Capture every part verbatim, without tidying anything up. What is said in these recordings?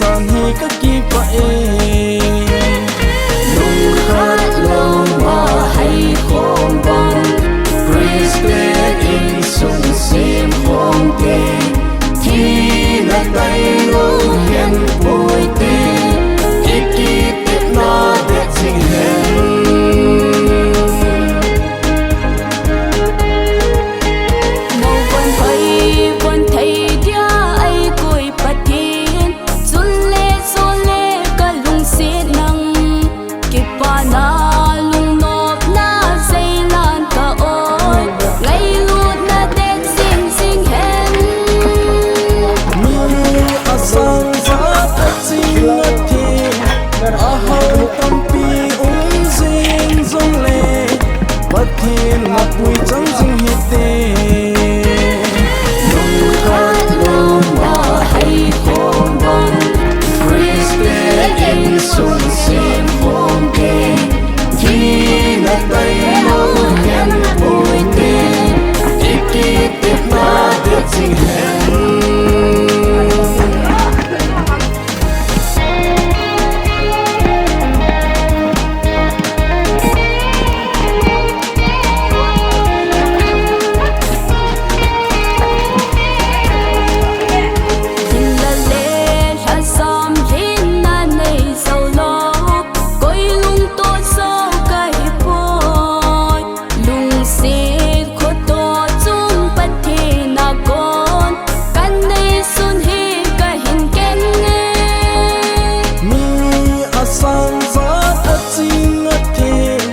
Sang hi ka kipah e. Lungkhat lou ma hai khom bang, Christian insung sem khom te, thina tai lou hen poi te, i kitepna det jing hen. Mo von hoi von thei dia ai koi Pathen, chun le chun le ka lungset nang, kipana lungnopna seilan ka oi, ngailutna det jing jing hen. Mi asang jat aching athem, ahao tampi um jing jongle, Pathen na pui chang jing hite. Lungkhat lou ma hai khom bang, Christian insung sem khom te, thina tai lou hen poi te, i kitepna det jing hen. Thil la le lhasam lhinna nei jou lou, koi lungtoh jou ka hi poi. Lungset khoto chung Pathen a kon, ka neisun hi ka hin keng e. Mi asang jat aching athem,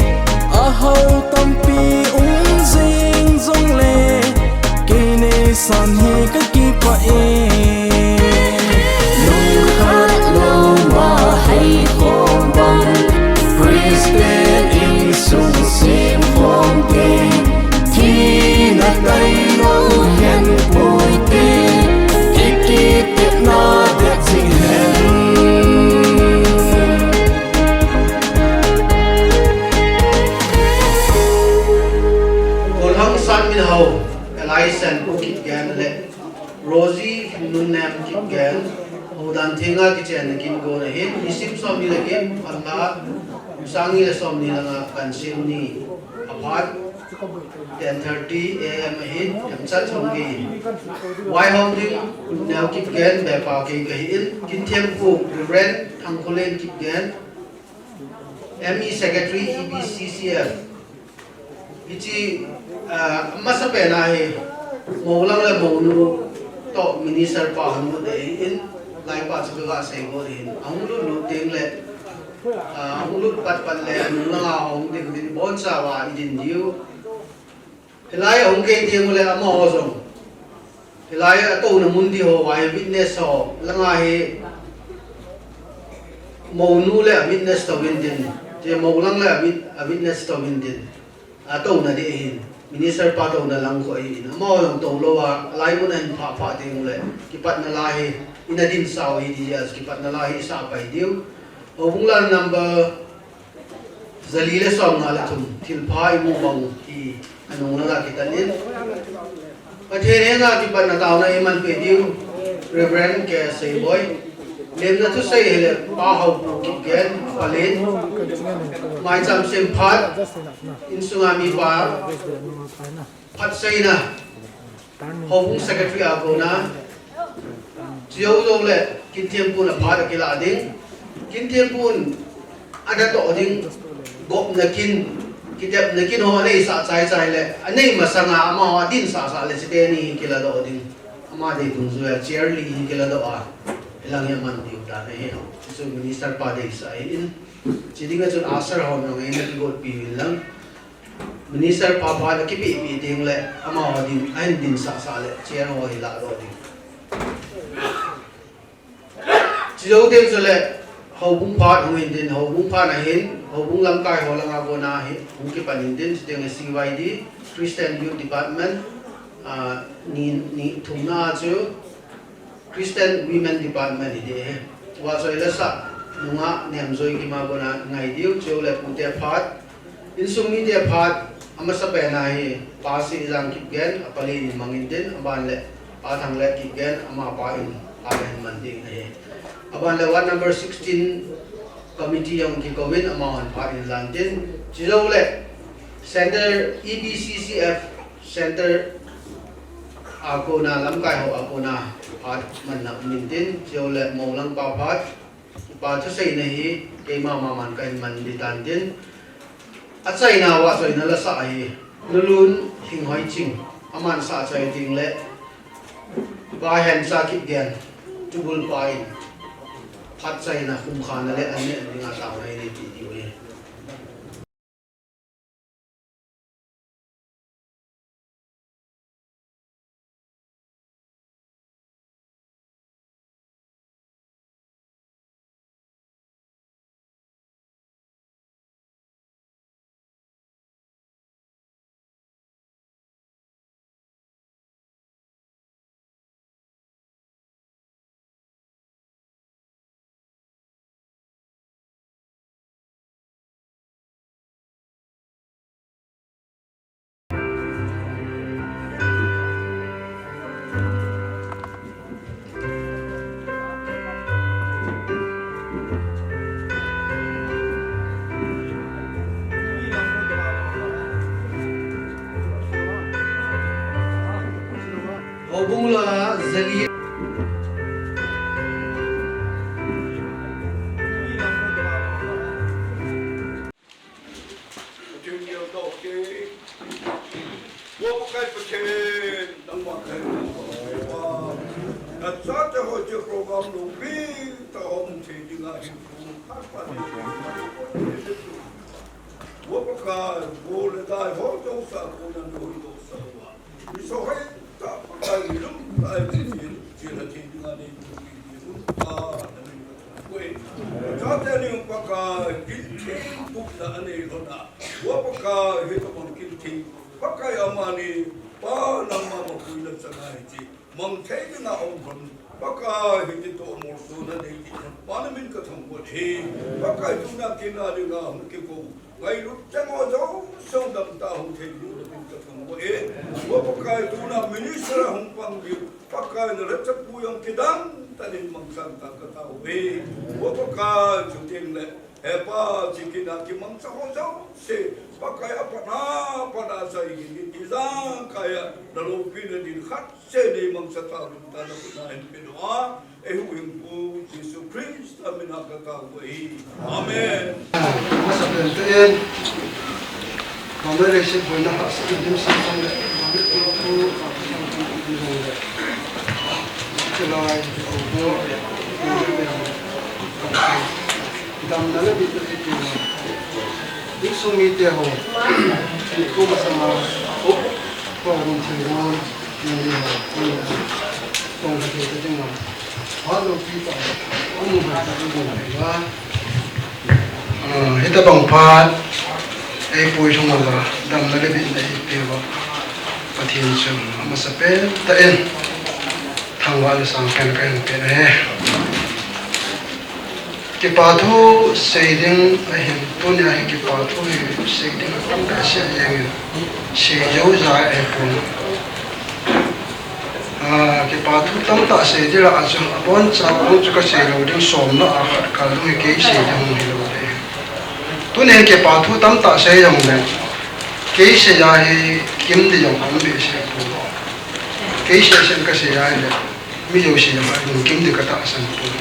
ahao tampi um jing jongle, kei neisan hi ka kipah e. Lungkhat lou ma hai khom bang, Christian insung sem khom te, thina tai lou hen poi te, i kitepna det jing hen. Kolhang San Min Hao, Elai Sen Pu Kipgen le Rosie Nunnem Kipgen, Houdan Thenga kichenna kin gon ahin, nisim somni le get, phatna, sang ni le somni langa kansem ni aphat, ten thirty A M ahin, themchat hung kei. Vaihom ding, Neo Kipgen, bepa kei kahin, kin thempu, Reverend Thangkholen Kipgen, M E Secretary, E B C C F. Hiche, ah, amasapen a hi, moulang le mounu toh minister pa hung lut ding ahin, laipa chu kaga seigot ahin. Ahung lut lut teng le, ah, ahung lut pat pat le, nung langa hung ding ding boncha uva i din diu. Hilai ahung kei teng ule amaho jong, hilai atouna mun di ho, a witness ho, langa hi mounu le a witness touvin tin, ti moulang le a wit-, a witness touvin tin, atouna di ahin, minister pa touna lang khu ahin, amaho jong tou louva, alai mun ahin phah phah teng ule, kipatna la hi, ina dinsah u hi ti jeh a, kipatna la hi isah pai diu. Houbung la number jali le somnga le thum, thilpha imu bang hi anung langa kitan in. Pathen henga kipatna taona iman peh diu, Reverend K Seiboi. Lemna thusei hile Pa Haopu Kipgen, Palen. Maicham sem phat, insunga mipa phat seina, Houbung Secretary a kona, chujou jou le, kin thempun aphat akilah ding, kin thempun adatoh ding, gopna kin, kitepna kin ho aneisah chai chai le, anei masanga amaho adinsah sah le, chuteni hi kiladoh ding. Ama dei dungjuia chair li hi kiladoh a, hilang hi aman diu tan ahi. Chu minister pa deisah ahin. Chudinga chun usher hon jong eina kigotpi uvin lang. Minister pa phat akipehpeh teng le, amaho din, ahin dinsah sah le, chair ho hi ladoh ding. Chujou teng chule, houbung phat hung in tin, houbung phat ahin, houbung lamkai ho langa kona hi, hung kipan in tin, chuteng le C Y D, Christian Youth Department, ah, ni, ni thumna chu, Christian Women Department hi ding ahi. Vahchoi Lasah nunga Nemjoikim a kona ngai diu, chule pute phat, insung mite phat, amasapen a hi Pa Seijang Kipgen, apalen in mang in tin, aban le Pa Thanglel Kipgen, amapa in, ahin man ding ahi. Aban le ward number sixteen committee jong kikouvin amahon phat in lan tin. Chujou le Center E B C C F Center a kona lamkai ho a kona phat manna um in tin. Chujou le Moulang pa phat. Kipa thuseina hi keima maman kahin man ding tan tin. Achaina uva chaina lasa hi Nulun Lhinghoiching, aman sa chai ding le Vaihemcha Kipgen, Tubul pa in phat chaina khumkhana le an neh dinga taona inei peh diu ahi. Houbung la Zali. Pathen neo tao te. Vo Pakai Pathen, nangma kahin thangvah uve. Nachate ho hiche program loupi tah a hung thei dinga hinkho pha pha nei peh in. Vo Pakai, vo le tai ho jouse a kona nahung dohsah uva. Misohoi tah Pakai, mi lungtah a Pathen, chena thei dinga nei peh in. Ave. Chate ding Pakai, kin theng bupna anei lhon a. Vo Pakai, hitobang kin theng. Pakai amani, Pa nangma mapuina chang ahi ti mang thei dinga aum lhon. Pakai, hiti toh molsona nei ding lhon. Pa namin kathangvah e. Pakai tuna kin a dinga hung kikou. Ngailut chang ho jouse damtah a hung thei ding namin kathangvah e. Vo Pakai tuna minister a hung pang ding. Pakai nalhacha pu jong kidang tah in mangsan tah kataove. Vo Pakai chuteng le. He Pa, hiche kin a kimangcha ho jouse. Pakai apat a, pat a sa ihi, ijakai a, naloupina din khat seh nei mangcha tauvin tia nakhut a hin peh doh a. Eihuhhingpu Jesu Christa min a kataove. Amen. Amasapen in, Mama Lesi boina hahsatna dimset jong le, Mama Lesi boina hahsatna dimset jong le, Chulai, August, Damna le bitna eipeuva, insung mite ho, koma sanga, o, koma sanga, nangni ho, koma sanga, koma sanga, koma sanga, koma sanga, koma sanga, ah, hitabang phat eipui lhung uva, damna le bitna eipeuva, Pathen chu amasapen tah in thangvahna sangpen kahin pe ahi. Kipa thu sei ding ahin, tunia hi kipa thu hi sei ding atam behseh jengin, sei jou jat ahipon. Ah, kipa thu tamtah sei ding lah a chu, aboncha bang chu kasei lou ding, somna a khat kal ding hi kei sei ding hung hilou ding. Tunin kipa thu tamtah sei jongle, kei sei a hi kim ding jong aum behseh poi. Kei seh seh in kasei a ahile, mi jouse jong alungkim ding katahsan poi.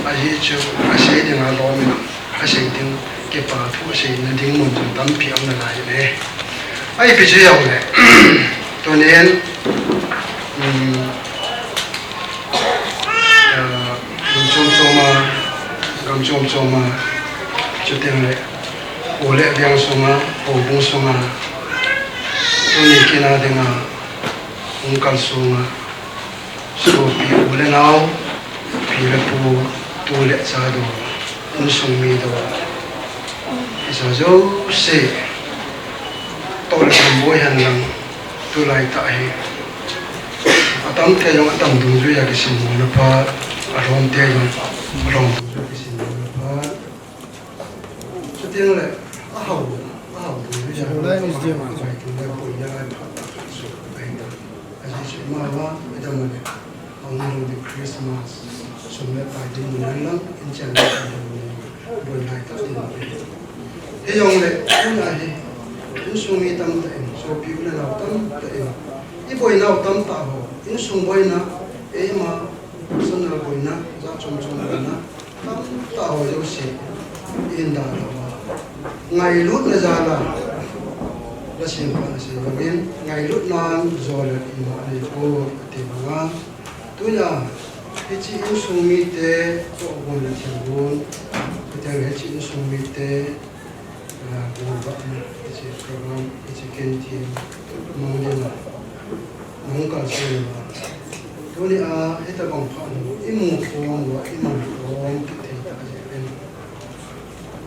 Ajeh chu asei dinga lom in, asei ding, kipa thu aseina ding mun jong tampi aum nalai e. Ahi, ipi chu jongle, tunin, um, ah, mun chom chom a, gam chom chom a, chuteng le, u le veng sunga, houbung sunga, tuni kin a dinga, hung kalsong a, sopi u le nao, pi le pu, tu le cha dou, insung mi dou, hiche jouse, toh le tham boi hen lang, tulai tah hi, atam te jong atam dungjuia kisim mona pha, alhom te jong alhom dungjuia kisim mona pha. Chuteng le, ahao, ahao dungjuia, ahao lai ni jema, ahao lai ni jema, ahao lai pha, ahao lai pha, ahao lai pha. Ajeh chu amavang, idam le, ahung lhung ding Christmas, sum le pai ding mun lang, Chan boina tah in. Hijongle, tuna hi, insung mi tamtah in, sopi u le nau tamtah in, iboinau tamtah ho, insung boina, eima, personal boina, jat chom chom boina, tamtah ho jouse, i-in da lou a, ngailutna jal a, Lasempa in asei bangin, ngailutnan jol le ima anei poi, ati banga, Tunia, hiche insung mite tohgon le thilgon, hiche insung mite, ah, gonvahna, hiche program, hiche kinthem, mang dinga, nahung kalson uva. Tunia, hitabang phat nu, imu khom uva, iman khom kit thei tah jeh in.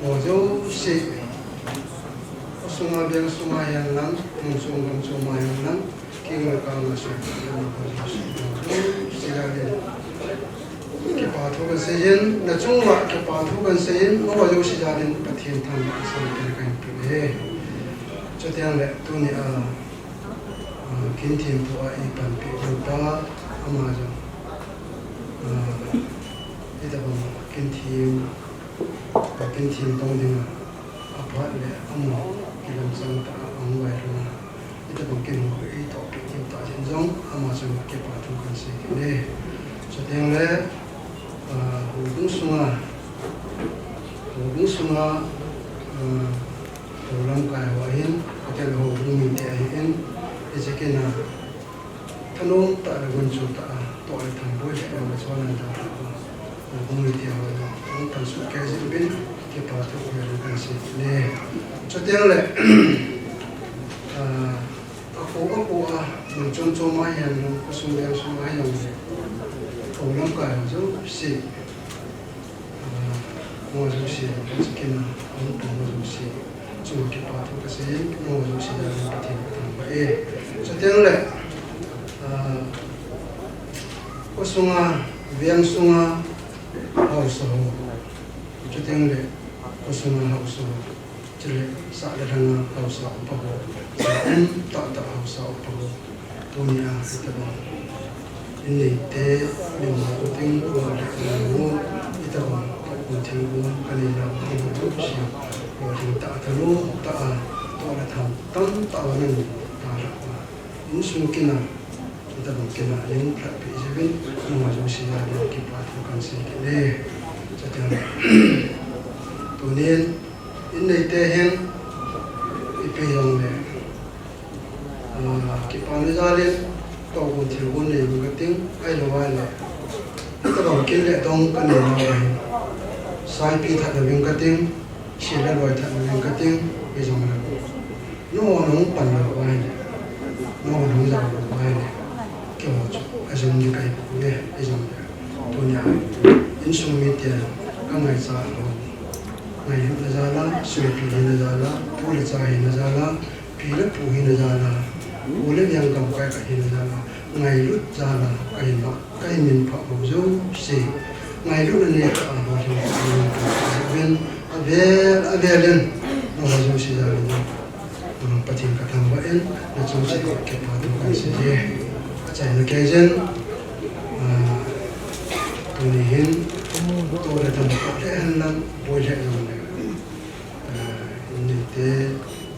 Amaho jouse, khosunga, veng sunga hihen lang, mun chom gam choma hihen lang, King le Kang a sung, sung, sung, sung, sung, kipa thu kasei in, nachung uva kipa thu kasei in, amaho jouse jal in Pathen thangvahna kahin pe e. Chuteng le tunia, ah, kinthem pu a eipanpi upa, ama jong, ah, hitabang kinthem, kinthem tong dinga, aphat le amaho kilamchang tah a ahung vailhun a, hitabang kin ho eitohpeh diu tah jeh in jong, ama chunga kipa thu kahin sei kit e. Chuteng le, ah, houbung sunga, houbung sunga, ah, hou lamkai ho ahin, chuteng le houbung mite ahin, hiche kin a, thanom tah le gunchu tah a, toh le tham, boi le lheh jong le chon a da, houbung mite ho jong, hung pan soh kei jeh uvin, kipa thu kahin sei kit e. Chuteng le, ah, akho akho a, mun chom chom a hihen lang, khosung veng sung a hihen lang, hou lamkai ho jouse, ah, amaho jouse, hiche kin a, ahung pang ho jouse, chunga kipa thu kasei in, amaho jouse jal in Pathen kathangvah e. Chuteng le, ah, khosunga, veng sunga, haosa ho. Chuteng le, khosunga haosa ho. Chule, sah le lhanga haosa upa ho. Sa um tah tah haosa upa ho. Tunia, hitabang. Inneite, min ma u ding, ua le ua u, hitabang, tohgon thilgon, kanei nau, kanei nau, sia. Lolhing tah a, thanom tah a, toh le tham, tamtah a, nanei nalai uva. Insung kin a, hitabang kin a, nahung lhatpeh jeh uvin, nangho jouse jal in kipa thu kahin sei kit e. Chuteng le, tunin, inneite hin, ipi jong le, ah, kipana jal in, tohgon thilgon nei uvin kating, ahilou le, hitabang kin le dong kanei nau ahin, saipi that uvin kating, sil le loi that uvin kating, hijong le. Nangho nahung pan lou uva ahile, nangho nahung jao lou uva ahile, keiho chu ajum ding kahi pouve, ijong le. Tunia, insung mite, kangaichat lou. Ngailutna jal a, sopi hina jal a, pu le cha hina jal a, pi le pu hina jal a, u le nao gamkai khat hina jal a, ngailut jal a, kahin ma. Kahin minphah ho jouse, ngailutna nei tah a, lolhing tah a, avel avel in, nangho jouse jal in, ah, Pathen kathangvah in, nachung cheh uva kipa thu kahin sei e. Achaina kei jeh in, ah, tuni hin, toh le tham, toh le tham, boi le tham le, ah, inneite,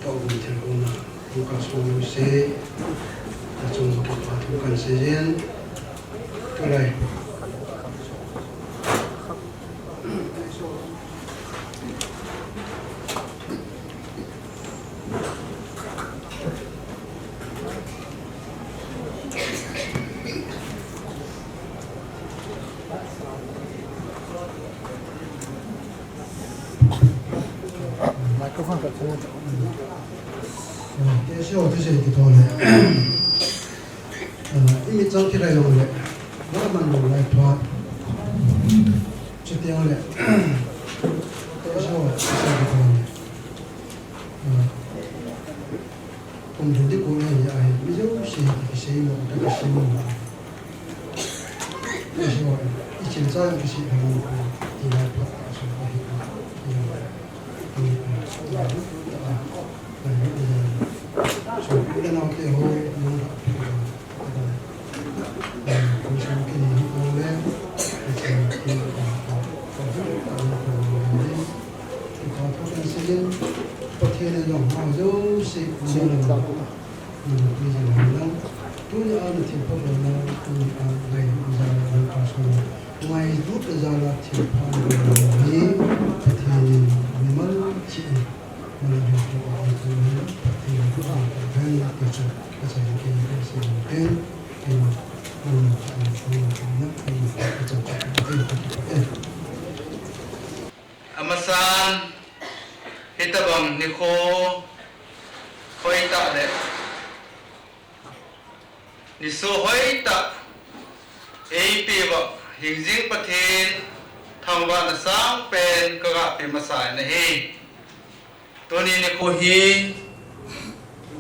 tohgon thilgon a, hung kalson jouse, nachung cheh uva kipa thu kahin sei e. Tulai. Microphone ka tu. Te sio, te sei ti to le. Ah, i mitchang thilha jong le, va man lou lai phat. Chuteng le, toh so, sa ki thon le. Ah, kum thum ti ko le ya hi, mi jouse hi kisei mo, ta kisei mo. Toh so, i chil cha kisei mo, ti lai phat, so, hi, hi, hi. Nang tuni a na thilpha bol na, tuni a ngai hu jal a nang ka sung. Ngai hu ka jal a thilpha bol na ni, Pathen in mimal chi ni. Mana hu ko a ko ni, Pathen ko a ko ni, ka cha, ka cha ni ke ni ka si ni ke. Ke ni, mana ko ni ko na, ke ni ka cha cha ke ni ke. Amasan, hitabang nikho hoitah le niso hoitah eipeuva hingjing Pathen thangvahna sangpen kaga pe masa in ahi. Tuni nikho hi,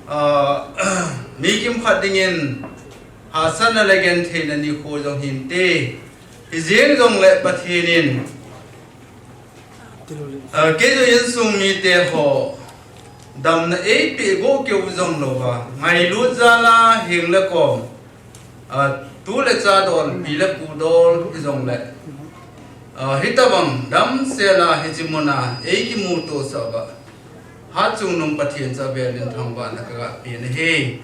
ah, mi kimkhat dingin hahsatna le gentheina nikho jong hinte. Hijeng jongle Pathen in, ah, keiho insung mite ho damna eipeh go keu jong louva, ngailut jal a heng le kom, ah, tu le cha dol, pi le pu dol hijongle, ah, hitabang damsel a hiche mun a eikimuto sah uva, Hatchungnung Pathen chu avel in thangvahna kaga pe in ahi.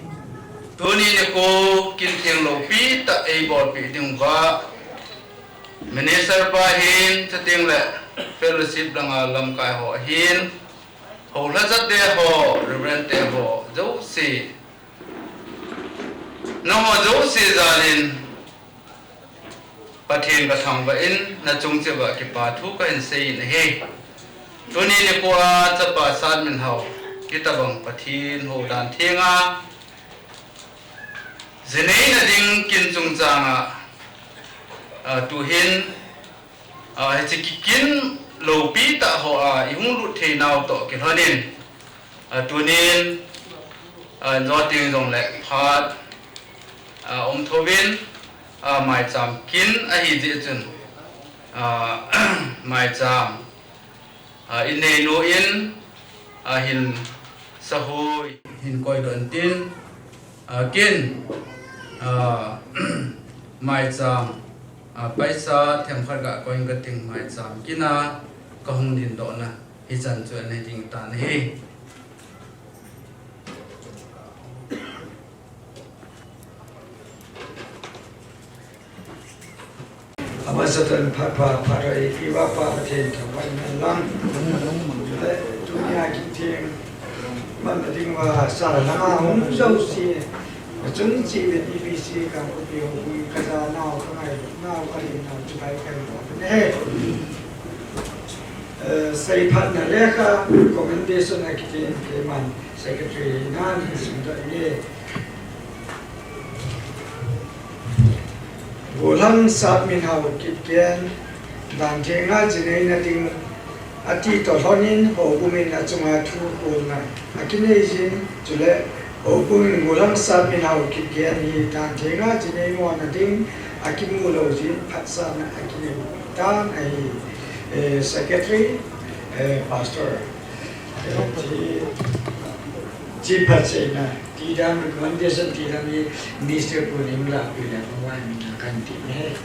Tuni nikho kin theng loupi tah eibolpeh diuva, Minister pa hin, chuteng le fellowship langa lamkai ho ahin, houlhachate ho, Reverend te ho jouse, nangho jouse jal in Pathen kathangvah in, nachung cheh uva kipa thu kahin sei in ahi. Tuni nikho a chapa Satminhao, hitabang Pathen hou dan thenga, jineina ding kin chungchang a, ah, tuhin, ah, hiche ki kin loupi tah ho a ihung lut thei nau toh kilhon in, ah, tunin, ah, joteng jongle phat, ah, um thouvin, ah, maicham kin ahi jeh chun, ah, maicham, ah, inneinu in, ah, hin sahui hin koidoh intin, ah, kin, ah, maicham, ah, paisa themkhat ga koi in kating, maicham kin a kahung dingdoh na hichan chu ana hi ding tan ahi. Amasa tah in phat pha, phat pha eipeuva Pa Pathen thangvah in lang. Tunia kin theng manna diuva sa langa hung jouse, achung cheh uvin E B C Kangpokpi Houbung kaja nau, kangai nau, kahin nau, chibai kahin nau. Eh, seiphatna lekha, commendation a kitin keiman secretary nan simdoh inge. Gollhang Satminhao Kipgen, dan thenga jineina ding ati toh lhonin houbung in achunga thuphonna akinei jin, chule houbung in Gollhang Satminhao Kipgen hi dan thenga jinei mona ding akimu lou jin phatsahna akinei tan ahi. Eh, secretary, eh, pastor, eh, chi, chi phatseina, tidam, recommendation tidam hi Minister pu in lahpeh le, pavai mina kanti e.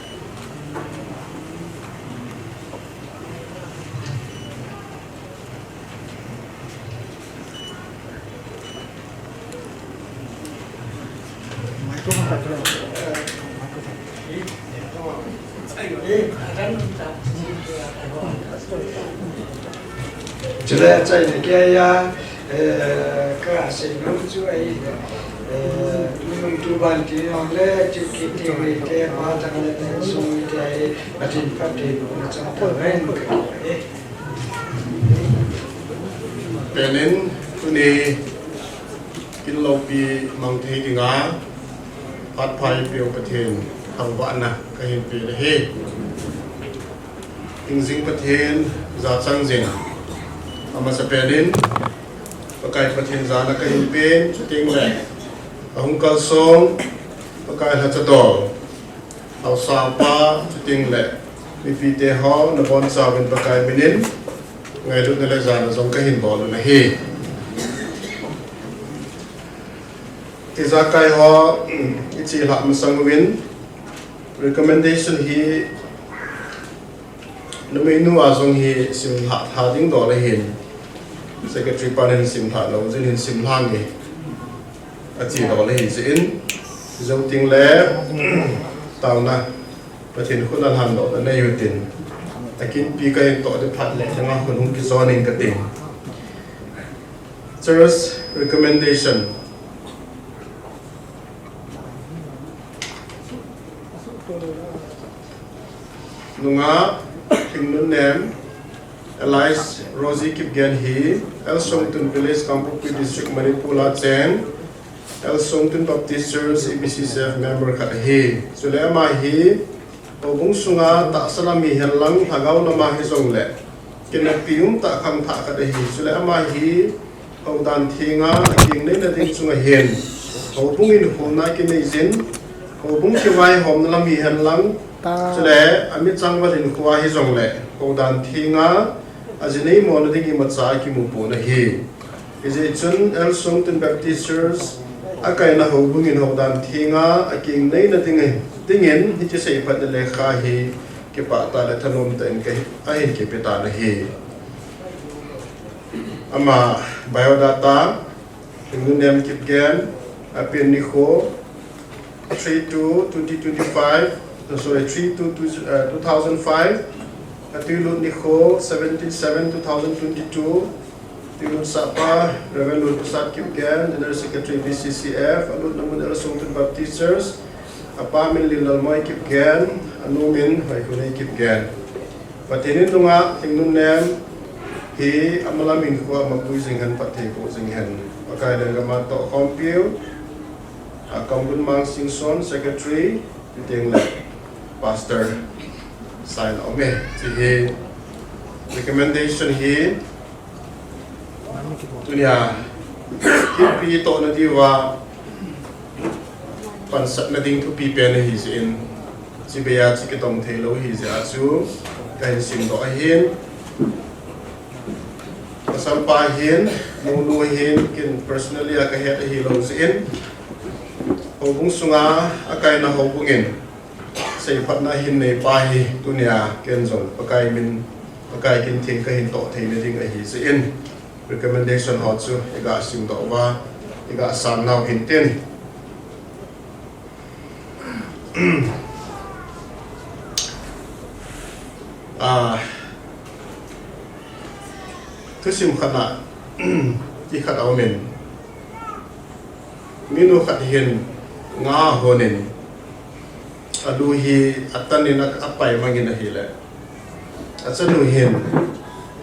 Chule achaina keiya, eh, kasei nom chu ahi, eh, nung tu ban ti nom le, tu kiti mi te, pa tang le, sung te ahi, Pathen phatthei bohna chang tahen. Penin tuni kin loupi mang thei dinga phat pha eipeu Pathen thangvahna kahin pe ahi. Hingjing Pathen jachat jing. Amasa penin Pakai Pathen jana kahin pen, chuteng le ahung kalsong Pakai lhacha dol, haosa pa, chuteng le mipite ho nabonchauvin Pakai minin ngailutna le jana jong kahin bol u ahi. Ijakai ho, ichelhah masang uvin recommendation hi numeinu a jong hi simlhah lha ding dol ahin, secretary pan hin simlhah lou jin hin simlhah nge. Achi doh le hi jeh in, jou teng le, taona, Pathen khut a lhan doh na nei u tin, akinpi kahin toh ding phat le, chang a khun hung kichon in kati. Church recommendation. Nungah Lhingnunnem, alias Rosie Kipgen hi, L Songtun Village, Kangpokpi District, Manipur a cheng, L Songtun Baptist Church, E B C C F member khat ahi. Chule ama hi, houbung sunga tahsa lam hihen lang, lhagao lama hijongle, kineppi umtah khangthah khat ahi. Chule ama hi, houdan thenga, akeng neina ding chunga hin, houbung in houin kinei jin, houbung kivaihomna lam hihen lang, chule, amichang val hinkhoa hijongle, houdan thenga, aji neimona ding imacha akimu pon ahi. Hijeh chun, L Songtun Baptist Church, akaina houbung in houdan thenga, akeng neina ding, dingin, hiche seiphatna lekha hi, kipah tah le thanom tah in kahi, ahin kipe tan ahi. Ama biodata, Lhingnunnem Kipgen, apen nikho, three two twenty twenty-five, no, sorry, three two, uh, two thousand five, atwilut nikho, seventeen seven two thousand twenty-two, twilut sahpa, Reverend Lulprasad Kipgen, General Secretary B C C F, alutna mun L Songtun Baptist Church, apa min Linlalmoi Kipgen, anu min Hoikhonei Kipgen. Pathen in nungah Lhingnunnem hi amalam hinkhoa mapui jing hen, phatthei boh jing hen. Pakai lenggam a tohkhompiu, a Kamgunmang Singson, Secretary, chuteng le Pastor, sign a um e. Hiche hi recommendation hi, tunia, hipi tohna diuva, pansatna ding thupi pen ahi jeh in, chibai a chu kitong thei lou ahi jeh a chu, kahin simdoh ahin. Pasalpa hin, mounu hin, ken personally a kahet ahilou jeh in, houbung sunga, akaina houbung in, seiphatna ahin neipa hi, tunia, ken jong, Pakai min, Pakai kin theng kahin toh theina ding ahi jeh in, recommendation ho chu iga simdoh uva, iga sam nau hintin. Ah, thusim khat a, ti khat aumin. Minu khat hin nga honin, alu hi atanin a, apai mangin ahile, achanu hin,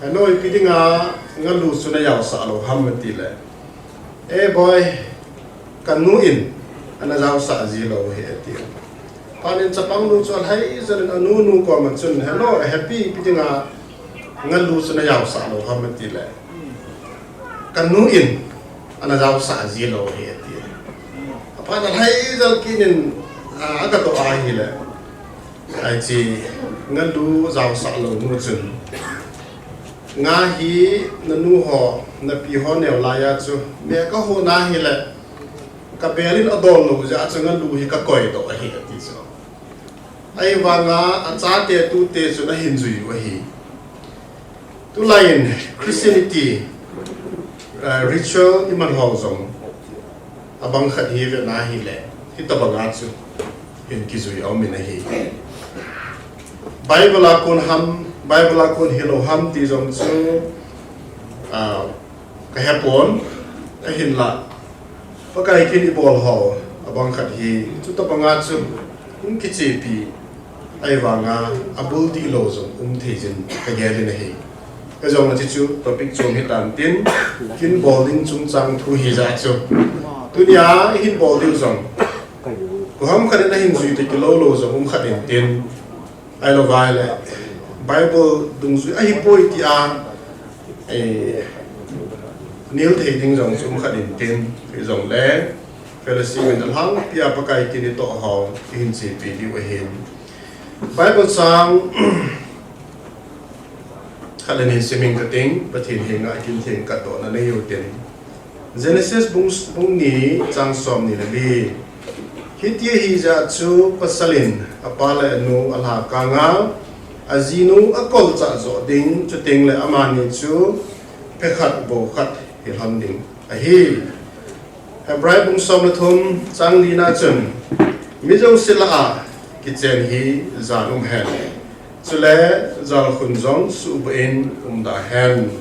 "Henu, ipi dinga nga lu chu najaosah lou ham?" atile, "Eh boy, kanu in ana jaosah ji lou ahi," ati. Apanin chapang nu chu alhai jal in anu nu koma chun, "Henu, happy, ipi dinga nga lu chu najaosah lou ham?" atile, "Kanu in ana jaosah ji lou ahi," ati. Apan alhai jal kit in, a, aga toh ahile, hiche nga lu jaosah lou nu chun, "Nga hi nanu ho, napi ho neo laiya chu, me kahon ahile, kabel in adol lou jeh a chu nga lu hi kakoi doh ahi," ati chu. Ahivanga achate tute chun ahin jui u ahi. Tulaiin Christianity, uh, ritual iman ho jong abang khat hi vetna hile, hitobanga chu hin kijui aumin ahi. Bible a kon ham, Bible a kon hilou ham ti jong chu, ah, kahepon, ahinla Pakai kin ibol ho abang khat hi, chutobanga chu hung kichepi, ahivanga abul dihlou jong um thei jin kagelin ahi. Kajong achi chu topic chom hitan tin, kin bol ding chungchang thu hijeh a chu, tunia ihin bol diu jong, koiham khat in ahin jui toh kilou lou jong um khat intin, ahilouvale Bible dungjui ahipoi tia, eh, nil thei ding jong chu um khat intin, hijongle fellowship in alhangpia Pakai kin itoh ho ihin chepi diu ahin. Bible chang khat le ni simin kating, Pathen henga kin theng katdohna neiyu tin. Genesis bung, bung ni chang somni le li. Hiti ahijeh chun pasal in apa le anu alhakang a, ajinu akolchah joh ding, chuteng le amani chu phe khat vo khat hilhon ding ahi. Hebrai bung som le thum chang lina chun, mi jouse lah a kichen hi jan um hen. Chule jalkhun jong suhbah in umda hen.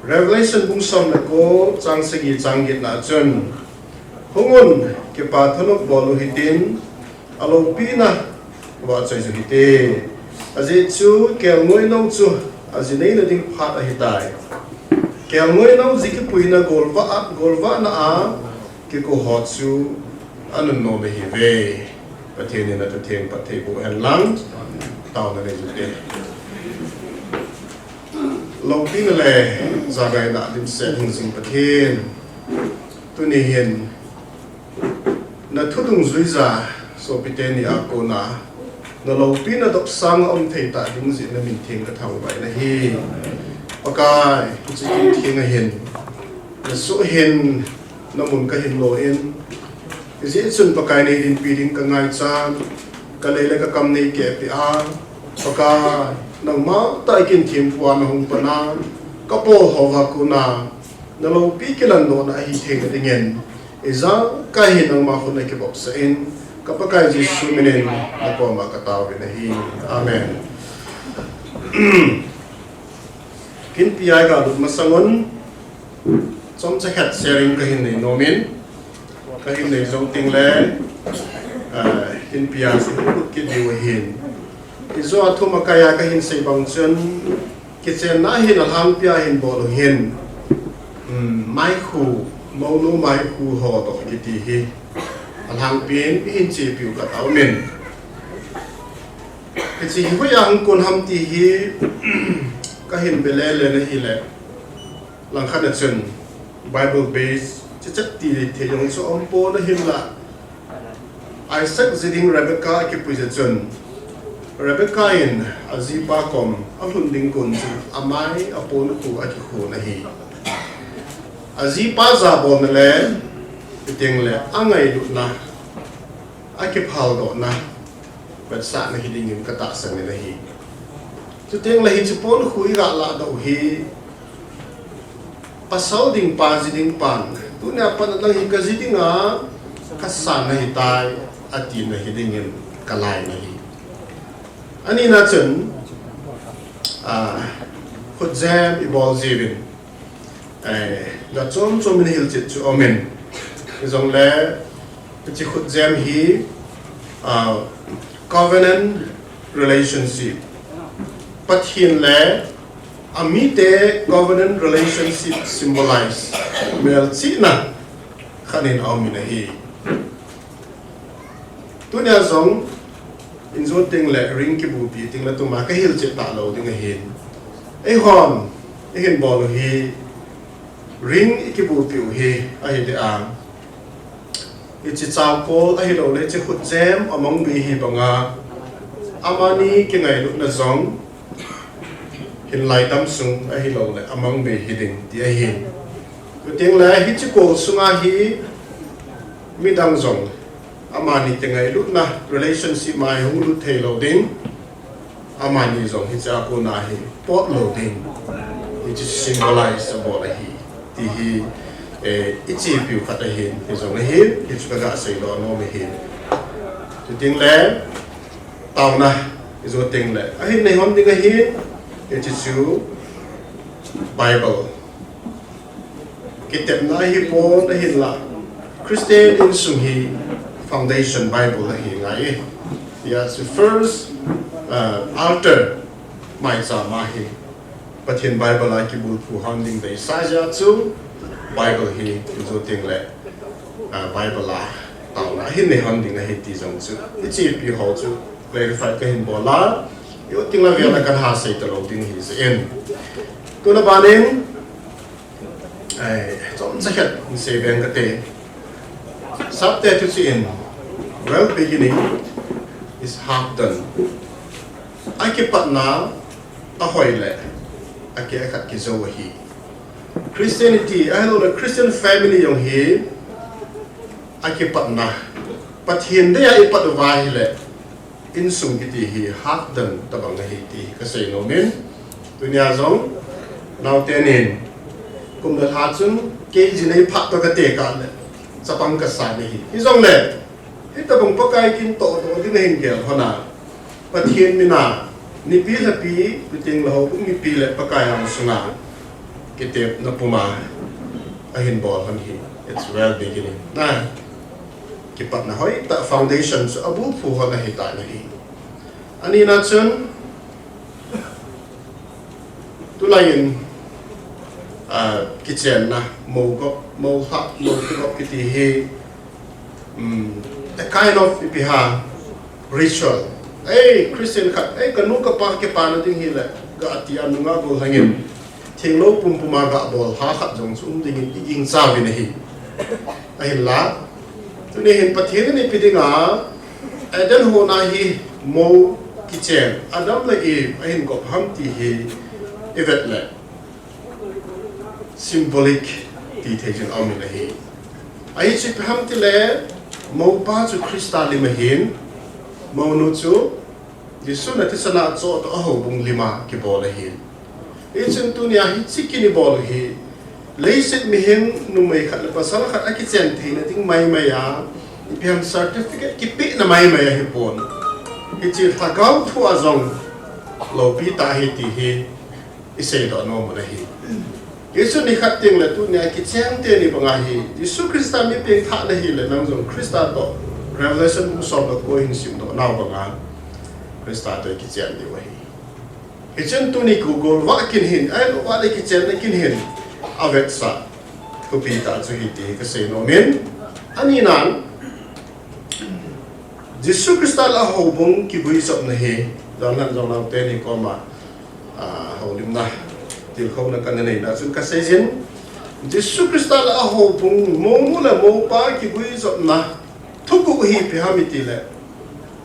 Revelation bung som le ko chang sagi chang getna chun, hung un, kipa thanop bol u hitin, aloupina vahchoi u hite. Ajeh chu kelngoi nou chu aji neina ding phat ahitai. Kelngoi nou ji kipuina golvah, golvahna a kikou ho chu anunnom ahiuve. Pathen in athutheng phatthei boh hen lang. Taona nei u hite. Loupina le jagaina dimset hing jing Pathen, tuni hin na thu dungjuija sopite ni a kona na loupina dopsang a um thei ta ding jeh in na min theng kathangvah in ahi. Pakai, hiche kin theng a hin na soh hin, na mun kahin lo in, hijeh chun Pakai nei dinpi ding kangaichan, kalei le kakam nei kehpeh a, Pakai, nangma tah a kin thempu a nahung pan a, kapo hou a kona na loupi kilandohna ahi theina dingin, ijakai hi nangma khut a kivopsah in, ka Pakai Jesu min in na koma kataovin ahi. Amen. Kin pi a galut masang un, chomcha khat sharing kahin nei nom in, kahin nei jou teng le, ah, kin pi a chu hung lut kit diu ahin. Hiche a thum a kai a kahin sei bang chun, kichenna hin alhangpi a hin bol u hin, um, maikhu, mounu maikhu ho toh kiti hi alhangpi in ihin chepiu khat aumin. Hiche hi hoiya hung kon ham ti hi kahin be lele na hile, langkhat a chun Bible base chichat ti thei jong chu aumpon ahinla, Isaac ji ding Rebecca akipui jeh chun, Rebecca in ajipa kom alhun ding kon chun amai aponkhu akikhon ahi. Ajipa jabolna le, chuteng le angailutna, akiphaldohna, vetsahna hiding in katahsan in ahi. Chuteng le hiche ponkhu iga lahdoh u hi, pasal ding pa ji ding pan, tunia pat a lang hi kaji dinga kasan ahitai, atina hiding in kalaina ahi. Anina chun, ah, khutjem ibol jiuvin, eh, ga chom chom in hilchet chu aumin. Hijongle, hiche khutjem hi, ah, covenant relationship, Pathen le amite covenant relationship symbolize, melchihna khat in aumin ahi. Tunia jong, in jot teng le ring kibupi teng le tuma kahilchet talou ding ahin. Eihon ihin bol u hi, ring ikibupi u hi ahideh a, hiche chapol ahilou le hiche khutjem amang bei hi banga, amani kingailutna jong hinlai dam sung ahilou le amang bei hiding ti ahin. Chuteng le hiche kol sunga hi midang jong amani kingailutna relationship mai hung lut theilou ding, amani jong hiche a kona hi potlou ding, hiche symbolize abol ahi ti hi, eh, ichepiu khat ahin, hijong ahin, hichu kaga seidoh nom ahin. Chuteng le, taona ijot teng le ahin neihon ding ahin, hiche chu Bible kitepna ahipon ahinla, Christian insung hi foundation Bible ahi ngai e. Tia chu first, uh, altar maicham ahi. Pathen Bible a kibulphu hon ding deisah jeh a chu Bible hi ijot teng le, ah, Bible a taona ahin neihon ding ahi ti jong chu ichepi ho chu clarify kahin bol a, ijot teng le vel a kahin sei talou ding hijeh in. Tuna ban in, ai, chomcha khat in sei beng kate. Sapte thuchih in, well beginning is half done. Akipatna ahoi le akeh khat kijou ahi. Christianity, ahilou le Christian family jong hi akipatna, Pathen dei a ipat uva ahile, insung kiti hi half done tabang ahi ti kasei nom in. Tunia jong naote nin kum le lha chun kei ji nei phat toh katekah le, chapang kasa nahi. Hijongle, hitabang Pakai kin toh toh ding ahin gel hon a, Pathen mina, nipi lhapi, kuteng le houbung mipi le Pakai angsunga kitepna puma ahin bol hon hi. It's well beginning. Na, kipatna hoitah foundation chu abulphu hon ahitan ahi. Anina chun, tulaiyin, ah, kichenna, mou gop, mou lhah, mou kigop kiti hi, um, a kind of ipi ham, ritual. Ei, Christian khat, ei, kanu kapa kipana ding hile, ga tia nunga gollhangin, thenglou pumpuma ga bol lha khat jong chu um dingin igingcha uvin ahi. Ahinla, tuni hin Pathen in ipi dinga Eden hon a hi mou kichen, Adam le Eve ahin gop ham ti hi ivet le, symbolic ti thei jin aumin ahi. Ahi chu ipi ham tile, moupa chu Christa lim ahin, mounu chu Jesu nathisana achoh toh a houbung lima kibol ahin. Hichun tunia hiche kin ibol hi, leiset mihem numei khat le pasal khat akichen theina ding maimai a, ipi ham certificate kipehna maimai ahipon, hiche lhagao thua jong loupi tah ahi ti hi iseidoh nom u ahi. Hichun nikhat tengle tunia kichen teni banga hi, Jesu Christa mi pengthahna hile nang jong Christa toh, Revelation bung som le ko hin simdoh nau banga, Christa toh kichen diu ahi. Hichun tuni kigolvah kin hin, ahilouleh kichenna kin hin, avetsah thupi tah chu ahi ti kasei nomin. Aninan, Jesu Christa le ahoubung kiguijopna hi, John Lhangjonglao teni koma, ah, houlimna, tilkhouna kana neina chun kasei jin. Jesu Christa le ahoubung, mounu le moupa kiguijopna thuguh hi ipi ham itile,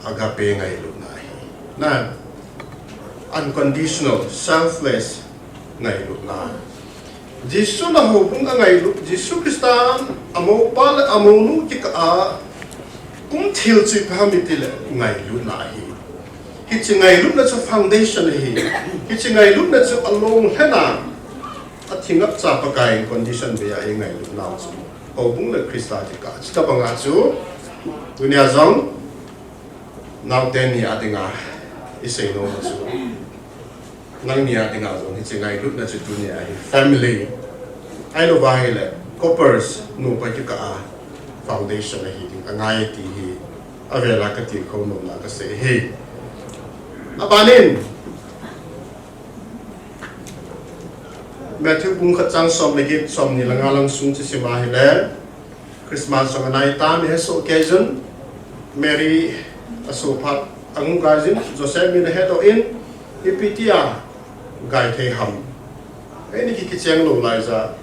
agape ngailutna ahi. Na, unconditional, selfless ngailutna. Jesu le ahoubung angailut, Jesu Christa amoupa le amounu kikah a um thil chu ipi ham itile ngailutna ahi. Hiche ngailutna chu foundation ahi. Hiche ngailutna chu alonglhen a, athingapcha Pakai in condition bei a eingailutnau chu houbung le Christa kikah. Chutabanga chu tunia jong naote ni a dinga isei nom u chu, nangni a dinga jong hiche ngailutna chu tunia hi family, ahilouva hile couples, nupa kikah a foundation ahi ding angai ti hi avela katilkhou nomna kasei ahi. Abanin, Matthew bung khat chang som le get, somni le nga lang sung chu sim a hile, Christmas jong anaitan, hesoh kei jun, Mary asoh phat ahung gai jin, Joseph min ahedoh in, ipi tia gai thei ham. Eini ki kicheng lou laija,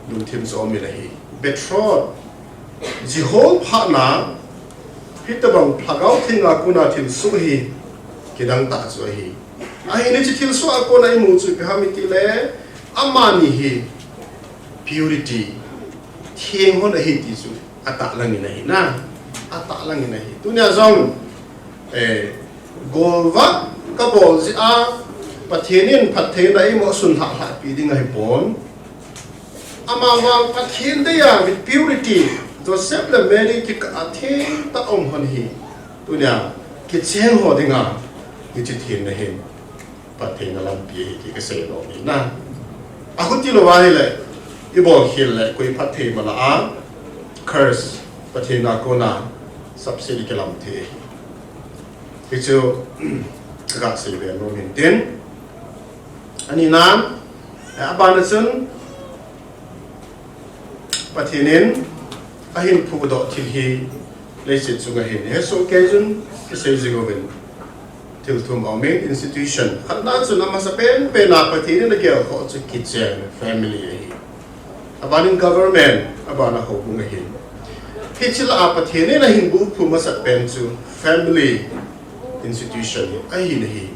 lungthim chu aumin ahi. Betrothed, ji hol phatna, hitabang Lhagao Thenga kona thilsoh hi kidang tah chu ahi. Ahin hiche thilsoh a kona imu chu ipi ham itile, amani hi purity, theng hon ahi ti chu atahlangin ahi na, atahlangin ahi. Tunia jong, eh, golvah kabol jeh a Pathen in phattheina eimusah lhah lhahpi ding ahipon, amavang Pathen deiya with purity, Joseph le Mary kikah a thengtah aum hon hi, tunia kicheng ho dinga hiche thenna hin phattheina lampi ahi ti kasei nom ahi na. Ahuti louva hile, ibolkhel le koi phatthei mala a, curse, Pathen a kona subsidy kilam thei ahi. Hichu kaga seibe nom in tin. Aninan, eh, abana chun, Pathen in ahin phudoh thil hi leiset chunga hin hesoh kei jun, kisei jing uvin. Thil thum aumin, institution. Khatna chun amasa penpen a Pathen in agelkhoh chu kichen, family ahi. Abanin government, abana houbung ahi. Hiche lah a Pathen in ahin bulphu masat pen chu family institution hi ahi nahi.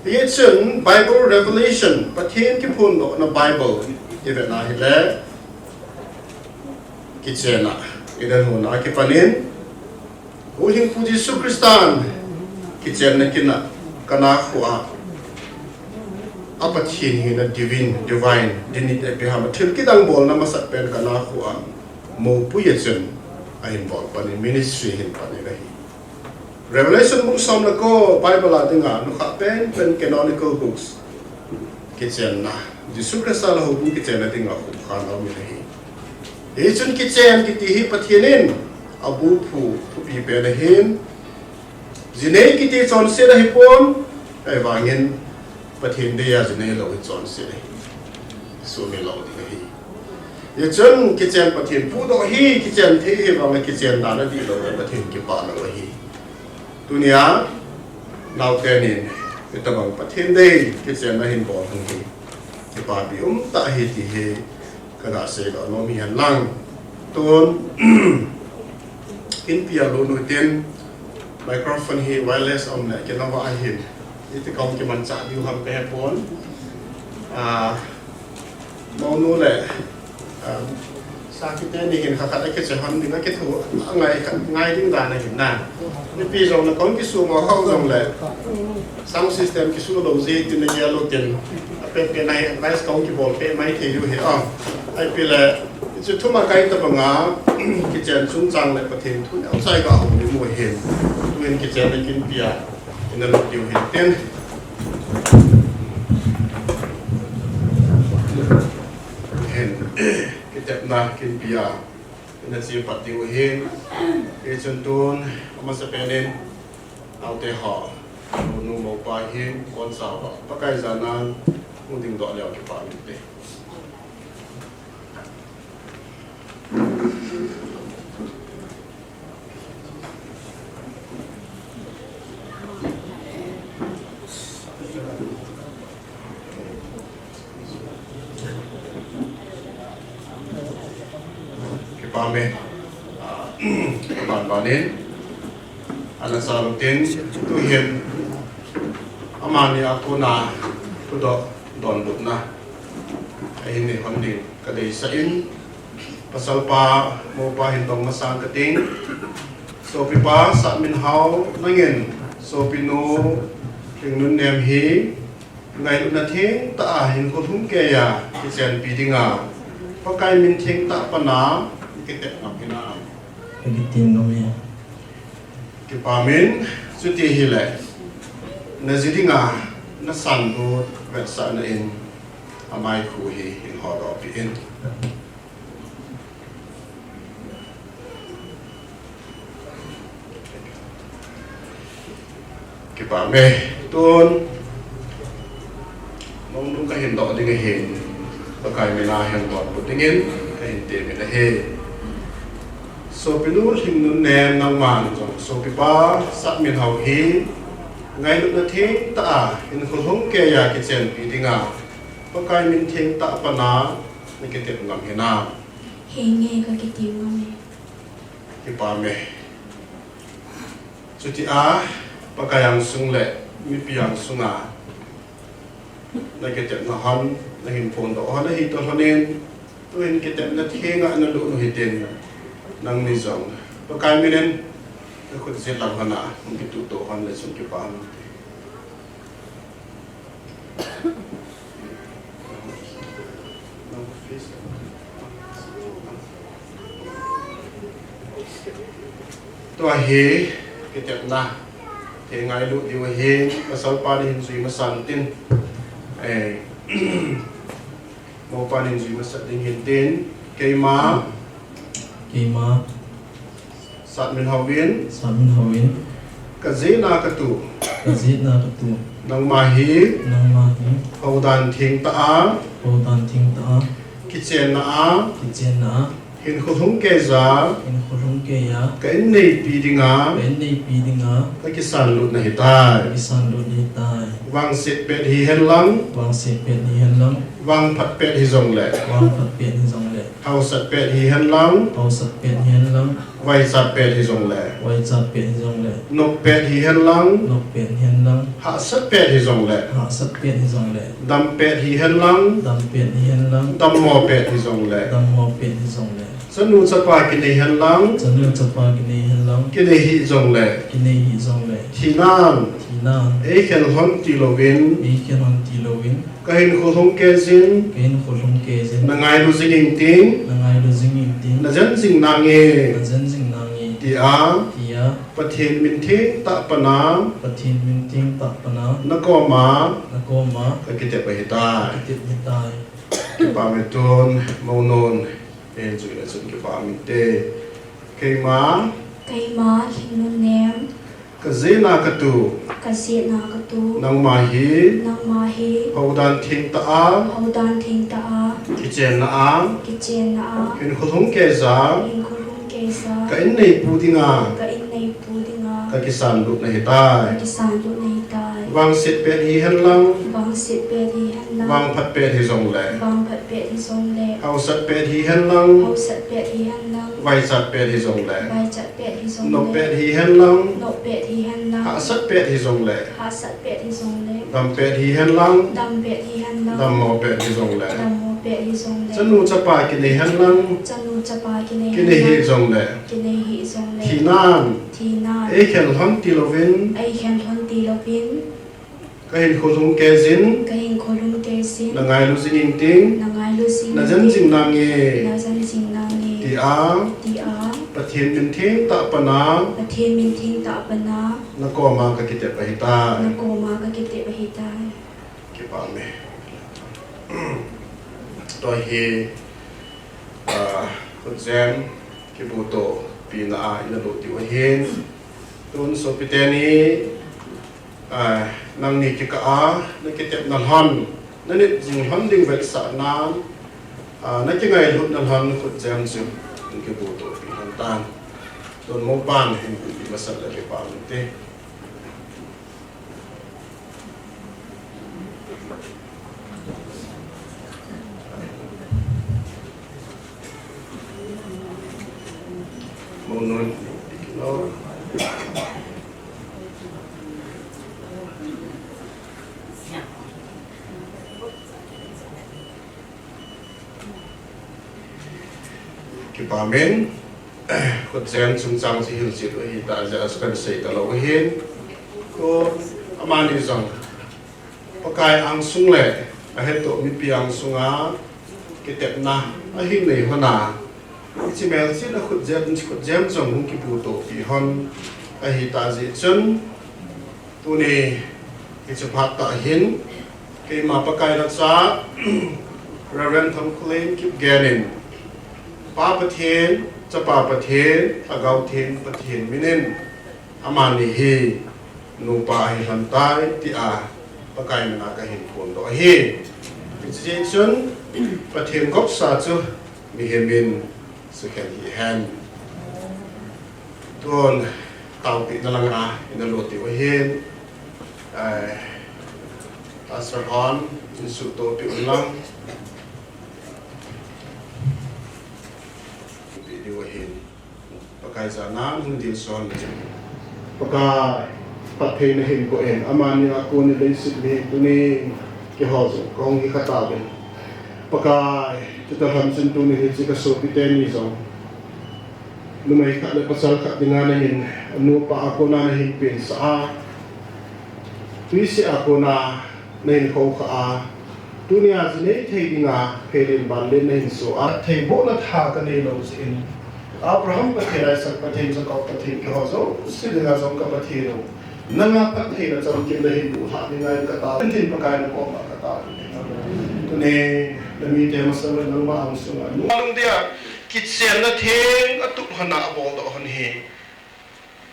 Hichun Bible revelation, Pathen kiphondohna Bible, ivetna hile, kichenna, Eden hon a kipanin, Huhhingpu Jesu Christan kichenna kin a Cana khoa, a Pathen hina divine, divine, divinity ipi ham, thil kidang bolna masat pen Cana khoa Mopui a chun ahin bol pan in ministry ahin pan in ahi. Revelation bung som le ko Bible a dinga nukha penpen canonical books kichenna, Jesu Christa le houbung kichenna dinga khumkha na um in ahi. Hichun kichen kiti hi Pathen in abu phu, phupi pen ahin, jinei kiti chonset ahipon, ahivangin Pathen dei a jinei lou hi chonset ahi. Sumil lou ding ahi. Hichun kichen Pathen phudoh hi, kichen thei hi vang le kichen dan adih lou le Pathen kipah lou ahi. Tunia, naote nin, hitabang Pathen dei, kichenna hin bol hung hi. Kipapi umtah ahi ti hi, kaga seidoh nom hihen lang. Tun, inpi a lut u hitin, microphone hi wireless aum le, kinova ahin. Iti kong kimanchah diu ham kahepon. Ah, Monu le, ah, Sakite ni hin khat khat akiche hon ding akithu, angai khat, ngai ding dan ahin na. Nipi jong le kong kisu mo hao jong le. Sound system kisu lou ji tin na yellow tin. Apet pet na hi advice kong kibol peh mai thei diu hi a. Ahi pile, hichu thuma kai tabanga, kichen chungchang le Pathen thu neocha iga hou diu ahin. Tuin kichen le kinpi a ina lut diu hitin. Hin, kitepna kinpi a ina che pat diu ahin. Hichun tun, amasapen in, naote ho, nu mopa hin, kon sao a, Pakai jana, hung dingdoh leu kipah inte. Kipah e, ah, ban ban in, ana sa lou tin, tuhin, amani a kona, thudoh, donbutna ahin nei hon ding kadeisah in, pasalpa, mopa hin dong masang kating. Sopipa Satminhao, nangin sopinu Lhingnunnem hi ngailutna thengtah a hinkho lhumkeiya kichenpi dinga Pakai min thengtah pana kitep ngam hinam? Kitep ngam e. Kipah e, chuti hile, naji dinga nasan lut vetsahna in amai khu hi hin hodoh peh in. Kipah e, tun, Monu kahin doh ding ahin, Pakai mina hin donbut dingin, kahin temin ahi. Sopinu Lhingnunnem nangman jong, sopipa Satminhao hi, ngailutna thengtah a, hinkho lhumkeiya kichenpi dinga, Pakai min thengtah pana, nakitep ngam hinam? Henge, kakitep ngam e. Kipah e. Chutia, Pakai angsung le, mipi angsunga, nakitepna hon, nahin phondoh hon, ahi toh lhonin, tuhin kitepna thenga nalut u hitin, nangni jong, Pakai minin, nakhut jet lang hon a, hung kituhto hon le chun kipah hon. Tua hi, kitepna, thengailut diu ahin, pasalpa nahin jui masang tin. Eh, mopa nahin jui masat ding hintin, keima. Keima. Satminhao in. Satminhao in. Kajehna katuh. Kajehna katuh. Nangma hi. Nangma hi. Houdan thengtah a. Houdan thengtah a. Kichenna a. Kichenna a. Hinkho lhumkeiya. Hinkho lhumkeiya. Ka inneipi dinga. Ka inneipi dinga. Kakisanlut nahitai. Kakisanlut nahitai. Vangset pet hihen lang. Vangset pet hihen lang. Vangphat pet hijongle. Vangphat pet hijongle. Hausat pet hihen lang. Hausat pet hihen lang. Vaichat pet hijongle. Vaichat pet hijongle. Nop pet hihen lang. Nop pet hihen lang. Hahsat pet hijongle. Hahsat pet hijongle. Dam pet hihen lang. Dam pet hihen lang. Dammo pet hijongle. Dammo pet hijongle. Chanu chapa kinei hen lang. Chanu chapa kinei hen lang. Kinei hih jongle. Kinei hih jongle. Thi nang. Thi Na. Ei khel lhon tilouvin. Ei khel lhon tilouvin. Ka hinkho lhung kei jin. Ka hinkho lhung kei jin. Na ngailu jing inting. Na ngailu jing inting. Na jen jing nange. Na jen jing nange. Tia. Tia. Pathen min theng tah pana. Pathen min theng tah pana. Na koma. Na koma. Ka kitep ahitai. Ka kitep ahitai. Kipa ume tun, Mounun. Ei jui le chun kipa ume te. Keima. Keima, Lhingnunnem. Ka jina ka tu. Ka jina ka tu. Nangma hi. Nangma hi. Houdan theng tah a. Houdan theng tah a. Kichenna a. Kichenna a. Hinkho lhung kei ja. Hinkho lhung kei ja. Ka in neipu dinga. Ka in neipu dinga. Ka kisan lut nahitai. Ka kisan lut nahitai. Vangset pet hihen lang. Vangset pet hihen lang. Vangphat pet hijongle. Vangphat pet hijongle. Hausat pet hihen lang. Hausat pet hihen lang. Vaichat pet hijongle. Vaichat pet hijongle. Nop pet hihen lang. Nop pet hihen lang. Hahsat pet hijongle. Hahsat pet hijongle. Dam pet hihen lang. Dam pet hihen lang. Dammo pet hijongle. Dammo pet hijongle. Chanu chapa kinei hen lang. Chanu chapa kinei hen lang. Kinei hijongle. Kinei hijongle. Thinan. Thinan. Ei khel lhon tilouvin. Ei khel lhon tilouvin. Ka hinkho lhung kei jin. Ka hinkho lhung kei jin. Na ngailu jing inting. Na ngailu jing inting. Na jen jing nange. Na jen jing nange. Tia. Tia. Pathen min theng tah pana. Pathen min theng tah pana. Na koma ka kitep ahitai. Na koma ka kitep ahitai. Kipa ume. Tua hi, ah, khutjem kibuto pina a ina lut diu ahin. Tun sopite ni, ah, nangni kikah a, na kitepna lhon, na nit jing lhon ding vetsahnan, ah, na kingailutna lhon khutjem chu, na kibuto pi lhon tan. Tun mopan hin pi masat le kipa ume te. Kipa ume. Khutjem chungchang chu hilchet u ahitai, ajeh chu kahin sei talou ahin. Ko amani jong Pakai angsung le aheto mipi angsunga kitepna ahin nei lhon a, hiche melchihna khutjem, khutjem jong hung kibuto pi lhon ahitah jeh chun, tuni hiche phat tah hin, keima Pakai lhacha, Reverend Thangkhulen Kipgen in, Pa Pathen, Chapa Pathen, Lhagao Theng Pathen min in, amani hi nupa ahi lhon tai, tia Pakai mina kahin phondoh ahi. Hiche jeh chun, Pathen gopsa chu mihem in sukhen hih hen. Tun, taopehna langa ina lut diu ahin, eh, Pastor hon, in suhtoh peh un lang. Peh diu ahin. Pakai jana hung ding son le. Pakai, phattheina hin boh in, amani a kon in leiset mihem tuni, keiho jong kahung hikha tauvin. Pakai, chuti lhon chun tuni hiche kasopi teni jong, numei khat le pasal khat dinga nahin, anupa a kona nahin pensah a, twiseh a kona nahin khoukhah a, tunia ji nei thei dinga phelin banlen nahin soh a, phattheibohna tha kanei lou jeh in, Abraham Pathen, Isaac Pathen, Jacob Pathen, keiho jouse dinga jong ka Pathen u, nanga phattheina chamkim nahin boh lhah ding in katao in, Pakai nakoma katao in. Tuni namite masang le nangma angsunga nung dia kichenna theng atup lhon a aboldoh lhon hi,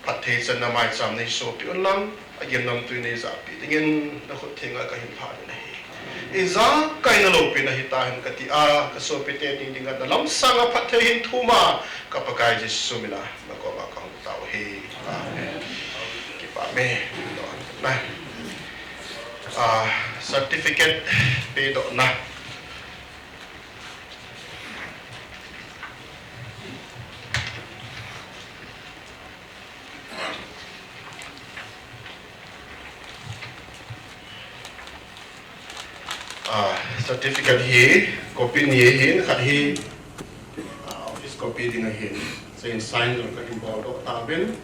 phatthei channa maicham nei sopi un lang, agim namtui nei japeh dingin nakhut thenga kahin lhah in ahi. Ijakai naloupina hitahen kati a, kasopi teni dinga nalamsanga phatthei hin thum a, ka Pakai Jesu mina nakoma kahung tao ahi. Amen. Kipa me. Na. Ah, certificate pedohna. Ah, certificate hi copy ni ahin, khat hi, ah, office copy ding ahin. Sign, sign jong kahin boldoh tauvin.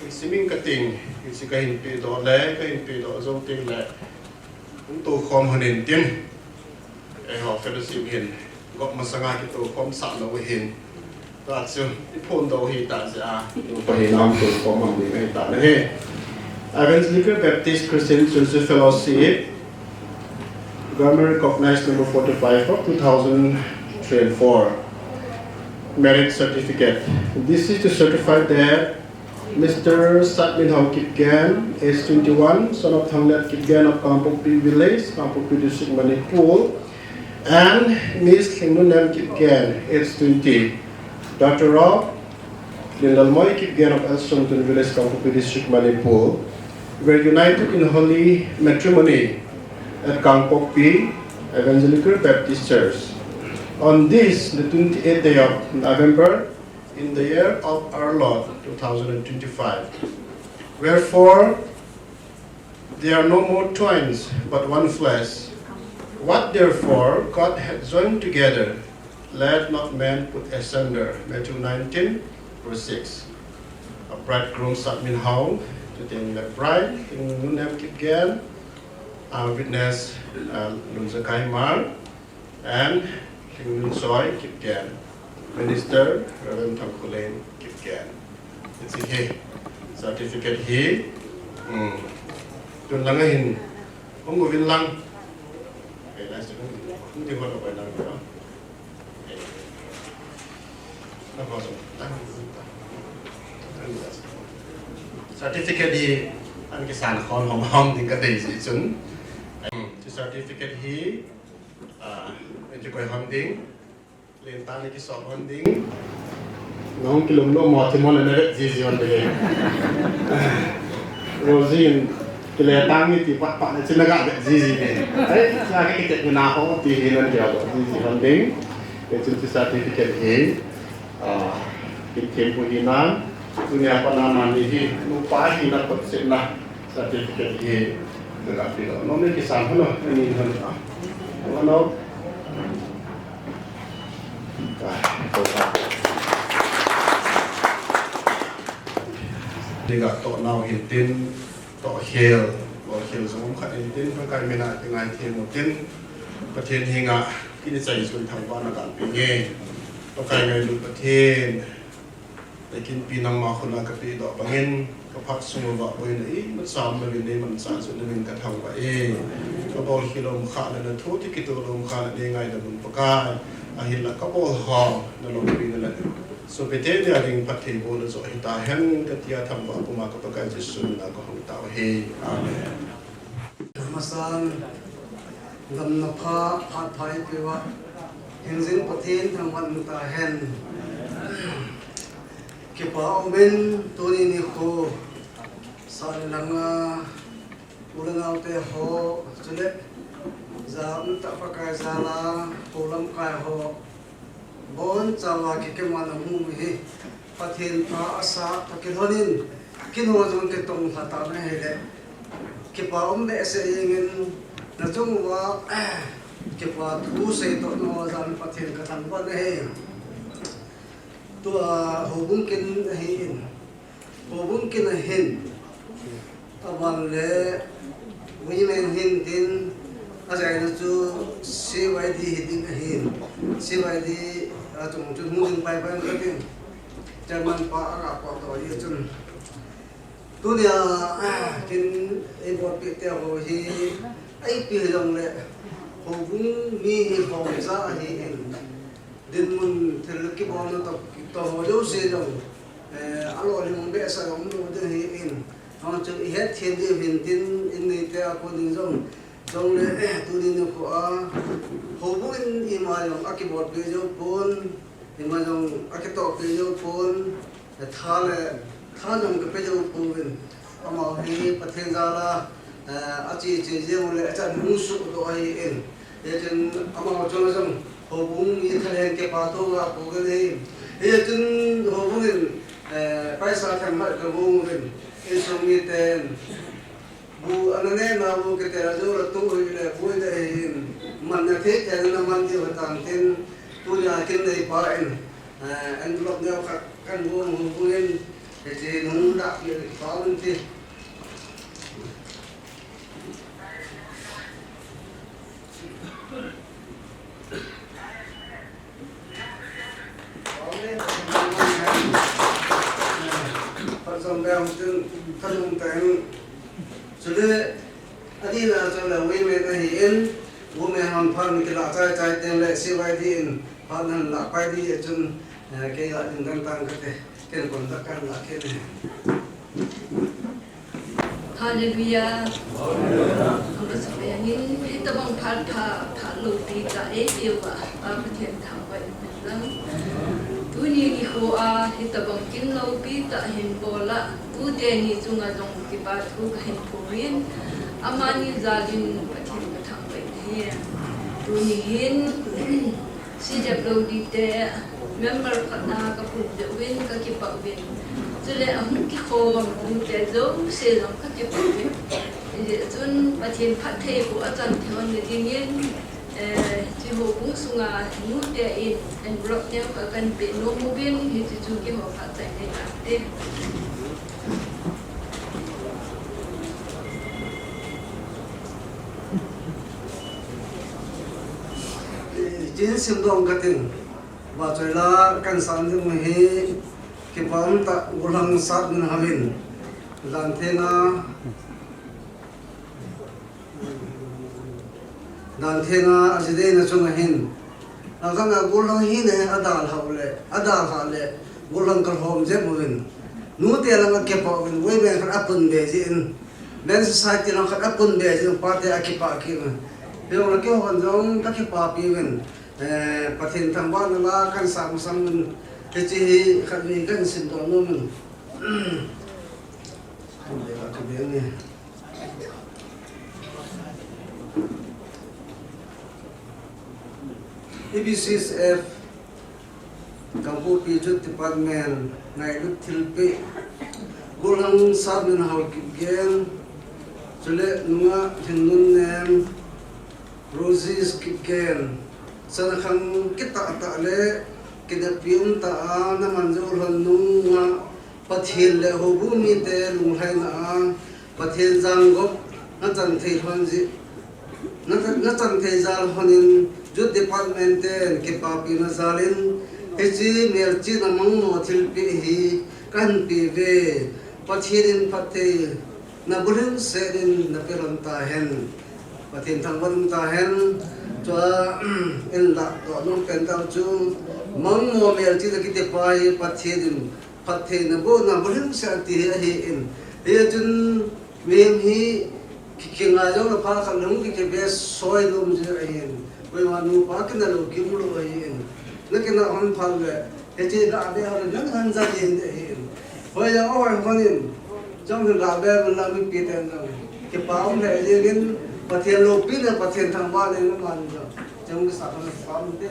Isi min kating, isi kahin pedoh le, kahin pedoh jou teng le, hung toukhom hon in tin. Eiho fellowship hin, gop masanga kitoukhom sah lou hin. Tua chu, iphondoh u hita jeh a, tua hi nang toukhom hon ding ahita nahi. Evangelical Baptist Christian Church Fellowship, Government recognized number forty-five of two thousand three and four. Marriage certificate. This is to certify that Mister Satminhao Kipgen, age twenty-one, son of Thanglet Kipgen of Kangpokpi Village, Kangpokpi District, Manipur, and Miss Lhingnunem Kipgen, age twenty, daughter of Linlalmoi Kipgen of Elsongtun Village, Kangpokpi District, Manipur, were united in holy matrimony at Kangpokpi Evangelical Baptist Church on this, the twenty-eighth day of November, in the year of our Lord, two thousand and twenty-five. Wherefore, they are no more twins, but one flesh. What therefore God hath joined together, let not man put asunder. Matthew nineteen, verse six. A bridegroom Satminhao, today the bride, Lhingnunem Kipgen, uh, witness, uh, Lunjakai Mar, and Lhingnunsoi Kipgen, Minister Reverend Thangkholheng Kipgen. Hiche hi certificate hi, um, tun lang ahin, hung uvin lang. Eh, nice to meet you. Hung uvin lang. Certificate hi an kisan khom hom hom ding kadei jeh chun. Um, certificate hi Ah, kikoi hon ding. Lentang ni kisol hon ding. Nahung kilom lom mo, thim hon le navet jiji hon ding. Rosie in kile tang ni ti pat pat le chun naga vet jiji ding. Ai, sa ke kite na ho ti hi nan dia lo jiji hon ding. Ke chun ti certificate hi. Ah, kin thim pu hi nan. Tunia pa na man ni hi. Nupa hi na kot se na. Certificate hi naga pe lou. Nom le kisan hon lou, ani hon lou. Hon lou. Ka, ko ka. Naga toh nau hin tin, toh khel, toh khel jong khat in tin, Pakai mina kingai thim u tin, Pathen henga, kini chai sun thangvah naga pe nge. Pakai ngailut Pathen. Takinpi nangma khut a kapedoh bangin, kaphat sung uva boina imacha umlouvin neimanchah jeh in namin kathangvah e. Kabol khel umkha le nathu ti kitoh umkha le neingaidam un Pakai. Ahinla kabol ho naloupina le sopite dia ding phatthei bohna joh hitahen katia thangvah puma ka Pakai Jesu mina kahung tao ahi. Amen. Amasan, damna pha, phat pha eipeuva, hingjing Pathen thangvah tahen. Kipa umin, tuni nikho, sah le lhanga, u le naote ho, chule, ja umtah Pakai jal a, ho lamkai ho, Bonchauva kikim a namu hi Pathen pha asah toh kilhonin, kin ho jong kitong lha tan ahile, kipa um behseh jengin, nachung uva kipa thu seitoh nau jal in Pathen kathangvah ahi. Tua houbung kin ahin, Houbung kin ahin, aban le women hin tin, achaina chu C Y D hi ding ahin, C Y D a chung chu hung ding pai pai katin, chairman pa aga pot to ahi chun. Tunia, kin eibolpeh te ho hi, eipi hijongle, houbung mi hi hom ja ahin. Dinmun thil kibolna toh, toh ho jouse jong, eh, alolhing behseh a umlou ding ahin. Hung chu ihet them diu hin tin, in neite a kon in jong, jongle, eh, tuni nikho a, houbung in ima jong akibolpeh jou pon, ima jong akitohpeh jou pon, Tha le, tha jong kape jou pouvin. Amaho hi Pathen jal a, eh, ache che jeng u le, achan hung suhdoh ahin. Hichun amaho chunga jong, houbung mi thalheng kipa thu ga pouvin ahi. Hichun houbung in, eh, paisa themkhat kagong uvin. Insung miten, Bu ana neh nau bu kitel jou le tuhi le bu ite hin man na thei te na man diu tang tin tunia kin neipa in, eh, envelope neo khat kan bu mu bu in, Hiche nung dah pi le pa un ti. Amen. Phat jong bang tin thanung teng. Chule ani na chule women ahi in, women hon phat ni kila chai chai teng le C Y D in phat nan la pai di chun, eh, kei la ding dan tang kate. Ken kon dak kan la ken. Hallelujah. Amasang ahin, hitabang phat pha, pha loupi tah eipeuva, Pa Pathen thangvah in lang. Tuni nikho a, hitabang kin loupi tah hin bol a, tute ni chunga jong kipa thu kahin phong in, amani jal in Pathen kathangvah in ahi. Tuni hin, C W D te member khat na kapum jeh uvin kakipah uvin. Chule ahung kikhom nute jouse jong kakipah uvin. Hijeh chun Pathen phattheiboh achan thei hon nading in, eh, hiche houbung sunga nute in envelope neo khat kahin peh nom uvin, hiche chu kihou phat chai nei ate. Hitin simdoh kating. Vahchoi la kahin san ding hi, kipa umtah gollhang Satminhao in, Danthenga, Danthenga ajidei na chunga hin, Langkhat a gollhang hina adalhah le, adalhah le, gollhang kalhom jep uvin. Nute lang akipah uvin, women khat apun be jin. Men's Society lang khat apun be jin, pate akipah kit uvin. Hijongle keihon jong kakipapi uvin. Eh, Pathen thangvahna la kahin sah masang uvin. Hiche hi khatvei kahin simdoh nom in. Kahin be la kabe nge. A B C S F, Kangpokpi Youth Department, ngailut thilpeh, gollhang Satminhao Kipgen, chule nungah Lhingnunnem, Roses Kipgen, sana khang kitah tah le, kineppi umtah a, naman jou lhon nungah, Pathen le houbung mite lunglhaina a, Pathen jangop nachan thei lhon jeh, nachan, nachan thei jal lhon in Youth Department ten kipapina jal in hiche melchihna mangmo thilpeh hi kahin pe uve. Pathen in phattheina bulhingset in nape lhon tahen. Pathen thangvah in um tahen. Chua, in lah doh nom pen tah chu mangmo melchihna kiti pa hi Pathen in phattheina bohna bulhingset ati hi ahin. Hichun mihem hi ki, kingai jong le phat khat le hung ki, kibe soi nom jeh ahin. Koima nupa kina lou kimu lou ahin. Nakina hon phat le, hiche ga be hon le nang han ja jeng ding ahin. Hoi jong ahoi hon in. Jong hin ga be mun la mipi ten jong. Kipa um le jeng in, Pathen loupina, Pathen thangvahna in aman jong. Jong kisa hon pa um te.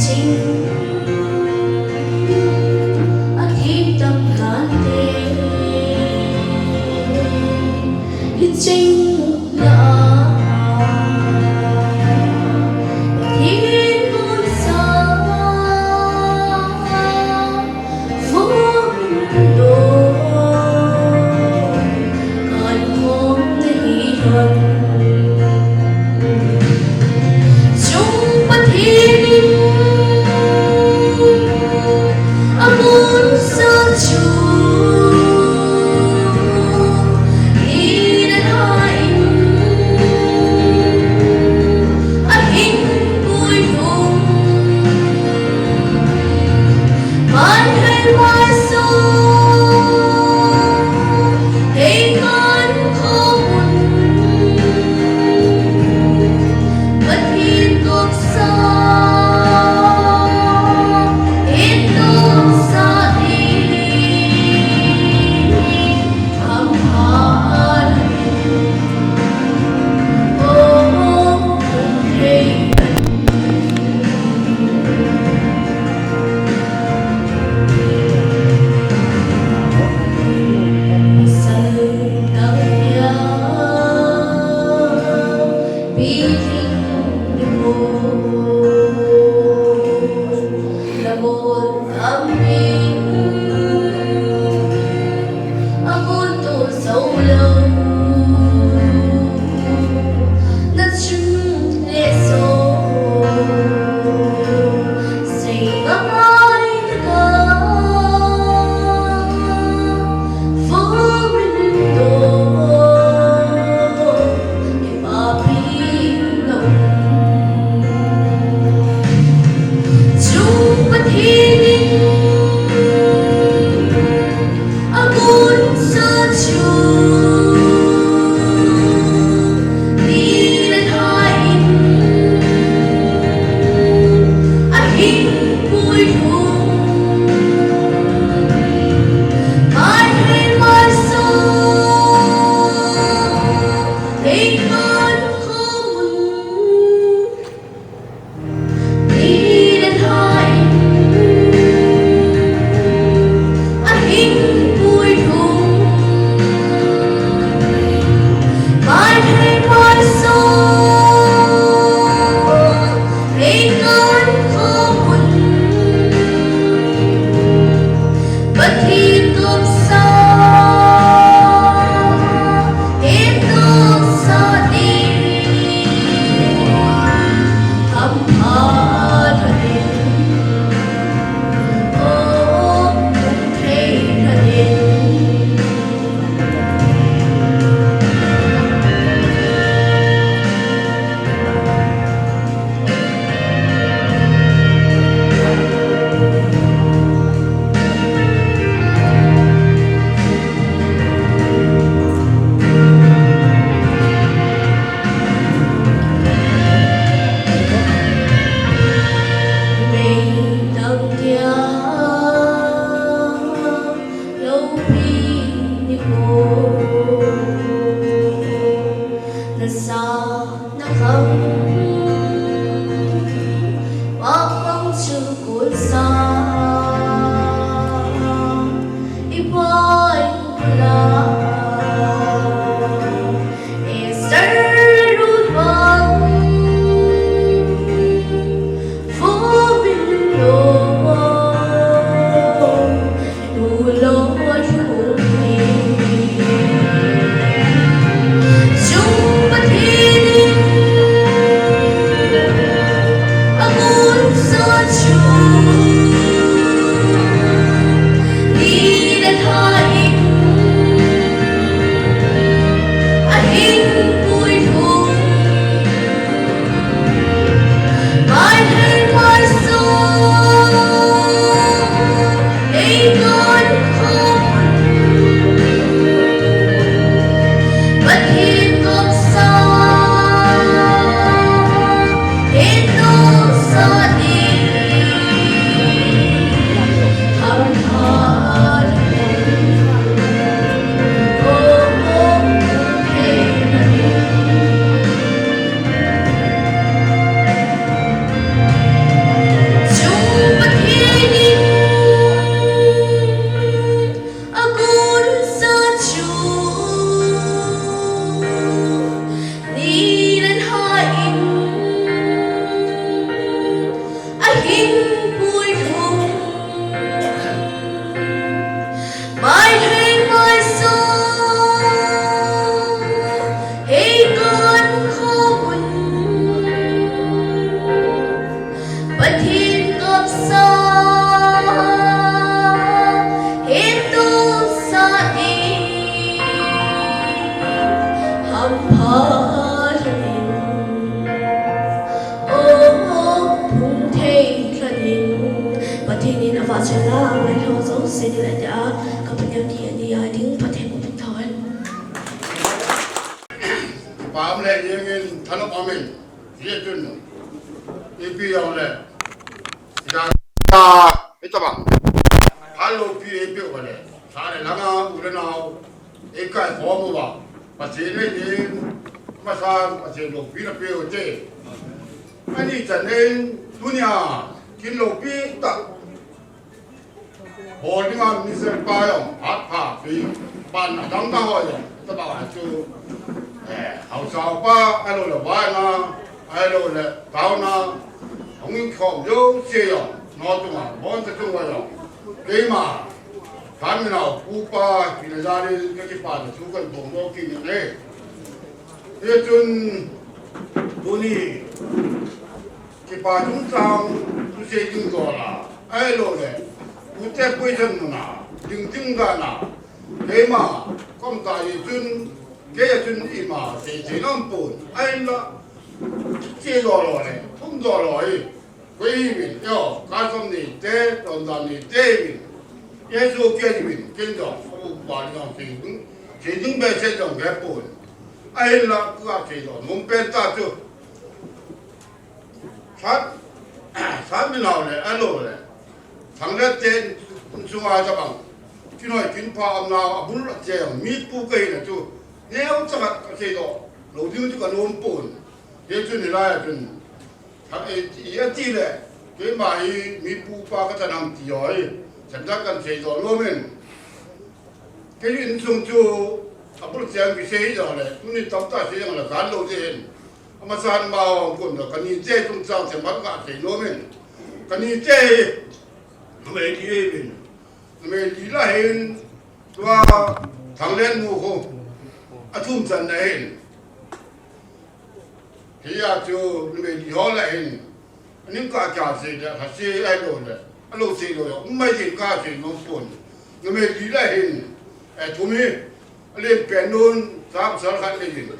Ching, athim tam tante, hicheng la, Pathen gonsa, Pui thum, mai thei mai so, hei kan kho un. Pathen gopsa, hei tu sa di, ham pha thei. O, phung thei lhonin, Pathen in avahchoi la, amailhou jouse dinga tia, ka paneo ni ani a ding, Pathen in phatthei boh hen. Pam le yengin thanop amen. Ye tun. Ipi jong le. Ita, ita bang. Hello, pi, ipi bang le. Sa le langa, u le nao. Eikai khom uva, Pathen in, masa Pathen loupina pe u te. Ani chan in, tunia, kin loupi tah. Bol dinga minister pa jong, phat pha pi, pan adang dang ho jong, tabang a chu, eh, haosa pa, ahilou le vaina, ahilou le taona, hung in khom jouse jong, nao chunga, boncha chunga jong, keima, Khanminao pupa, kina jali, ka kipana thu kan bol doh kit in ahi. Hichun, tuni, kipa chungchang, thusei ding dola, ahilou le, pute puisan muna, ding ding dana, keima, kom ta hichun, kei a chun ima, sei sei nom pon, ahinla, sei doh lou le, thum doh lou hi. Koi hiuvin, yo, kasom neite, tondan neite hiuvin. Jesu Christa hiuvin, ken jong, Upa jong sei ding, sei ding be sei jong be pon. Ahinla, ka sei jong, nom pen ta chu. Sat, Khanminao le, ahilou le. Thanglet te, sunga tabang. Kin hoi, kin pha, umnau, abul a che, mi pu ka hina chu. Neocha khat ka sei jong, lou ding chu ka nom pon. Hichun hilai a chun. Thang, eh, i ati le, keima hi mi pu pa ka thanam ti ho hi, chan ta kan sei doh lou men. Kei insung chu, abul cheng kisei doh le, tuni tamtah sei doh le, kan lou ding hin. Amasan ma hung kun doh, ka ni te chungchang che mat ka sei lou men. Ka ni te hi, numei li hi hin. Numei li la hin, tua Thanglen nu ho, athum channa hin. Hia chu numei li ho la hin, aning ka cha sei le, ha sei ahilou le, alou sei lou, um mai din ka sei nom pon. Numei li la hin, eh, thum hi, alen pen nun, sa pasal khat nei din.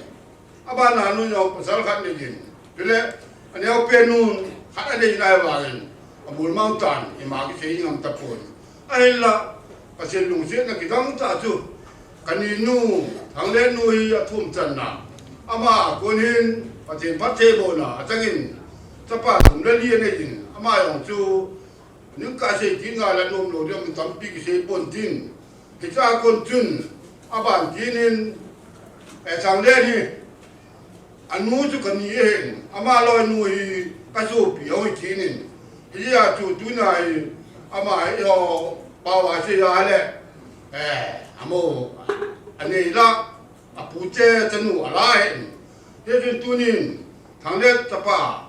Abana nun jong pasal khat nei din. Chule, aneo pen nun, khat anei nai vangin, abul mang tan, ima kisei ngam tapon. Ahinla, Pathen lungsetna kidang tah chu, ka ni nu, Thanglen nu hi athum channa. Ama kon hin, Pathen phattheibohna, achangin, chapa thum le li anei din, ama jong chu, ning ka sei kit ngai le nom lou ding, mi tampi kisei pon tin. Hicha kon chun, aban kinin, eh, Thanglen hi, anu chu ka ni ahin, ama loi nu hi ka sopi ahi kinin. Hia chu tuna hi, ama hi ho, pao a sei a le, eh, amo, anei la, apu che chanu ala ahin. Hichun tunin, Thanglet chapa,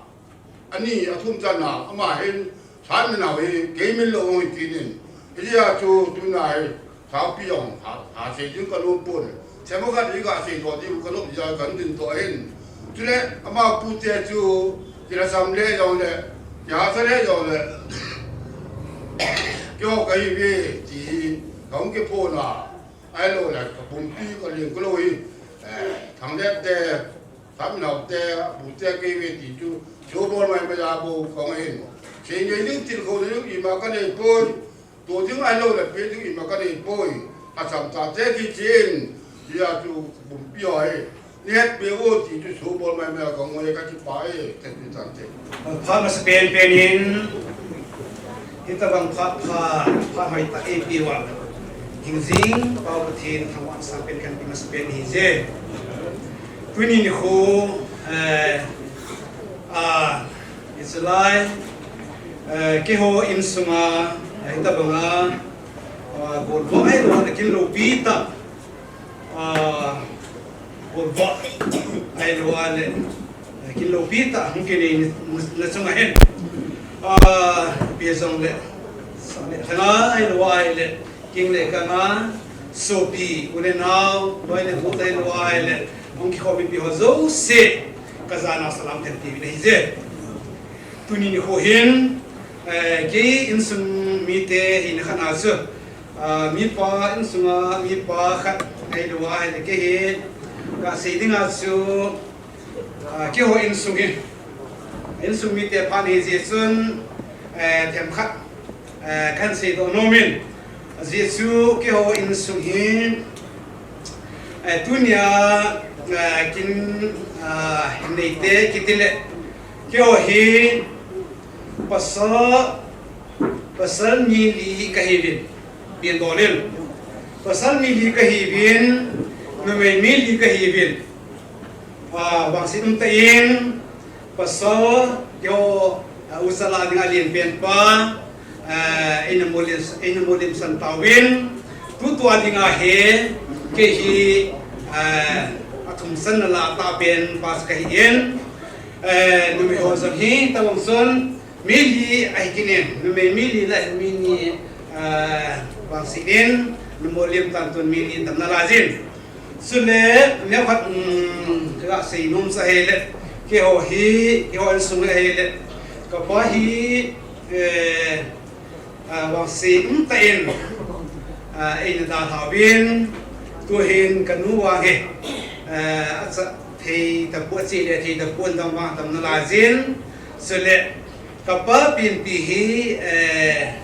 ani athum channa, ama hin, Khanminao hi, kei min lou hung hi kinin. Hia chu tuna hi, Thangpi jong, ha, ha sei ding ka nom pon. Semo khat hi ka sei doh ding ka nom jeh a kan din doh hin. Chule, ama pute chu, kila sam le jong le, kihahsa le jong le, keiho ka hiuve, ti hi, ka hung kiphon a. Ahilou le, ka pumpi, ka leng ka lou hi, eh, Thanglet te, Khanminao te, apu te kei ve ti chu, chu bol mai mai a bou kong ahin. Sei ngei ding tilkhouna ding ima ka nei poi, to ding ahilou le pe ding ima ka nei poi, acham ta te kichen, hia chu pumpi ho hi. Nei het pe o ti chu chu bol mai mai a kong e ka kipah e, te pi tan te. Pha masa pen pen in, hitabang pha, pha, pha hoi ta e pi wa. Hingjing, Pau Pathen, thangvah sang pen kan pi masa pen hi je. Tuni nikho, eh, a, it's a lie. Eh, keiho insunga, eh, hitabanga, ah, golvah ahilou le kin loupi tah, ah, golvah ahilou le, eh, kin loupi tah hung kinei na chunga hin, ah, Pi jong le, sang le khana ai lo ai le, king le kanga, sopi, u le nau, loi le pu tai lo ai le, hung kikhom mipi ho jouse, ka jana salam thei ti le hi je. Tuni nikho hin, eh, kei insung mite hina khat a chu, ah, mipa insunga mipa khat ai lo ai le kei hi, ka sei dinga chu, Ah, keiho insung hi, insung mite phat hi jeh chun, eh, themkhat, eh, kan seidoh nom in. Ajeh chu keiho insung hi, eh, tunia, eh, kin, ah, neite kiti le, keiho hi pasal, pasal mi li kahiuvin, pian dol in. Pasal mi li kahiuvin, numei mi li kahiuvin. Ah, vangset umtah in, pasal, keiho, ah, u chal a dinga lenpen pa, ah, eina molim, eina molimsan tauvin, tutua dinga hi, kei hi, ah, athumchanna la tah pen pa chu kahi in, eh, numei ho jong hi, tobang chun, mi li ahi kit in, numei mi li le mi ni, ah, vangset in, na molim tan tun mi ni damna la jin. Chule, neokhat, um, ka sei nom chu ahile, keiho hi, keiho insung ahile, ka pa hi, eh, ah, vangset umtah in, ah, eina dalhauvin, tuhin ka nu vang hi, eh, acha thei tapou, ache le thei tapou, damna, damna la jin, chule, ka pa Pinpi hi, eh,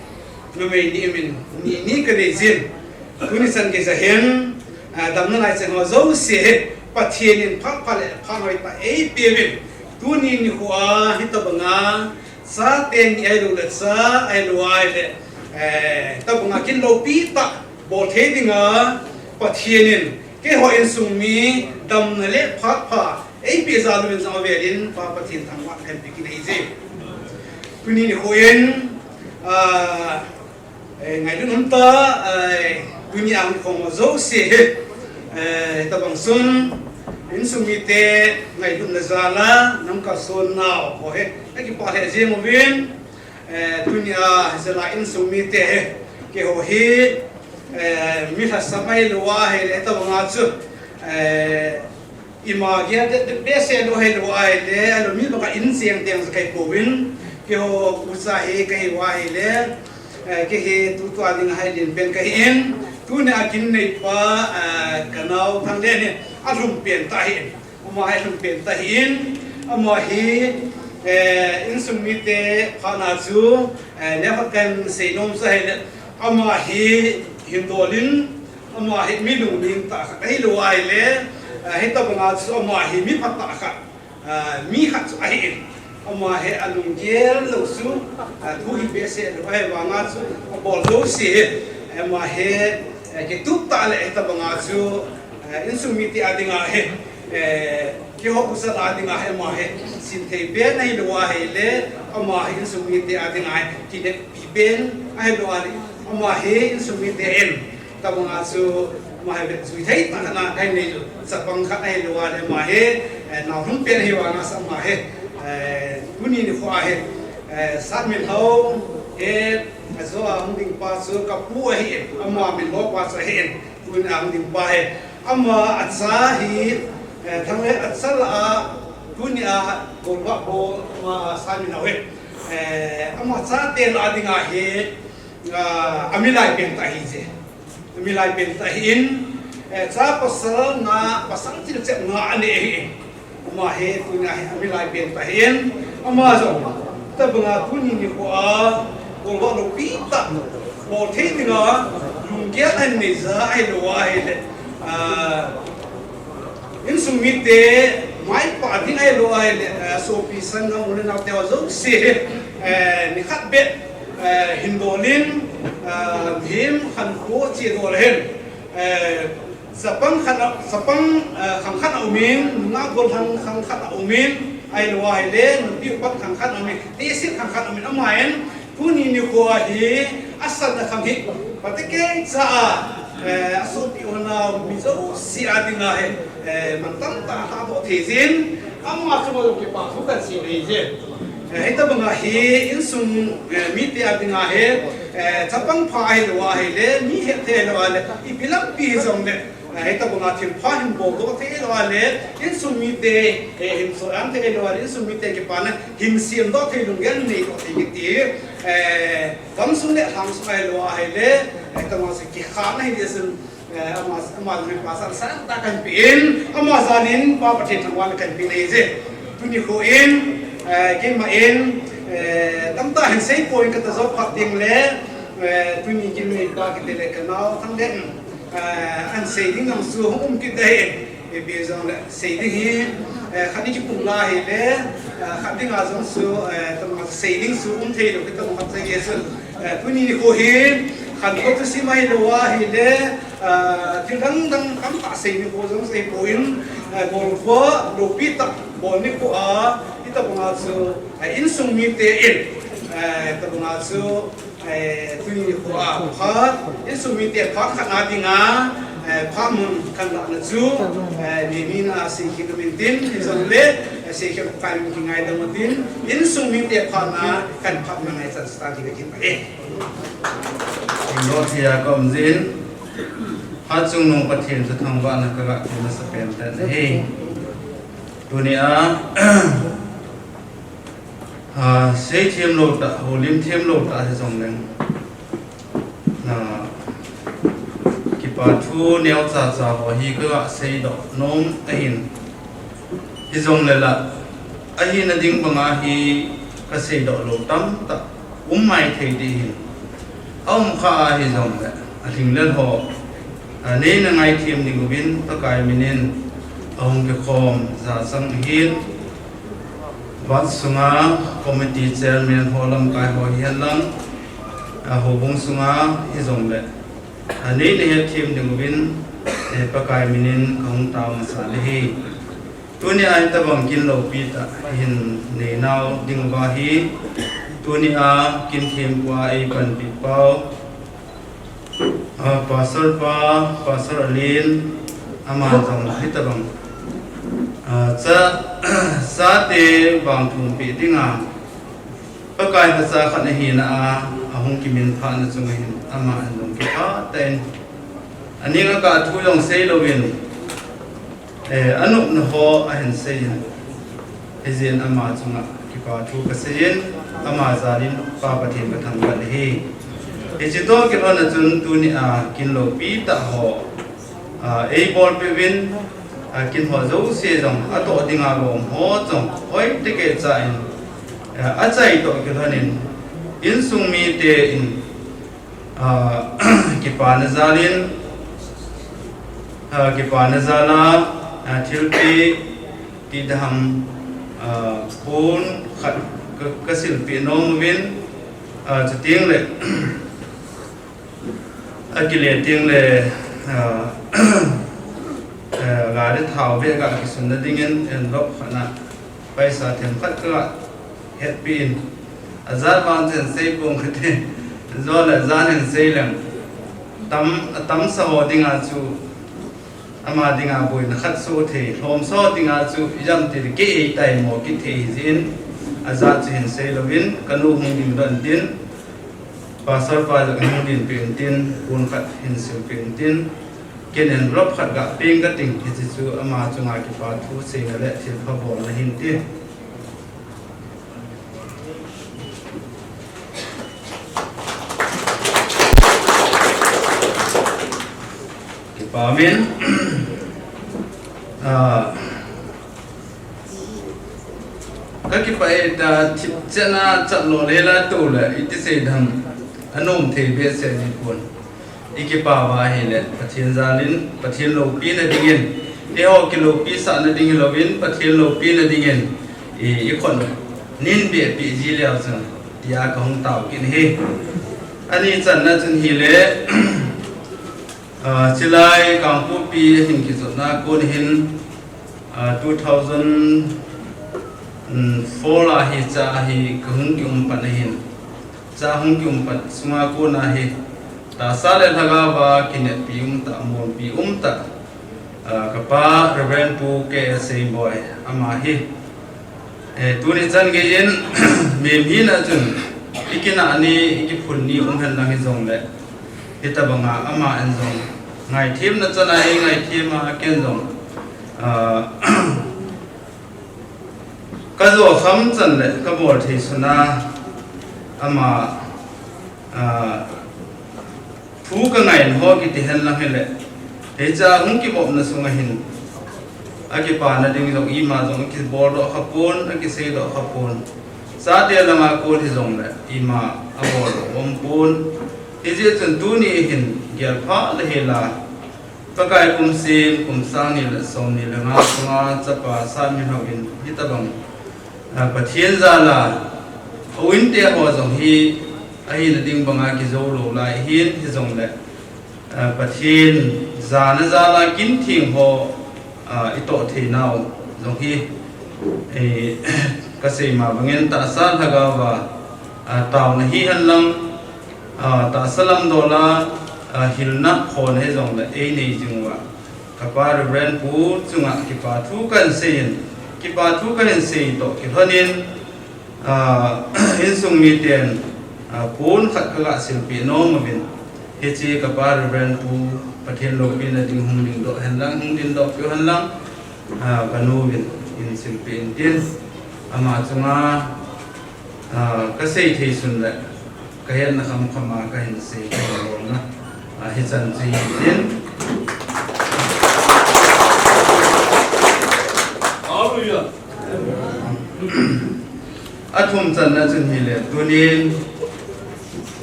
numei ni umin, ni, ni kanei jin. Tuni chan geiya hin, eh, damna lai chan ho jouse hi, Pathen in phat pha le phat hoitah eipeuvin. Tuni nikho a, hitobanga, chate ni ahilou le cha, ahilou ahile, eh, hitobanga kin loupi tah, bol thei dinga, Pathen in, keiho insung mi, damna le phat pha, eipeh jal uvin jong avel in, Pa Pathen thangvah kahin pe kit ahi je. Tuni nikho in, ah, eh, ngailut umtah, eh, tunia hung kikhom ho jouse hi, eh, tobang chun, insung mite ngailutna jal a, nam kalson nau ho hi, akipah lheh jeng uvin, eh, tunia, hichelai insung mite hi, keiho hi, eh, mi lhasam ahilou ahile, tobanga chu, eh, ima gel de, de, behseh lou ahilou ahile, ahilou mi banga in cheng teng chu kahi pouvin, keiho ucha hi kahiu ahile, eh, kei hi tutua dinga hi lenpen kahi in, tunia kin neipa, eh, ka nao Thanglen hi, alhum pen tah ahi in, ama hi alhum pen tah ahi in, ama hi, eh, insung mite phat na chu, eh, neokhat kan sei nom chu ahile, ama hi hin dol in, ama hi mi lungning tah khat ahilou ahile, eh, hitobanga chu ama hi mi phatah khat, ah, mi khat chu ahi in. Ama hi alunggel lou chu, ah, thu hi behseh lou ahivanga chu abol jouse hi, ama hi, eh, kitup tah le hitobanga chu, eh, insung mite a dinga hi, eh, keiho ucha a dinga hi ama hi sin thei pen ahilou ahile, ama hi insung mite a dinga hi kineppi pen ahilou ahile, ama hi insung mite in, tobanga chu ama hi vetjui thei tah khat na kahin nei chu, chapang khat ahilou ahile ama hi, eh, naolhum pen ahivanga chu ama hi, eh, tuni nikho a hi, eh, Satminlhao hi, ajo a hung ding pa chu ka pu ahi in, ama min lo pa chu ahi in, tunia hung ding pa hi, ama acha hi, eh, Thanglen acha lah a, tunia golvah bol, ama Satminlhao hi, eh, ama chate lah a dinga hi, ah, amilai pen tah ahi je. Amilai pen tah ahi in, eh, cha pasal nga, pasal chilchep nga anei ahi in. Ama hi tunia hi amilai pen tah ahi in. Ama jong, hitobanga tuni nikho a, golvah loupi tah, bol thei dinga, lunggel ahin nei jeh ahilou ahile, ah, insung mite, maipah ding ahilou ahile, eh, sopi sanggam u le nao te ho jouse, eh, nikhat beh, eh, hin dol in, eh, him khankho che dol ahin, eh, chapang khat a, chapang, eh, khang khat a um in, nungah gollhang khang khat a um in, ahilou ahile, nupi upat khang khat a um in, tehse khang khat a um in, ama in, tuni nikho a hi, asanna khang hi, phatecha a, eh, asopi u nao mi jouse a dinga hi, eh, mantam tah a lhadoh thei jin, ama chu ma jong kipa thu kan sei nei jin. Eh, hitabanga hi insung, eh, mite a dinga hi, eh, chapang pha ahilou ahile, mi hetthei ahilou ahile, ipi lampi hijongle, eh, hitabanga thilpha hin boldoh thei ahilou ahile, insung mite, eh, hin sohang thei ahilou ahile, insung mite kipana hin semdoh thei, lunggel neidoh thei kiti, eh, gamsung le lhangsung ahilou ahile, eh, hitabanga se kikhahna hi le sun, Eh, ama, ama jong hi pasal sangtah kahin pe in, ama jal in Pa Pathen thangvahna kahin pe in ahije. Tuni kho in, eh, keima in, eh, tamtah hin sei poi kati jou phat ding le, eh, tuni kin mi pa kiti le kanao thang den, eh, ahin sei ding jong chu hung um kit ahi. Ipi jong le sei ding hi, eh, khat ni kipum la hile, eh, khat dinga jong chu, eh, tamtah sei ding chu um thei lou, kiti tamtah sei ye chu. Eh, tuni nikho hi, khankho thusim ahilou ahile, eh, thil dang dang tamtah sei nikho jong sei poi, eh, golkhoh loupi tah bol nikho a, hitabanga chu, eh, insung mite in, eh, hitabanga chu, eh, tuni nikho a, phat, insung mite phat khatna dinga, eh, phat mun kahin lahna chu, eh, ni ni na sei kit nom in tin, hijongle, eh, sei kit kai min kingaidam u tin, insung mite phatna kahin phat na ngai chan start kit in ba e. Ing lo thia kom jin, ha chungnung Pathen chu thangvahna kaga pe masapen tan ahi. Tuni a, a, sei them lou tah, houlim them lou tah hijongleng, a, kipa thu neocha cha ho hi kaga seidoh nom ahin. Hijongle la, ahina ding banga hi kaseidoh lou tamtah um maithei ding ahin. Aum kha ahijongle, alhinglel ho, a, neina ngaithem ding uvin Pakai minin ahung kikhom jachang ahin. Vang sunga committee chairman ho lamkai ho hihen lang, a, houbung sunga hijongle, a, neina hetthem ding uvin, eh, Pakai minin kahung tao masa le hi. Tuni a hitabang kin loupi tah hin neinau ding uva hi, tuni a kin thempu a eipanpi pau, a, Pastor pa, Pastor Alin, ama jong hitabang, a, cha, chate vangthum pe dinga, Pakai phacha khat ahina a, ahung kiminphahna chunga hin, ama jong kipah tah in, aning a kah thu jong seilouvin, eh, anopna ho ahin seiyin, hijeh in ama chunga kipa thu kaseiyin, ama jal in Pa Pathen kathangvah ahi. Hiche toh kilhon a chun tuni a kin loupi tah ho, a, eibolpeh uvin, a, kin ho jouse jong atoh dinga lom ho jong hoitah keh cha in, a, achai toh kilhon in, insung mite in, a, kipana jal in, a, kipana jal a, a, thilpeh ti ding ham, a, pon khat ka, kasilpeh nom uvin, a, chuteng le, akile teng le, a, a, gari thao bag a kisunna dingin envelope khat a paisa themkhat kaga hetpeh in, ajat vang chu hin seipong kate, jole jan hin seileng, tam, atamsa ho dinga chu, ama dinga boina khatsoh thei, lhomsa ho dinga chu ijemtil kei eitaimo kit thei hijeh in, ajat chu hin seilouvin, kanu hung dingdoh intin, Pastor pa jong hung dinpeh intin, pon khat hin silpeh intin, ken envelope khat gapeng kating, hiche chu ama chunga kipa thu seina le thilpha bolna ahin ti. Kipa umin, a, kakipah e, ta thipchetna chatlo lela toule iti sei ding ham, anom thei behseh ahipon. Ikipa uva ahile Pathen jal in, Pathen loupina dingin, eiho kiloupisahna ding hilouvin, Pathen loupina dingin, i, ikhut u nin behpeh ji leu chun, tia kahung tao kit ahi. Ani channa chun hile, a, chulai Kangpokpi hin kijotna kon hin, a, two thousand four a hi cha hi kahung kium pat ahin. Cha hung kium pat sunga kona hi, tahsa le lhagaova kineppi umtah, molpi umtah, a, kapa Reverend Pu K S Seiboi ama hi, Eh, tuni chan geiyin, mimhina chun, ikinah ni, ikiphun ni um henlang hijongle, hitabanga ama in jong ngaithemna chana eingaithema, ken jong, ah, kajo kham chan le kabol thei suna ama, ah, thu kangai ho kiti henlang hile, hicha hung kivopna sunga hin, akipana ding jong ima jong akibol doh khapon, akisei doh khapon. Chate langa kon hijongle ima abol doh umpon. Hijeh chun tuni hin gelpha le hila, Pakai kum sim, kum sang ni le som ni le nga sunga chapa Sat Minhao in hitabang, ah, Pathen jala, a u inte ho jong hi, ahina ding banga kijou lou lai hin, hijongle, ah, Pathen jana jala kin theng ho, ah, itoh theinau jong hi, eh, kasei ma bangin tahsa lhagaova, ah, taona hi henlang, ah, tahsa lamdola, ah, hilna khona hijongle einei jing uva, kapa Reverend Pu chunga kipa thu kahin seiyin, kipa thu kahin sei toh kilhonin, ah, insung miten, ah, pon khat kaga silpeh nom uvin, hiche kapa Reverend Pu Pathen loupina ding hung dingdoh henlang, hung dingdoh peh henlang, ah, kanu uvin hin silpeh intin, ama chunga, ah, kasei thei sun le kahetna khamkhama kahin sei, kahin bolna, ah, hichan chu hitin. Hallelujah. Athum channa chun hile, tunin,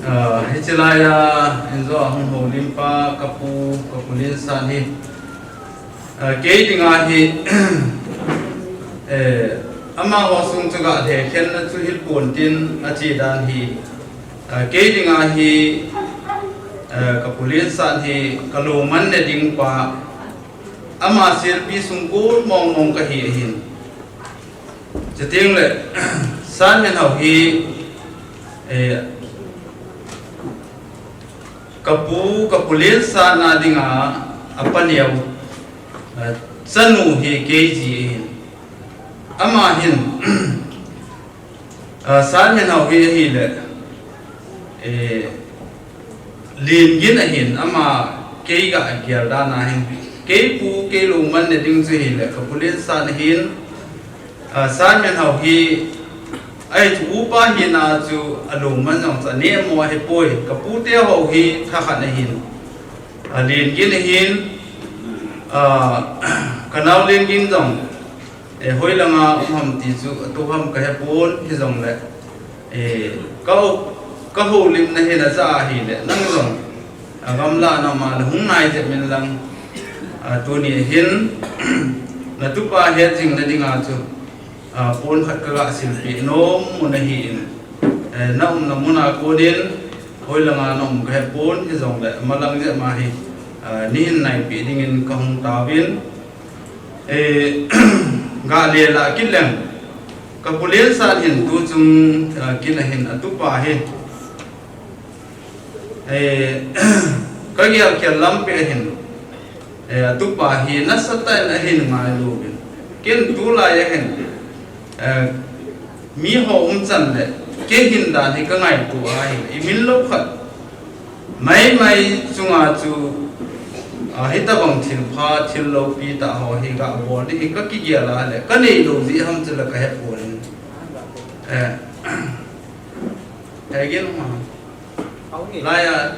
ah, hiche laiya injo a hung houlimpa kapu, kapu Liensat hi, ah, kei dinga hi, eh, amaho sung chu ga lhekhenna chu hilpon tin ache dan hi, ah, kei dinga hi, ah, kapu Liensat hi kalungmanna ding pa, ama selpi sung kon mongmong kahi ahin. Chutengle, Sat Minhao hi, eh, kapu, kapu Liensat na dinga apa neo, eh, chanu hi kei ji ahin. Ama hin, ah, Sat Minhao hi ahile, eh, Liengin ahin, ama kei ga gel dan ahin. Kei pu, kei lungmanna ding chu hile, kapu Liensat ahin, ah, Sat Minhao hi, ahi chu upa hina chu alungman jong chu anemo ahipoi, kapute ho hi thakhat ahin. Ah, Liengin ahin, ah, kanao Liengin jong, eh, hoilanga um ham ti chu, atoh ham kahepon, hijongle, eh, ka, kahoulimna hi naja ahile, nang jong, ah, gamla na ma le hung nai jep inlang, ah, tuni hin, natupa hetjingna dinga chu, ah, pon khat kaga silpeh nom u ahin, eh, naumna muna konin, hoilanga naum kahepon, hijongle, malang jep ma hi, ah, neihin naipeh dingin kahung tauvin, eh, ga lela kit leng, kapu Liensat hin tuchung, ah, kin ahin atupa hi, eh, kagel khel lampi ahin, eh, atupa hi nasatah in ahin ngailu uvin. Ken tulai ahin, eh, miho umchan le, kei hin dan hi kangaito ahi, imin lou khat maimai chunga chu, ah, hitabang thilpha, thil loupi tah ho hi gabol ding hi kakigel a le, kanei lou jeh ham chule kahepon. Eh, hegin ma. Laiya,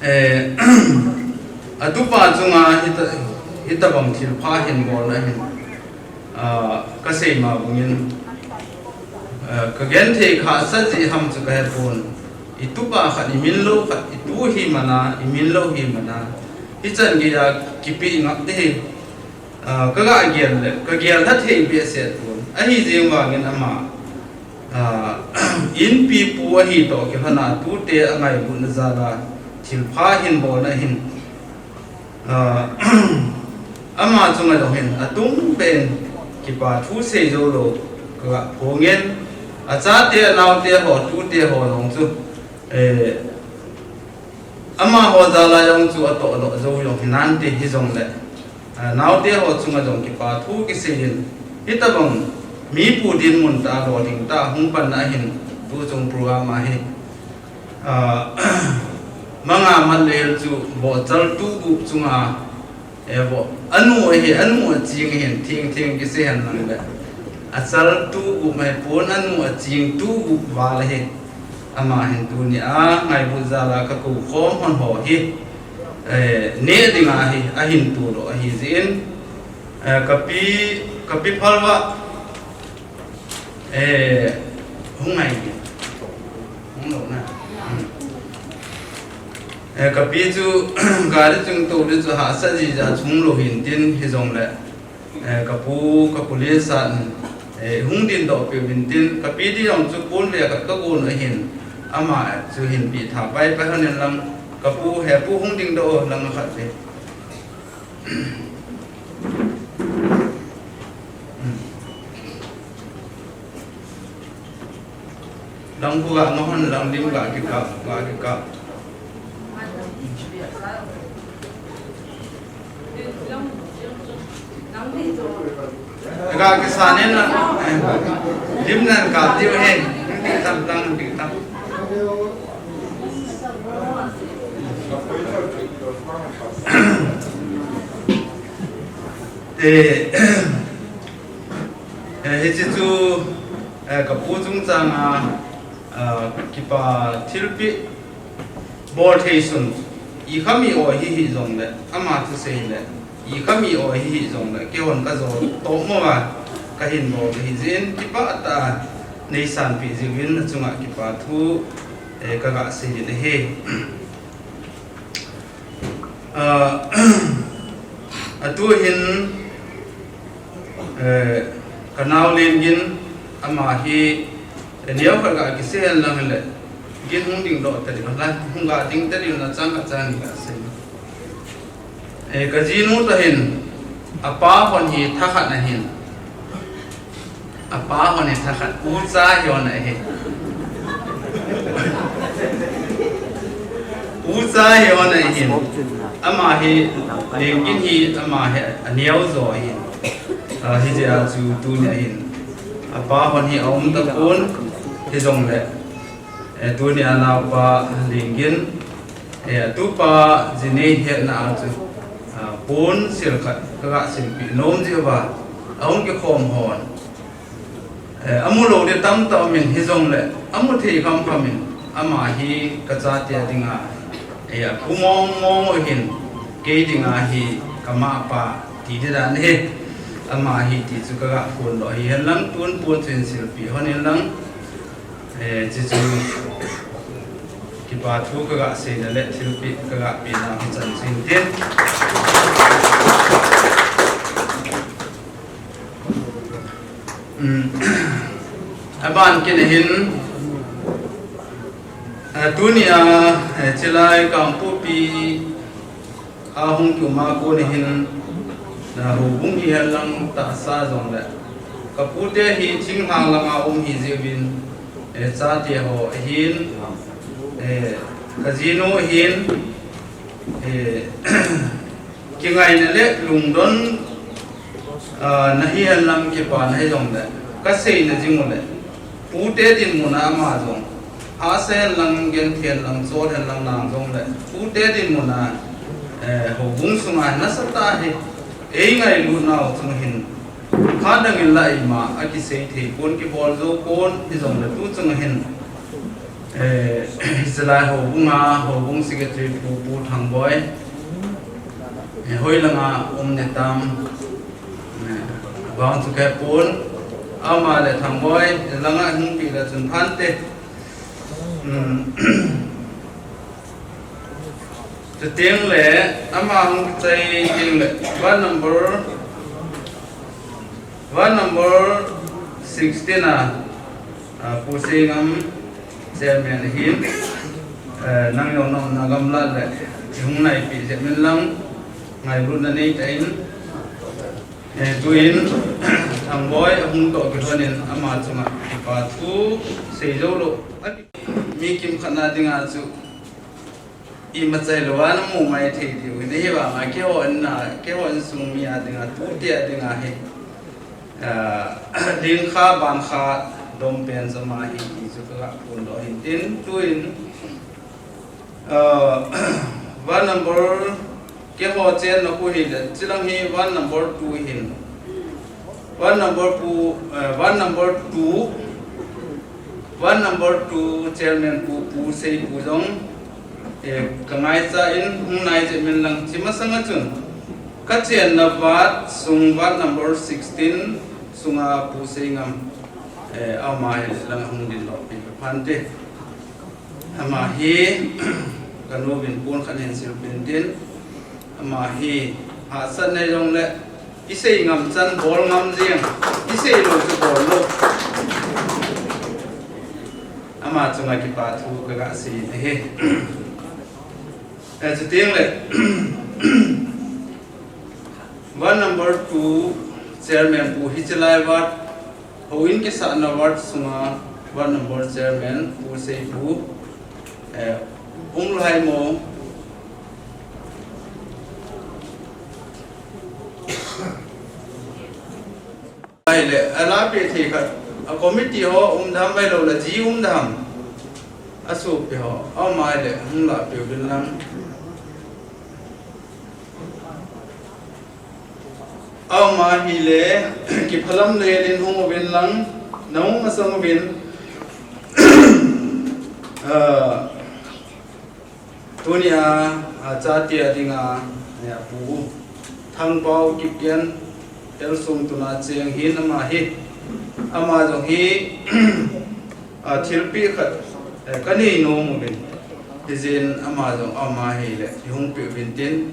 eh, atupa chunga hita, hitabang thilpha hin bolna hin, ah, kasei ma bangin, ah, kagenthei khahsat jeh ham chu kahepon. Itupa khat, imin lou khat, itu hi mana, imin lou hi mana, hichan geiya kipeh ngap ding hi, ah, kaga gel le, kagel lha thei behseh pon. Ahijeng vangin ama, ah, inpipu ahi toh kilhona tute angailutna jala thilpha hin bolna hin, ah, ama chunga jong hin atungbeh in kipa thu sei jou lou kaga phongin, achate anaote ho, tute ho jong chu, eh, amaho jala jong chu atohdoh jou jong hinante hijongle, Ah, naote ho chunga jong kipa thu kisei in, hitabang mipu dinmun tah a lolhing tah a hung panna ahin, tuchung program a hi, ah, Manga Manlel chu bohchal tu gup chunga, eh, boh, anu ahi, anu aching ahin, thing thing kisei hen lang le. Achal tu gup mai pon, anu aching tu gup val ahi. Ama hin tunia ngailutna jal a kakou khom hon ho hi, eh, neh dinga hi, ahin tudoh ahi jeh in, eh, kapi, kapi phalva, eh, hung ngai hi. Hung lou na. Hmm. Eh, kapi chu, gari chung tou ding chu hahsa jeh a chung lou hin tin hijongle. Eh, kapu, kapu Lesa in, eh, hung dingdoh peh uvin tin, kapi ding jong chu pon ve khat kagon ahin, ama chu hin pi tha pai pai hon in lang, kapu, he pu hung dingdoh lang khat ve. Lang pu ga nga hon lang lim ga kikap, ga kikap. Ga kisa nen lang, eh, lim nan kap diu hen, ding tam lang, ding tam. Eh, eh, hiche chu, eh, kapu chungchang a, ah, kipa thilpeh bol thei sun, i khami o hi hijongle, ama thusei le, i khami o hi hijongle, keihon kajo tomo a, kahin bol hi jeh in, kipah tah a neisanpeh jeh uvin, nachunga kipa thu, eh, kaga sei in ahi. Ah, atu hin, eh, kanao Lengin ama hi, eh, neo khat ga kisei hen lang le, gin hung dingdoh ta ding, la hung ga ding ta ding na chang a chang ga sei. Eh, kajinu toh hin, apa hon hi thakhat ahin. Apa hon hi thakhat, ucha hi hon ahi. Ucha hi hon ahin. Ama hi, Lengin hi, ama hi, aneo jo ahin. Ah, hijeh a chu tunia hin. Apa hon hi aum tapon, hijongle. Eh, tunia naopa Lengin, eh, atupa jinei hetna a chu, ah, pon sil khat kaga silpeh nom jeh uva, ahung kikhom hon. Eh, amu lou ding tamtah umin hijongle, amu thei khamkham in, ama hi kachate dinga, eh, apu mong mong u hin, kei dinga hi kamapa ti ding dan ahi, ama hi ti chu kaga phondoh hi hen lang, tun pon chu hin silpeh hon in lang. Eh, chuchu kipa thu kaga seina le thilpeh kaga pehna hi chan chu hin tin. Um, aban kit ahin, eh, tunia, eh, chilai Kangpokpi a hung kiuma kon hin, ah, houbung hi hen lang tahsa jongle, kapute hi thinglhang langa um hi jeh uvin, eh, chate ho ahin, eh, kajinu ahin, eh, kingaina le lungdon, ah, nahi hen lang kipana hijongle, kaseina jing u le, pute dinmun a ama jong, hahsa hen lang, genthei hen lang, chol hen lang nang jongle, pute dinmun a, eh, houbung sunga nasatah a hi, eingailut nau chung hin, khat dang in la ima, akisei thei pon, kibol jou pon, hijongle tuchung hin, eh, hichelai houbung a, houbung secretary pu, Pu Thangboi, eh, hoilanga um ne tam, eh, vang chu kahepon, ama le Thangboi, langa hung pi le chun phante. Um, chuteng le, ama hung chai teng le, ward number, ward number sixteen a, ah, Pu Seingam chairman ahin, eh, nang jong naumna gamla le, hung naipi jep in lang, ngailutna neitah in, eh, tuin, Thangboi ahung toh kilhon in, ama chunga kipa thu sei jou lou, mi kimkhat na dinga chu, Ima chai lou a namu mai thei diu ahi, ahivanga keiho in a, keiho insung mi a dinga, tute a dinga hi, ah, lingkha, bankha, dom pen joma hi, ti chu kaga phondoh ahin tin, tuin, ah, ward number, keiho chenna khu hile, chilang hi ward number two hin. Ward number two, eh, ward number two, ward number two chairman pu, Pu Seipu jong, eh, kangaicha in hung nai jep in lang, chi masanga chun kachenna ward sung, ward number sixteen sunga Pu Seingam, eh, ama hi lang hung ding lou pi phante. Ama hi, kanu vin pon khat hin silpeh in tin, ama hi, hahsatna jongle, isei ngam chan bol ngam jeng, isei lou chu bol lou. Ama chunga kipa thu kaga sei ahi. Eh, chuteng le, ward number two chairman pu hi chilai ward, houin kisahna ward sunga ward number chairman Pu Seipu, eh, um lhai mo. Ahile, ala pe thei khat, a committee ho um dam, ahilou le ji um dam. Asopi ho, ama ahile, hung la pe uvin lang. Ama ahile, kiphalam le din hung uvin lang, nahung masang uvin. Ah, tunia, ah, chate a dinga, eh, Pu Thangpau Kipgen, Elsung tuna cheng hin ama hi, ama jong hi, ah, thilpeh khat, eh, kanei nom uvin. Hijeh in ama jong ama ahile, ihung peh uvin tin.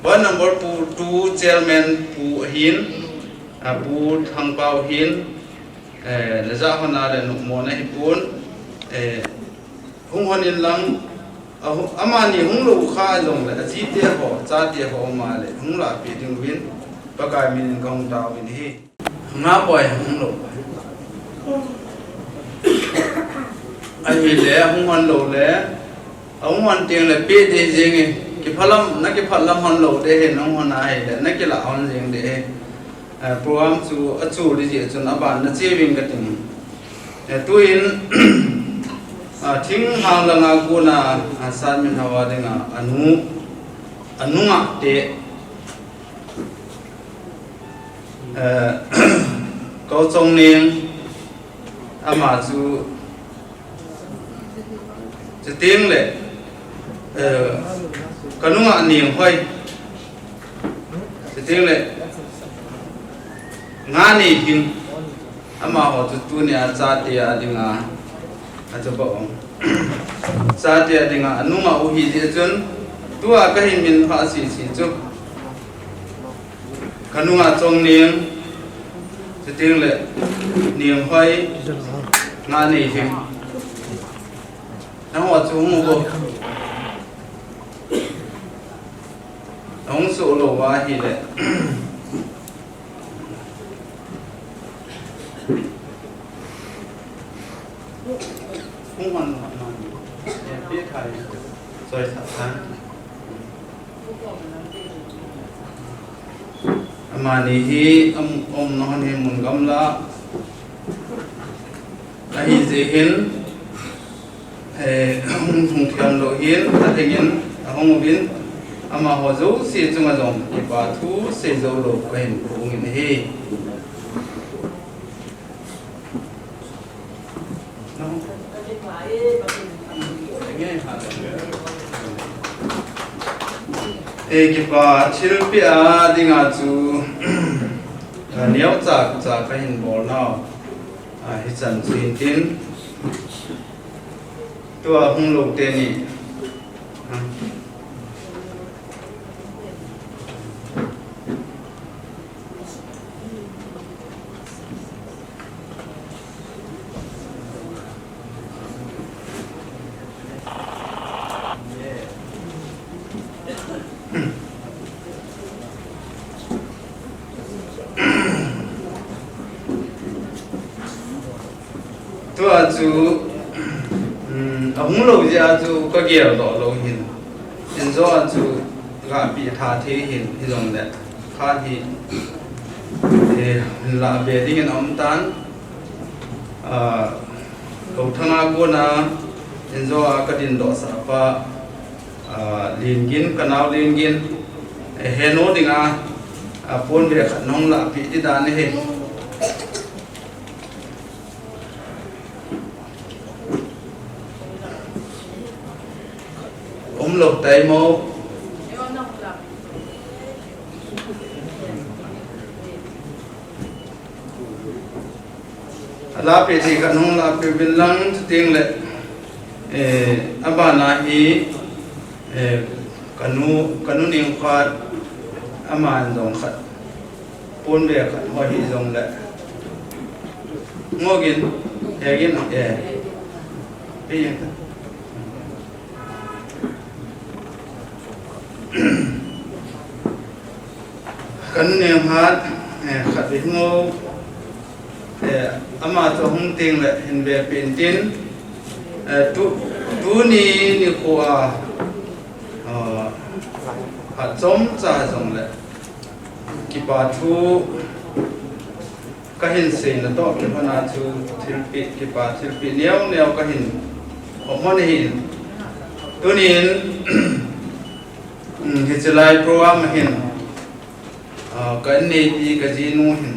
Ward number two chairman pu ahin, ah, Pu Thangpau hin, eh, najah hon a le nopmo nahi pon, eh, hung hon in lang, ah, hu-, amani hung lou kha jongle, ajite ho, chate ho um a le, hung la pe ding uvin, Pakai min in kahung tao uvin ahi. Nga boi hung lou. Ahile, hung hon lou le, ahung hon teng le, pe ding jeng e, kiphalam, nakiphalam hon lou ding ahi, nahung hon ahile, nakila hon jeng ding ahi. Eh, program chu achu ding jeh chun aban nache uvin kating. Eh, tuin, ah, thinglhang langa kona, ah, Satminhao a dinga, anu, anungah te, eh, Kouchongneng, ama chu, chuteng le, eh, kanungah Nenghoi. Chuteng le, Nganeihing, amaho chu tunia chate a dinga, achu ba um. Chate a dinga, anungah u hijeh chun, tua kahin min phah sese chu. Kanungah Chongneng, chuteng le, Nenghoi, Nganeihing. Nangho chu hung uvo. Nahung soh lou va ahile. Hung hon lou ma. Pe thai. Soi sa sa. Amani hi, um, umna hon hi mun gamla. Ahijeh hin, eh, hung, hung thiam lou hin, alhingin, ahung uvin, amaho jouse chunga jong, kipa thu sei jou lou kahin phongin ahi. Eh, kipa thilpeh a dinga chu, ah, neocha cha kahin bol nau, ah, hichan chu hin tin, tua hung lou teni, ah, Tua chu, um, Hung lou jeh a chu ka geldoh lou hin. Injo a chu ga pi tha thei hin, hijongle khat hi, eh, la be ding in um tan. Ah, Louthang a kona injo a ka dindoh sah pa, ah, Lengin, ka nao Lengin, eh, heno ding a, ah, ponbe khat nahung lah pi ti dan ahi. Um lou tai mo. Ala pe ti ka nung la pe bin lang chu ting le, eh, abana hi, eh, kanu, kanu ning khat, aman jong khat. Ponbe khat ho hi jong le. Ngogin, hegin, eh. Pi yang ta. Kanu ning khat, eh, khat ve mo. Eh, ama chu hung ting le hin ve pen tin. Eh, tu, tuni nikho a, ah, achom cha jong le. Kipa thu ka hin seina toh kihona chu thilpeh, kipa thilpeh neo neo ka hin hon ahin. Tunin, um, hiche lai program a hin, ah, ka inneipi ka jinu hin,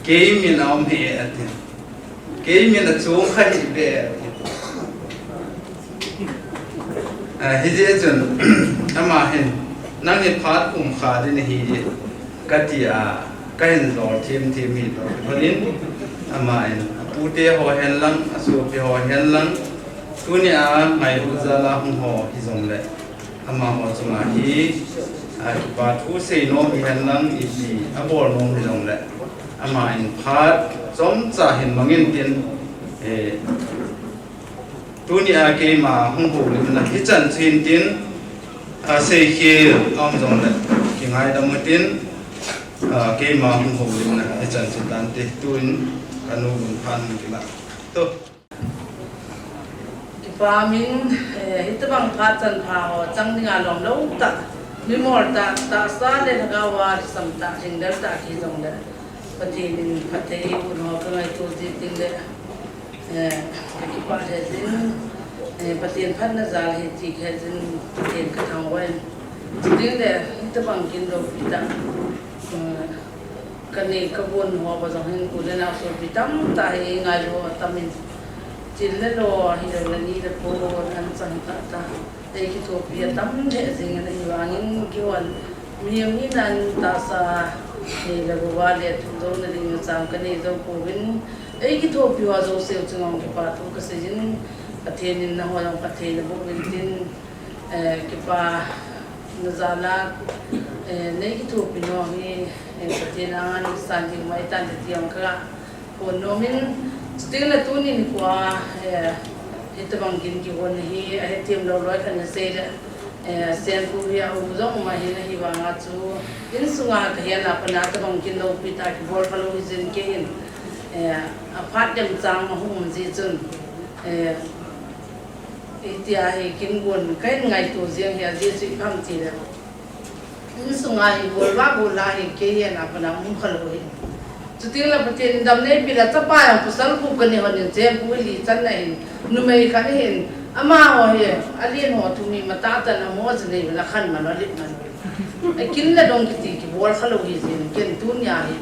kei min a um hih e ati. Kei min a chung kha hih ve ati. Ah, hijeh chun, ama hin, nang hi phat kum kha ding nahi, kati a, ka hin jol thim thim hi toh. Honin, ama in, apute ho hen lang, asopi ho hen lang, tuni a ngailut jal a hung ho hi jong le, amaho chunga hi, ah, kipa thu sei nom hi hen lang, ipi abol nom hi jong le, ama in phat chomcha hin mangin tin, eh, Tuni a keima hung houlimna hichan chu hin tin, a, seikhel a um jong le, kingaidam u tin, a, keima hung houlimna hichan chu tante, tuin kanu Gunphan hung kila. Tu. Kipa min, eh, hitobang phat chan pha ho chang dinga lom lou tah, mimol tah, tahsa le lhagao a lhasam tah, lhingdel tah kijong le, Pathen in phatthei eiboh ho kangaito ji teng le, Eh, ka kipah lheh jin, eh, Pathen phatna jal ahi ti lheh jin, Pathen ka thangvah in. Chuteng le, hitobang kin loupi tah, eh, ka nei ka gon ho ba jong hin u le nao sopi tamtah hi ngailu atam in. Chil le lo, hilou le ni le po, an chang tah tah. Ei kithopi atam lheh jeng in ahivangin kihon. Mihem hina in tahsa nei le gou a le thudou na ding chang ka nei jou pouvin. Ei kithopi ho jouse u chunga kipa thu ka sei jin, Pathen in nangho jong phatthei naboh uvin tin, eh, kipana jal a, eh, nei kithopi nau hi, eh, Pathen anga nei san ding mai tan te ti jong ka phon nom in, chuteng le tuni nikho a, eh, hitobang kin kihon hi, ahethem lou loi khat in asei le, eh, Senpu hi a u jong um ahin ahivanga chu, insunga ka hel a pat a tobang kin loupi tah kibol kha lou hi jin kei hin, eh, aphat dem chang ahung um ji chun, eh, hitia hi kin gon ka hin ngaito jeng hi ajeh chu ipi ham ti le. Insunga hi bol va bol la hi kei hi ana pana um kha lou hi. Chuteng le Pathen in dam neipi le chapa jong pasal khu ka nei hon in Senpu hi li chan na hin, numei khat hin, amaho hi, alen ho thum hi matah tah in amo jinei uvin akhan man u, alet man u. Akin le dong kiti kibol kha lou hi jin, ken tunia hi,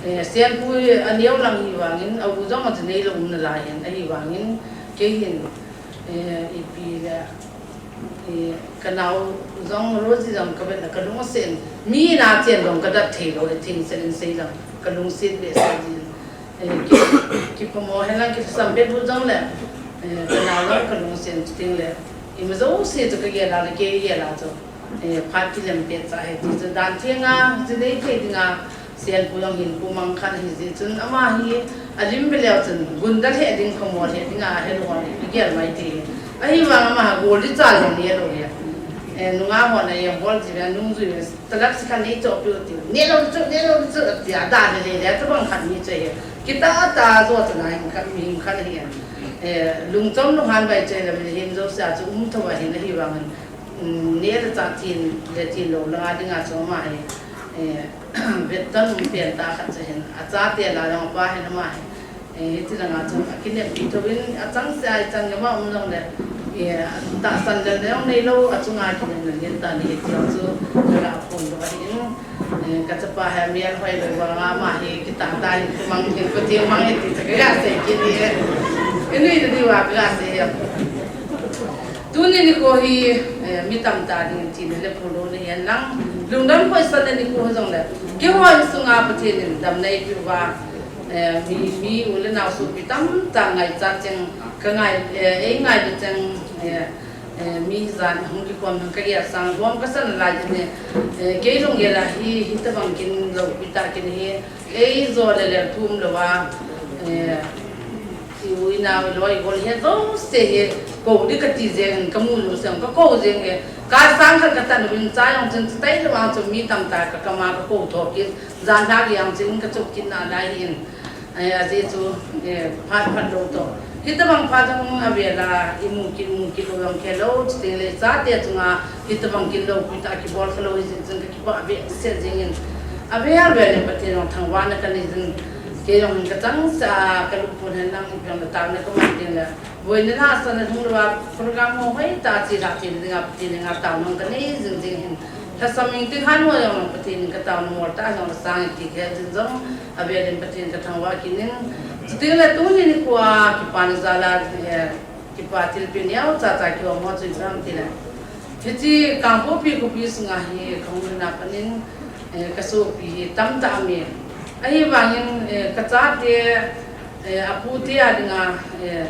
eh, Senpu hi aneo lang hivangin, a u jong ajinei lou um nalai hin, ahivangin, kei hin, eh, ipi le, Eh, ka nao jong, Rosie jong ka vet le ka lungset in, mi in a chen jong ka dat thei lou, eh, thengset in sei jong ka lungset behseh jin. Eh, ki, kiphamo hen lang kilhasam bep u jong le, eh, ka nao jong ka lungset in chuteng le, ima jouse chu ka gel a le kei gel a chu, eh, phat kilem pet cha ahi ti chu dan thenga, chu nei thei dinga, Senpu jong hin pu mang khat ahi jeh chun ama hi alim ve leu chun gunda lheh ding, phamo lheh dinga ahelou a hi gel mai thei. Ahivang ama ha gol di cha jong neh lou hi. Eh, nungah hon a eng bol ji ve, nungjui ve, talap si khat nei choh peh u ti. Neh lou chu, neh lou chu, ati a da le le le, tobang khat ni chu hi. Kitah tah jo chu na hin khat, mi hin khat ahi. Eh, lungchom lunghan vai chai lam hin jouse a chu um tho ahin ahivangin, um, neh le chah thin le thin lou langa dinga chu ama hi, eh, vetton um pen tah khat chu ahin, achate lah a jong apa hin ama hi, eh, hiti langa chu akineppi thouvin achangseh a ichan gam a um jongle, eh, tahsan lelna jong neilou, achunga kinepna lentah nei hi ti jong chu kaga phondoh ahin. Eh, kachapa hi amel hoilou vanga ama hi kitah tah in kumang hin, kuteng mang hi ti chu kaga sei kit e. Inui nadiuva kaga sei e. Tuni nikho hi, eh, mi tamtah dingin thina le phunlona hihen lang, lungdon khohsahna nikho hijongle, keiho insunga Pathen in damna eipeh uva, eh, mi, mi u le nao sopi tamtah ngaichat cheng, kangai, eh, eingailu cheng, eh, eh, mi jan hung kikhom hung kagel sang, gom kasan lai chun, eh, kei lunggel a hi, hitobang kin loupi tah kin hi, eijo le lel thum louva, eh, i u i nao i loi i gol hi jouse hi, kou ding kati jeng in, kamu jouse kakou jeng e, kasang khat katan uvin cha jong chun chuti louva chu mi tamtah kakam a kakou tho kit, jan lhah jeng chun kachup kit nalai hin. Eh, ajeh chu, eh, phat phat lou toh. Hitobang phat jong avel a imu kit, mu kit lou jong khelou, chutengle chate chunga hitobang kin loupi tah kibol khalou hijeh chun kakipah behseh jengin. Avel vel in Pathen jong thangvahna kanei jin, kei jong hin kachangseh a kalungput hen lang ipi jong le taona kaman tengle, boina lhahsamna lhung louva program ho hoitah a chelhah theina dinga Pathen henga taona kanei jing jing hin. Lhasam in tinghan ho jong Pathen in kataona mol tah jong asang in ti kei jin jong avel in Pathen kathangvah kit in. Chutengle tuni nikho a kipana jal a, eh, kipa thilpeh neocha cha kihom ho chu ipi ham tile, hiche Kangpokpi khopi sunga hi kahung lhun a pat in, eh, kasopi hi tamtah aume. Ahivangin, eh, kachate, eh, apute a dinga, eh,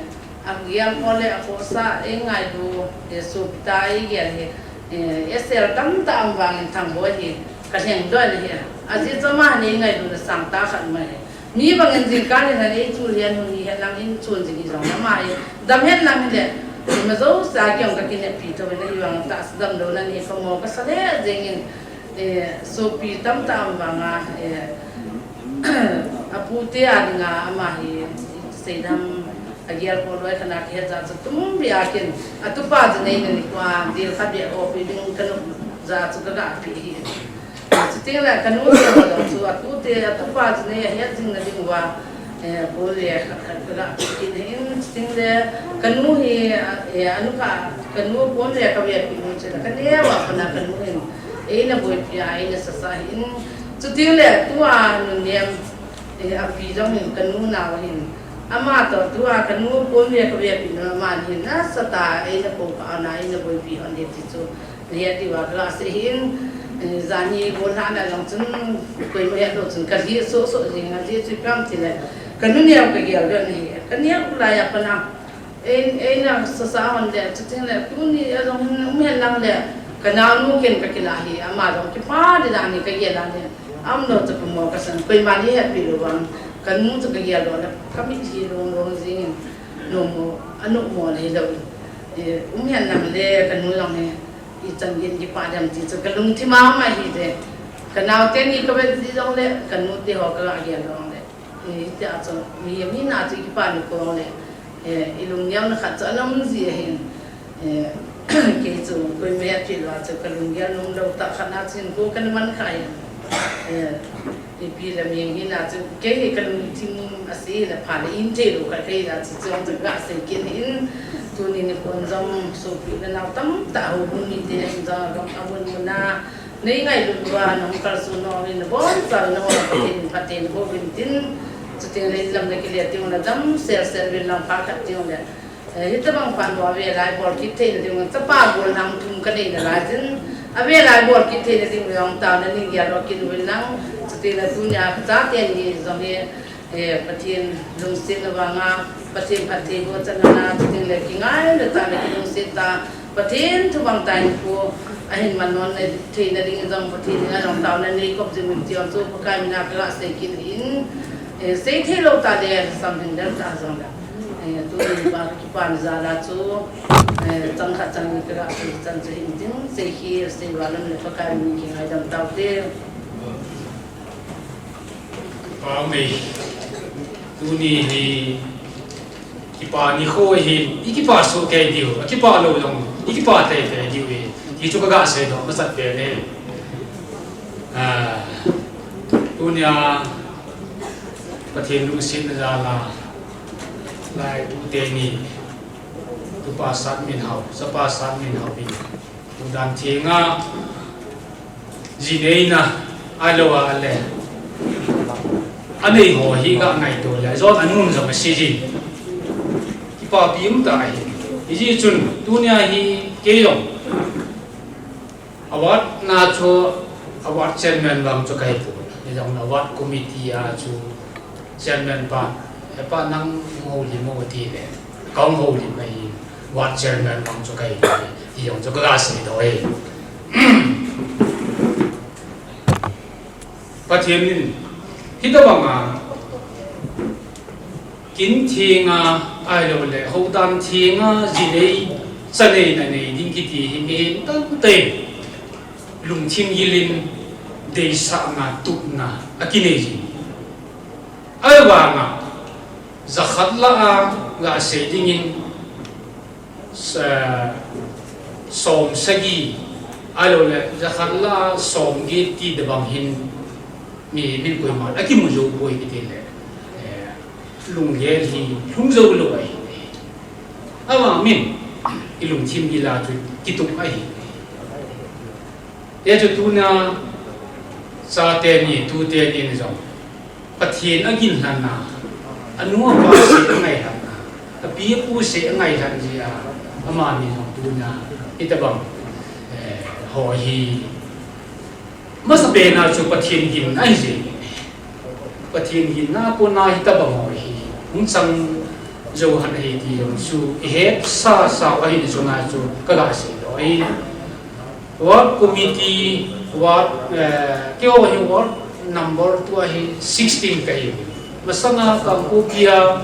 agel ho le akhohsah eingailu, eh, sopi tah eigel hi, eh, esel tamtah aum vangin Thangboi hi kalhengdoh in ahi. Ajeh chu ama hin eingailuna sangtah khat aum ahi. Mi bangin jingkah in eichul hen hun hihen lang in chun jing hijongle ama hi dam hen lang hile, ima jouse a kei jong kakineppi thouvin ahivang tahsa damlouna nei pamo kasa lheh jengin, eh, sopi tamtah aum vanga, eh, apute a dinga ama hi seidam agel ho loi khat a kahet jeh chu tumbeh a kin atupa jinei nikho a dil khat beh opi ding kanop jeh chu kaga pe hi. Chutengle kanu te ho jong chu atute atupa jinei ahet jing na diuva, eh, pon le khat khat kaga pe kit in, chutengle kanu hi, eh, anukha kanu pon le kavepeh nu chu kaneo a pat a kanu hin eina boipi a eina sasa hin, chutengle tua nunem, eh, api jong hin kanu nao ahin, ama toh tua kanu pon le kavepeh nu aman hin nasatah a eina poupha a eina boipi hon ahi ti chu nahet diuva kaga sei hin, eh, janhi gollhahna jong chun koima hetlou chun kalhih soh soh jeng, ajeh chu ipi ham tile kanu neo kagel doh in ahi, kaneo lai a pat a Ei, eina sasa hon le, chutengle tuni a jong um hen lang le, kanaonu ken kakilah hi, ama jong kipa ding dan hi kagel a le, aumlou chu pamo kasan, koiman eihetpeh lou vang, kanu chu kagel doh le, kamitlhi long long jengin, nomo, anomo le hilou in, eh, um hen lang le, kanu jong hi, ichan geiyin kipa dem ti chu kalungthim a um ahi je, kanao teni kavet ji jongle, kanu te ho kaga gel jongle. Eh, hitia chu, mihem hina chu kipa nikho le, eh, ilungneona khat chu ana um ji ahin, eh, kei chu koima hetlou a chu kalunggel nomlou tah khat na chu hinkho kana man kha ahin, eh, ipi le mihem hina chu kei hi kalungthim ase le pha le in theilou khat kahi jeh chu chuong chu kasei kit in, tuni nikho jong sopi le nao tamtah houbung mite jong gam amun muna, Nei ngailut uva, nahung kalson u hin nabonchauvin nangho Pathen in phatthei naboh uvin tin, chuteng le inlam nakile teng ule damsel sel uvin lang phat khat teng ule. Eh, hitobang phat bou avel a ibol kit theina ding ule, chapa gollhang thum kanei nalai jin, avel a ibol kit theina ding ule jong taona nei geldoh kit uvin lang, chuteng le tunia kachate ni jong hi, Eh, Pathen lungsetna vanga, Pathen phattheiboh channa, chuteng le kingaina tah le kilungset tah, Pathen thubang tah hinkho ahin manlhon theina ding jong Pathen henga jong taona nei kop jing uvin ti jong chu Pakai mina kaga sei kit in, eh, sei theilou tah le samlhing dem tah jong le. Eh, tuni pa kipana jal a chu, eh, chang khat chang ni kaga sei chan chu hin tin, sei hi sei val lam le Pakai min kingaidam taute. Pau mei, tuni hi Kipa nikho hin, i kipa soh kei diu, a kipa lou jong, i kipa teitei diu hi, ti chu ka ga seidoh masat pen e. Ah, tunia, Pathen lungsetna jal a, lai tute ni, tupa Satminhao, chapa Satminhao in, Houdan Thenga, ji neina, ahilou a le, anei ho hi ka ngaito le, jon anun jong asi jin. Kipapi um tah ahi. Hijeh chun, tunia hi kei jong, award na chu, award chairman vang chu ka hi poi. Hijong award committee a chu, chairman pa, "Hepa nang houlim o," ati le, ka hung houlim ahi, ward chairman vang chu ka hi, ti jong chu ka ga seidoh e. Pathen in, hitobang a, kin thenga, ahilou le, Houdan Thenga, ji nei, cha nei, na nei ding kiti hi, mihem tamtah in, lungthim gil in, deisahna, tupna, akinei jin. Ahivanga, jakhat lah a, ga sei dingin, sa-, som sagi, ahilou le, jakhat lah a, som get ti tobang hin, mi, min koiman, akimu jou poi kiti le, eh, lunggel hi, lhung jou lou ahi. Ahivang min, i lungthim gil a chu, kitup ahi. Hijeh chun tunia, chate ni, tute ni jong, Pathen aginlhenna, anu apa seh angailhenna, api apu seh angailhen jeh a, amani jong tunia, hitobang, eh, ho hi, masapen a chu Pathen ginna ahi jeh. Pathen ginna a kona hitobang ho hi, hung chang jou hen ahi ti jong chu, i hetsasa u ahi ti chunga chu, ka ga seidoh ahi. Ward committee, ward, eh, keiho hi ward number tua hi sixteen kahi. Masanga Kangpokpi a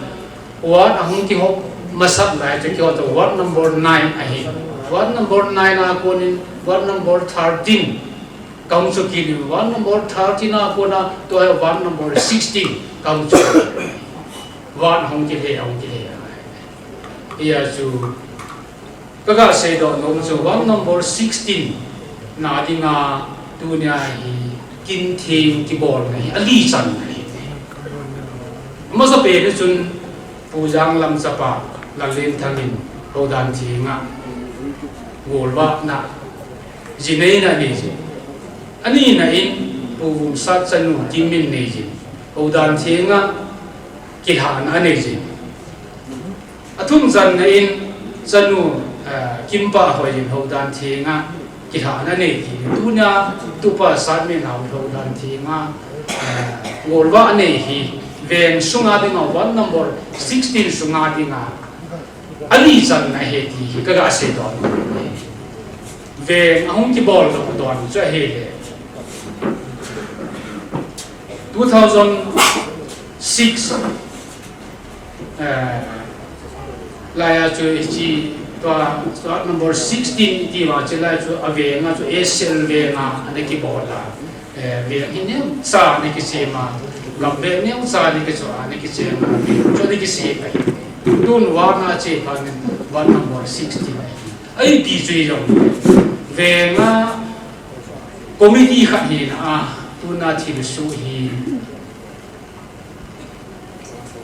ward ahung kihop masat lai chu keiho chu ward number nine ahi. Ward number nine a konin ward number thirteen kahung chu kit in, ward number thirteen a kona tua hi ward number sixteen kahung chu. Ward ahung kile, ahung kile. Hia chu Ka ga seidoh nom chu ward number sixteen na dinga tunia hi kin theng kibolna hi alichan ahi. Amasapen chun Pu Janglam chapa Lallenthang in Houdan Thenga golvahna ji neina anei jin. Anina in Pu Vumsat chanu Kimmin nei jin. Houdan Thenga kilhahna anei jin. Athumchanna in chanu, eh, Kimpa Hoiyin Houdan Thenga kilhahna anei jin. Tunia tupa Satminhao Houdan Thenga, eh, golvah anei hi veng sunga dinga ward number sixteen sunga dinga alichanna ahi ti hi ka ga seidoh. Veng ahung kibol doh don chu ahile. Two thousand six, eh, laia chu hiche tua, tua number sixteen iti uva chu lai chu avenga chu A C L venga ana kibol a. Eh, veng hi neocha ana kisem a, gam veng neocha ana kichoh a, ana kisem a, chu ana kisem a. Tun ward a che phat in ward number sixteen ahi. Ahi ti chu hijong. Venga committee khat hina a, tuna thilsoh hi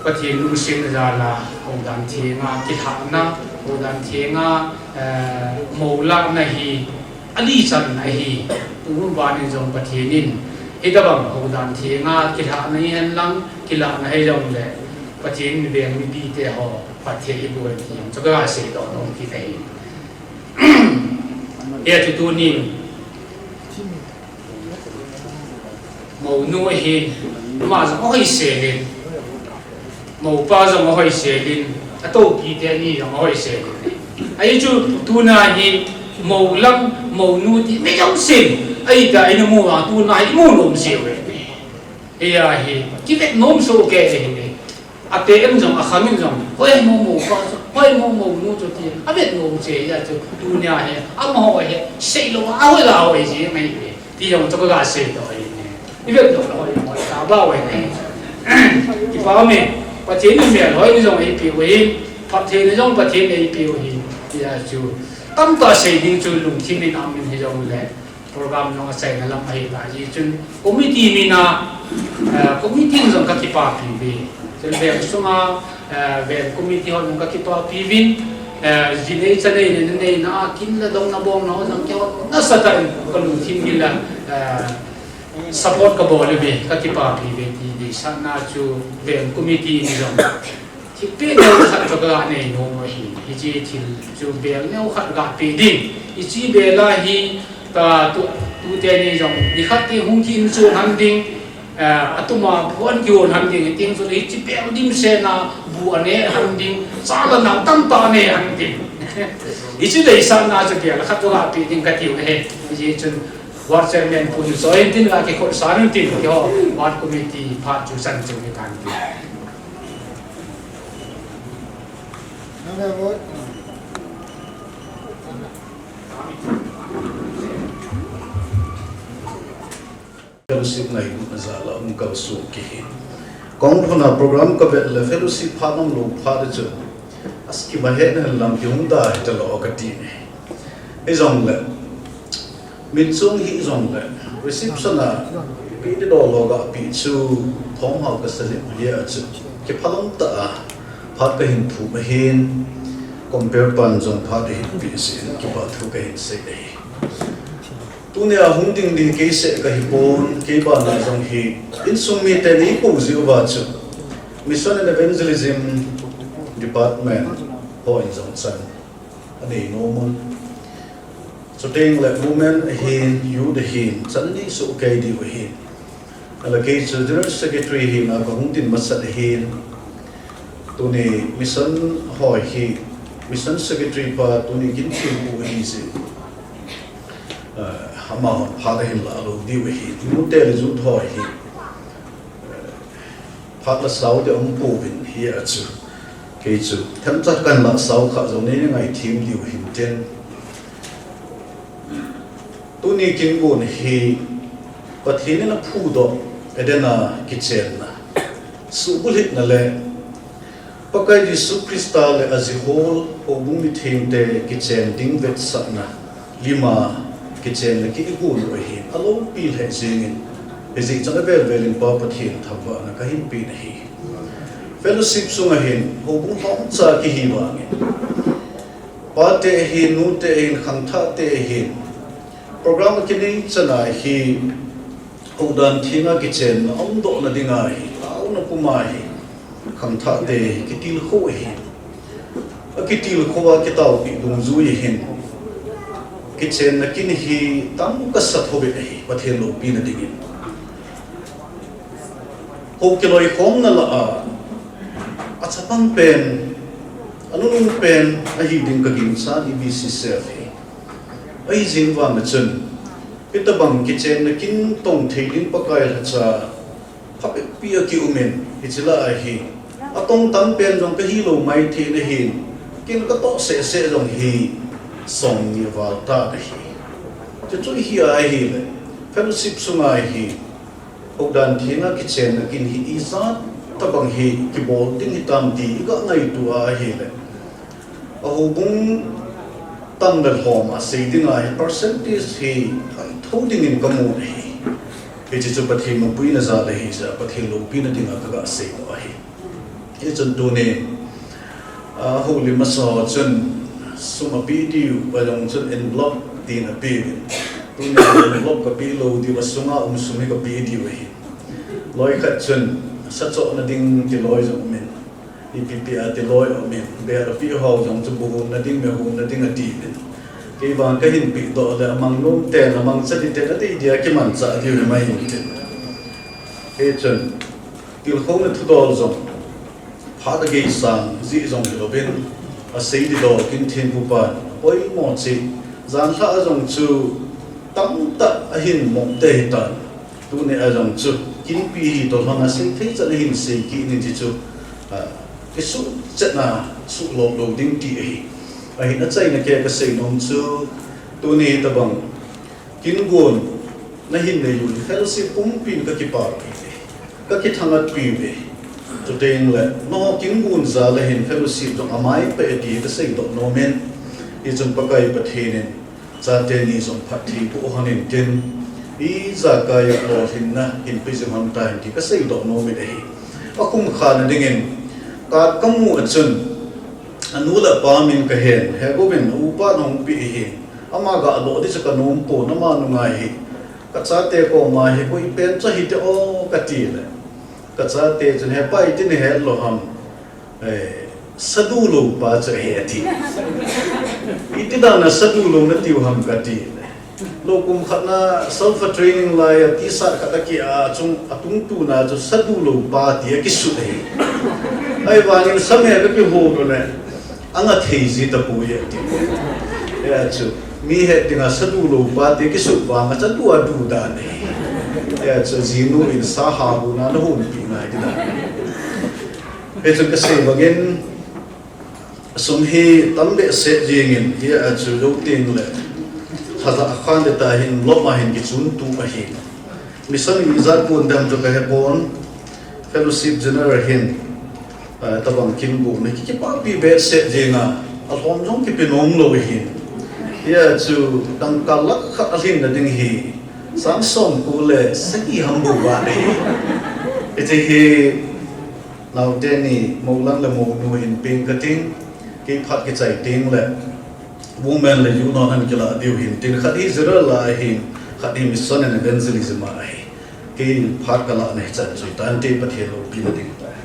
Pathen lungsetna jal a, Houdan Thenga kilhahna, Houdan Thenga, eh, moulahna hi alichanna ahi. Tuban in jong Pathen in, hitabang Houdan Thenga kilhahna hihen lang, kilahna hijongle, Pathen in veng mipite ho phatthei eiboh hen ti jong chu ka seidoh nom kit ahi. Hia chu tunin, mounu ahin, ama jong ahoisel in, moupa jong ahoisel in, atoupite ni jong ahoisel in. Ahi chu tuna hi mou lang, mounu ti mi jousen, ahi ta ina mu vang tuna hi imu nom jiu ve. Hia hi, kivet nom soh kei ahi. Ate in jong, akhang in jong, hoi mo moupa chu, hoi mo mounu chu ti, avet nom cheh a chu, tunia hi, amaho hi, seilou a, ahoi la hoi ji mai ve. Ti jong chu ka ga seidoh ahi. Ivet nom la hoi mo ta ba hoi ne. Kipa me, Pathen in melhoi ni jong eipeh u ahi. Pathen jong Pathen eipeu hi, tia chu tamtah sei ding chu lungthim in aum in hijongle, program jong achaina lam ahi ta jeh chun committee mina, eh, committee in jong kakipapi uve. Chun veng sunga, eh, veng committee ho jong kakipapi uvin, eh, jinei chanei neina a kin le dongna bongna ho jong keiho nasatah in kalungthim in la, eh, support kabol uve, kakipapi uve ti deisahna chu veng committee in jong thilpeh neo khat chu kanei nom ahi. Hiche thil chu bel neo khat gapeh ding. Hiche bel a hi ta tu, tute ni jong nikhat teng hung kiinchon ham ding, eh, atuma phone kihon ham ding, teng chu hiche bel dimset na bu aneh ham ding, chala na tamtah aneh ham ding. Hiche deisahna chu bel khat chu gapeh ding katiu ahi. Hiche chun ward chairman pu nu choi in tin la kikhosah in tin keiho ward committee phat chu chan chu ni tan ti. Fellowship ngailutna jal a hung kalsong kihi. Kahung lhun a program kavet le fellowship phat umlou phat a chun, aski ma he na lam kihung da hita lou kati ne. Hijongle, min chung hijongle, reception a ipi ti dol lou gapeh chu, thom hao kasa jep hia chu, kiphalam tah a phat kahin thum ahin, compere pan jong phat ahin peh jeh in kipa thu kahin sei ahi. Tunia hung ding ding kei seh kahi pon, kei bana jong hi insung mite neikou jeh uva chu Mission and Evangelism Department hon jong chan anei nom un. Chuteng le women ahin, youth ahin, chan anei soh kei diu ahin. Ahile kei chu General Secretary hina kahung din masat ahin. Tuni mission hoi hi, Mission Secretary pa tuni kin thil pu ahi jeh. Ah, amahon phat ahin la lou diu ahi. Nute le youth hoi hi, phat la sao te um pouvin hia chu. Kei chu themcha kan la sao kha jong nei ngaithem diu hin tin. Tuni kin gon hi Pathen in aphudoh Eden a kichenna, suhbulhitna le Pakai Jesu Christa le ajihol houbung mithengte kichen ding vetsahna lima kichenna kin igon u ahin, alopi lheh jengin, hijeh chun avel vel in Pa Pathen thangvahna kahin pe ahi. Fellowship sunga hin houbung lhomcha kihi vangin, pate ahin, nute ahin, khangthahte ahin, program akinei chana hi, houdan thenga kichenna umdohna dinga hi, auna puma hi, khangthahte hi kitilkhou ahi. Akitilkhou a kitaopi dungjui ahin, kichenna kin hi tam kasa thou ve ahi, Pathen loupina dingin. Hou kiloikhomna lah a, achapang pen, anunung pen ahi ding kaginchan e B C self hi. Ahi jeng vanga chun, hitobang kichenna kin tong thei ding Pakai lhacha phabep pi akiumin, hiche lah a hi atong tam pen jong kahilou maithei na hin, kin katoh seh seh jong hi somni val ta ahi. Chuchu hi ahile, fellowship sunga hi, houdan thenga kichenna kin hi ijat tobang hi kibol ding hitam ti iga ngaito ahile, ahoubung tam le lhom a sei dinga hi percentage hi hoi thou dingin kamu ahi. Hiche chu Pathen mapuina jal ahi jeh a Pathen loupina dinga kaga sei u ahi. Hichun tuni, ah, houlim masa ho chun sum apeh diu, ajong chun envelope tin apeuvin. Tuni envelope kapeh lou diu, asunga um sum hi kapeh diu ahi. Loi khat chun sachohna ding tiloi jong umin, ipi pi a tiloi umin, bel apeh ho jong chu bu honna ding, me honna ding atiuvin. Kei vang kahin pehdoh le amang nom ten, amang chadi ten adei dia kimanchah diu hi mai in tin. Hichun tilkhouna thudol jong phat ageisang jeh jong hilouvin, asei didol kin thempu pan apoimo cheh, janlhah a jong chu tamtah ahin mong te hitan. Tuni a jong chu kinpi hi tolhang a seithei chan ahin sei kit in ti chu, ah, kisuhchetna suhlop lou ding ti ahi. Ahin achaina kei a kasei nom chu, tuni tobang kin gon nahin nei u hi fellowship pumpin kakipapi uve, kakithangatpi uve. Chuteng le, nangho kin gon jal a hin fellowship jong amai peh e ti kasei doh nom in, hichun Pakai Pathen in, chate ni jong phatthei boh hon in tin, ijakai a lolhinna hin pe jing hon tan ti kasei doh nom in ahi. Akhum kha na ding in, ka, kamu a chun, anu le apa min kahen, he Govind, upa nahung pe ahi, ama ga lo di chu kanom pon, ama nunga hi, kachate koma hi, koi pen chu hite o kati le. Kachate chun, he pa, iti nahet lou ham? Eh, sadu lou pa chu ahi ati. Iti dan a sadu lou natiu ham kati. Lou kum khat na sulphur training lai a T-shirt khat aki a chung atung tuna chu sadu lou pa ti akisut ahi. Ahivangin sam he kakihou lou le. Anga thei ji tapoi ati. Hia chu, mi het dinga sadu lou pa ti kisut vang a chu adu adu dan ahi. Hia chu, jinu in sa ha hu na nahon pi ngai ti dan. Hichun kasei bangin, sum hi tam behseh jingin, hia chu jou teng le, thahat khan te ta hin, lom a hin kichun tu ahi. Mission mi jat kon dam chu kahe pon, fellowship general hin, ah, tabang kin gon, ki, kipapi behseh jinga, alhom jong kipe nom lou ahin. Hia chu, tangka lakh khat alhin na ding hi, sang som ko le sagi ham bou va ahi. Hiti hi, Naote ni, mou lang le mou nu hin peng kating, kei phat kichai teng le, women le youth hon ahin kila diu hin tin, khat hi general a hin, khat hi mission and evangelism a ahi. Kei phat kala na hichan chu, tante Pathen loupina ding tai.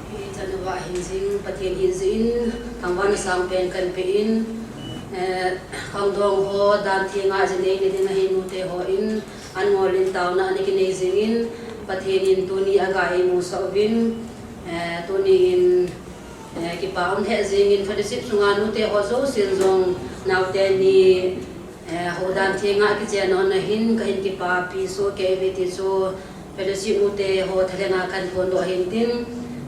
Hichan uva hin jing, Pathen hin jing in, thangvahna sangpen kahin pe in, eh, khangdong ho, dan thenga jinei ni ding ahi nute hon, an ngol in taona ana kinei jing in, Pathen in tuni aga eimusah uvin, eh, tuni in, eh, kipa um lheh jing in, fellowship sunga nute ho jousen jong, naote ni, Eh, houdan thenga kichen hon a hin kahin kipapi soh kei uve ti chu fellowship nute ho thalhenga kahin phondoh ahin tin,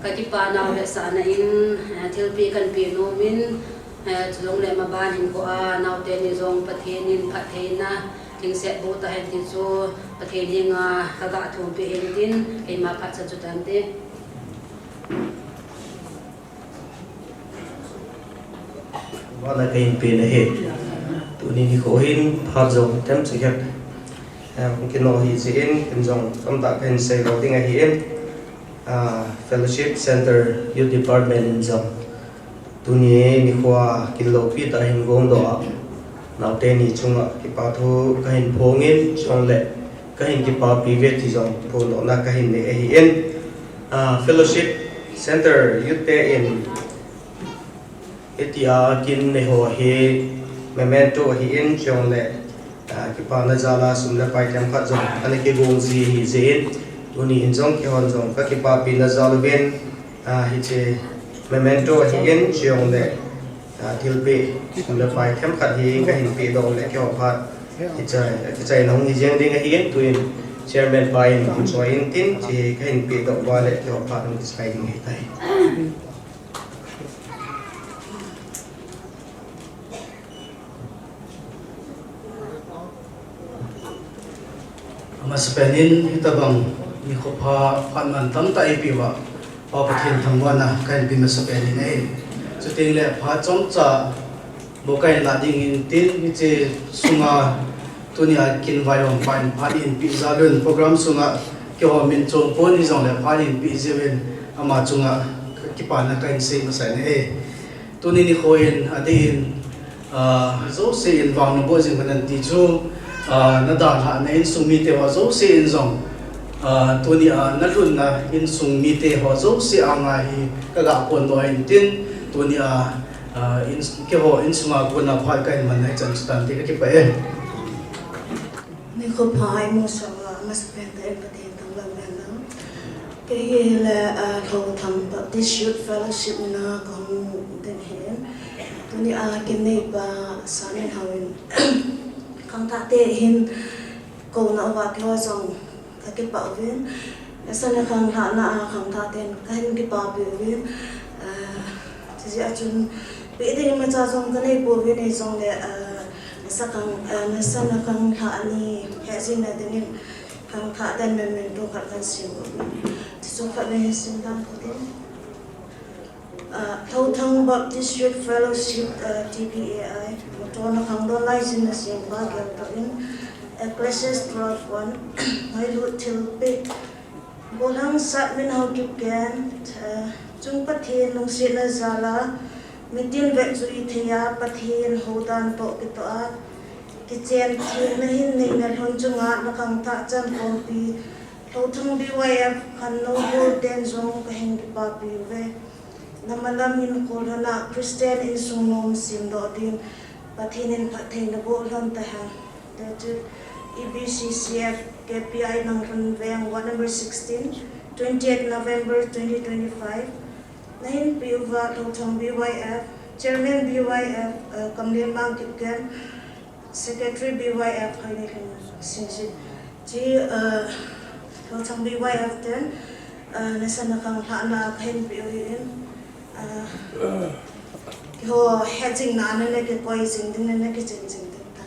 kakipa nau le sahna in, eh, thilpeh kahin peh nom in, eh, chulong le maban hin ko a naote ni jong Pathen in phattheina lhingset boh tahen ti chu Pathen henga kaga thum peh ahin tin, keima phat chan chu tante. Vana kahin pen ahi. Tuni nikho hin phat jong themcha khat, eh, hung kino hijeh in, ken jong tamtah kahin seilou ding ahin, ah, Fellowship Center Youth Department in jong tuni nikho a kin loupi tah a hin gongdoh a, naote ni chunga kipa thu kahin phong in, chule kahin kipapi uve ti jong phondohna kahin nei ahin, ah, Fellowship Center Youth te in hitia kin nei ho hi memento ahin, chule, ah, kipana jal a sum le pai themkhat jong ana kigong ji ahijeh in, tuni in jong keihon jong kakipapina jal uvin, ah, hiche memento ahin, chule, ah, thilpeh sum le pai themkhat hi kahin pehdoh le keiho phat kichai, kichai nahung hi jeng ding ahin, tuin Chairman pa in hung choi in tin, hiche kahin pehdoh uva le keiho phat hung kichai ding ahitai. Amasapen in hitobang nikho pha phat man tamtah eipeh uva, Pa Pathen thangvahna kahin pe masapen in ahi. Chuteng le phat chomcha bou kahin lah ding in tin, hiche sunga tunia kin vaihom pa in phat eipeh jal un, program sunga keiho min chom pon hijongle phat eipeh jeh uvin ama chunga kipana kahin sei masa in ahi. Tuni nikho in adeh in, ah, jouse in vang naboh jing uhen ti chu, ah, nadalhah na insung mite ho jouse in jong, ah, tunia nalhunna insung mite ho jouse anga hi kaga phondoh in tin, tunia, ah, in, keiho insunga kona phat kahin man na hichan chu tante, kakipah e. Nikho pha eimusah uva amasapen tah in Pathen thangvah in umhen lang. Kei hi hile, ah, Lhothang Baptist Youth Fellowship mina kahung ding ahin. Tunia kin neipa Samin Hao in khangthah te hin kouna uva keiho jong kakipah uvin. Asan a khanglhahna a khangthah ten kahin kipapi uvin. Ah, chujeh a chun peh ding imacha jong kanei pouvin hijongle, ah, Sa khang, eh, nasa na khang lha ani, he jing na dingin khang lha dan men men tu khat kan sim. Tisu khat nei sim dan khat in. Ah, Thouthang Baptist Youth Fellowship, ah, T B A I, motor na khang don lai jing na sim ba gel to in, Ecclesiastes twelve one, mai lut thil pe, Gollhang Satmin Haokip Gen, eh, Chung Pathen lungsetna jal a, mitin vetjui thei a, Pathen houdan toh kitoh a, kichen thengna hin neina lhon chunga na khangthah chan khompi, Thouthang B Y F khannou golten jong kahin kipapi uve. Namalam in kholhon a Christian insung nom semdoh ding, Pathen in phatthei naboh lhon tahen. Tia chu E B C C F K P I Nanglhun Veng, ward number sixteen, twentieth November twenty twenty-five. Nahin pe uva Thouthang B Y F, Chairman B Y F, uh, Kamlenmang Kipgen, Secretary B Y F Hoinelhun Singsit. Chi, uh, Thouthang B Y F ten, uh, nasa na khang lhana kahin pe u ahin, uh, keiho he jing na nana kikoi jing ding, nana kichen jing ding ta.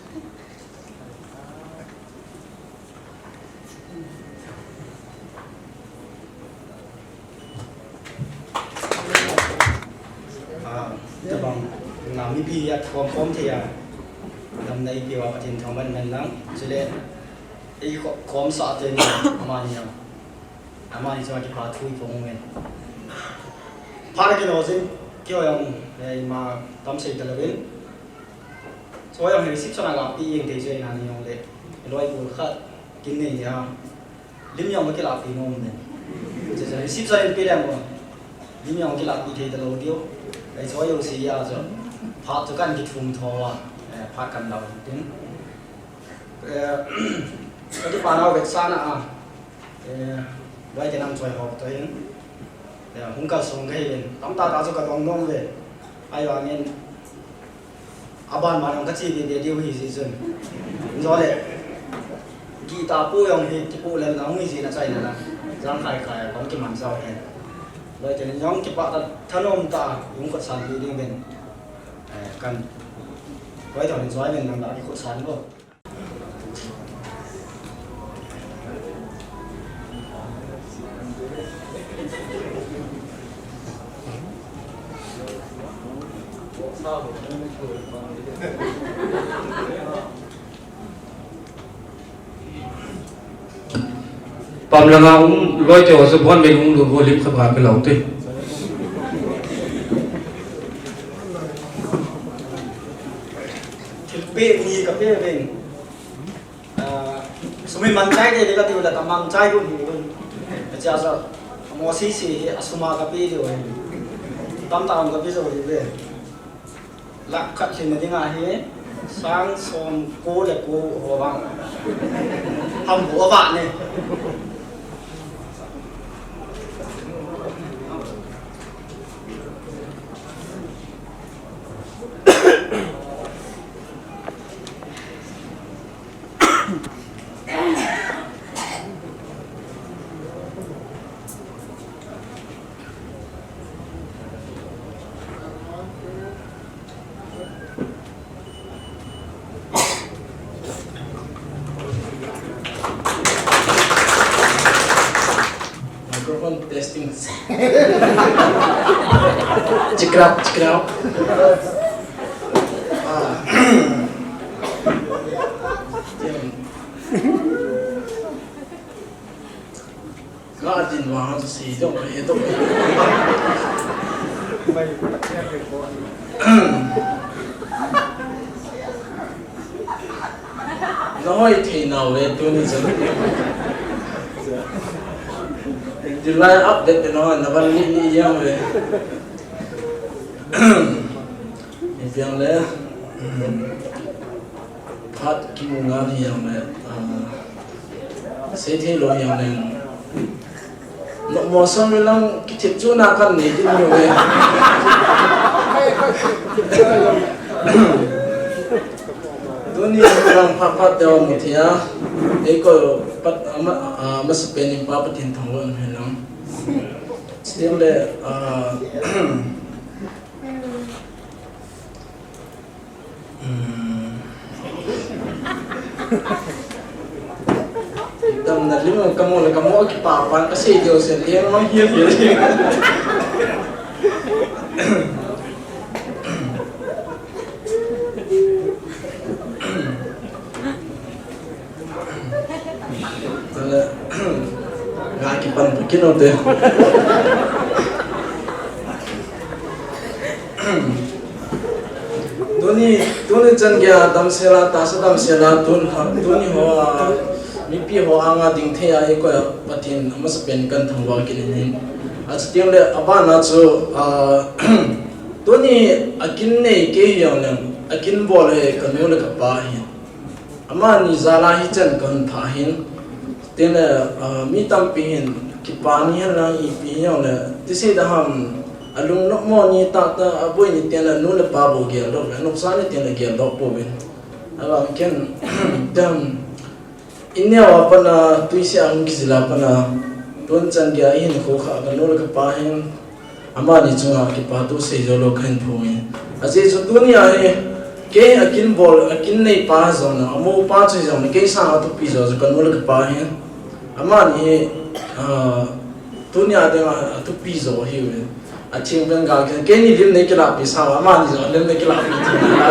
Ah, tabang, nga mipi a khom khom thei a, damna eipeuva Pathen thangvah in umhen lang, chule, ei kho-, khomsa teni, amani a, amani chunga kipa thu iphong uvin. Phat kinei jin, keiho jong, eh, ima tam sei talou vin. Choi jong hi reception a gapi jeng thei chu ahi nani jongle. Loi bul khat kin nei a. Lim jong kilapi nom ne. Che che reception in pe leng mo. Lim jong kilapi thei talou diu. Ei choi jong si a chu. Phat chu kan kithum tho a. Eh, phat kan lau tin. Eh, ka kipa nau vetsahna a. Eh, loi te nang choi ho to hin. Eh, hung kalsong kahi in. Tamtah tah chu kadong nom ve. Ahivangin. Aban ban jong kache ding ding diu ahi jeh chun. Jole. Guitar pu jong hi kipu lel na hung hi jeh na chai na la. Jang khai khai kong kiman jao hi. Loi te jong kipah tah thanom tah hung kotsan ding ding uvin. Eh, kan. Loi te jong enjoy uvin nang la kikotsan bo. Pam langa um loi te ho chu bon ben hung lut vo lim khat va pe lou te. Thilpeh ni ka pe ven. Ah, sum hi mangchai te le ka tiu la ka mangchai gun hi gun. Acha sa mo si si hi asum a ka pe diu hi. Tamtah ka pe jo hi ve. Lakh khat lhinna dinga hi sang som ko le ko ho vang. Ham ho vang ne. Microphone testing. Check it out, check it out. Ah. Ka din vang chu si dong e dong. Nahoi thei nau ve tuni chun. July update te nahoi na van ni ni yang ve. Ni yang le. Phat kimu nga ni jong le, ah, sei thei lou jong le. Nopmo sang le lang kithip chu na kan nei din lou ve. Tuni lang phat phat te mu thei a. Ei ko pat ama, ah, amasapen in Pa Pathen thangvah in umhen lang. Siteng le, ah, Hmm. Damna lim ka mu le ka mu kipah pan ka sei deu sen leng mang hial hial. Tale, nga kipan pa kino te. Tuni, tuni chan geiya damsel a, tahsa damsel a, tun, tuni ho a, mipi ho anga ding thei a, eikoi a, Pathen amasapen kathangvah kit in. Achuti le, abana chu, a, tuni akin nei kei hijongleng, akin bol hi kanu le kapa hi. Amani jal a hichan kahung thah hin, tile, ah, mi tampi hin, kipa ni hen lang ipi hijongle, tisei da ham, alung nopmo ni tahtah, aboi ni tile nu le pa bou geldoh, anopsa ni tile geldoh pouvin. Ahivang ken, dam, ineo a pat a, tuisih a hung kijil a pat a, tun chan geiya ihin khoukhah kanu le kapa hin, amani chunga kipathu seijou lou kahin phong e. Ajeh chu tuni a hi, kei akin bol, akin nei pa jong na, amou pa chu jong na, kei sanga thupi jo chu kanu le kapa hi. Amani hi, ah, tuni a dinga athupi jo ahiuve. Atheng pen ga kei, keini lim nei kilahpi sanga, amani jong lim nei kilahpi thei na.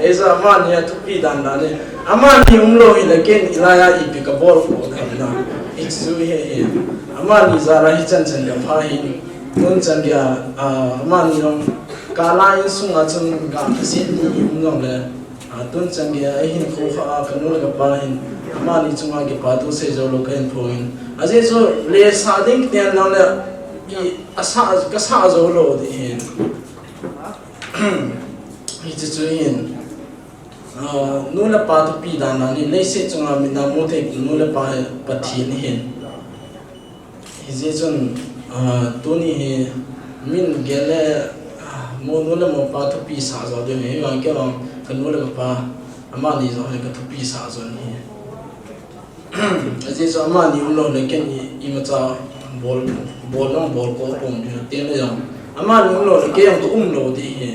Ei chu amani athupi dan dan e. Amani umlou hile ken hilai a ipi kabol pou kha na. Hichu hi hi. Amani jal a hichan chan kapha hi. Tun chan geiya, ah, amani jong kala insunga chun ga kasit ni um jongle. Ah, tun chan geiya eihin khoukhah a kanu le kapa hin. Amani chunga kipathu seijou lou kahin phong in. Ajeh chu lesa ding kiti jongle i, asa, kasa jou lou ding hin. Hichu chu hin. Ah, nu le pa thupi dan dan hi, leiset chunga midang mu thei nu le pa hi Pathen ahin. Hijeh chun, ah, tuni hi min gel le, ah, mo nu le mo pa thupi sah jo ding hi, ahivang kei vang kanu le kapa, amani jong hi kathupi sah jo ahi. Ajeh chu amani umlou le ken i, imacha bol, bol jong bol kou pon ding, tile jong. Amani umlou le kei jong kaumlou ding hi.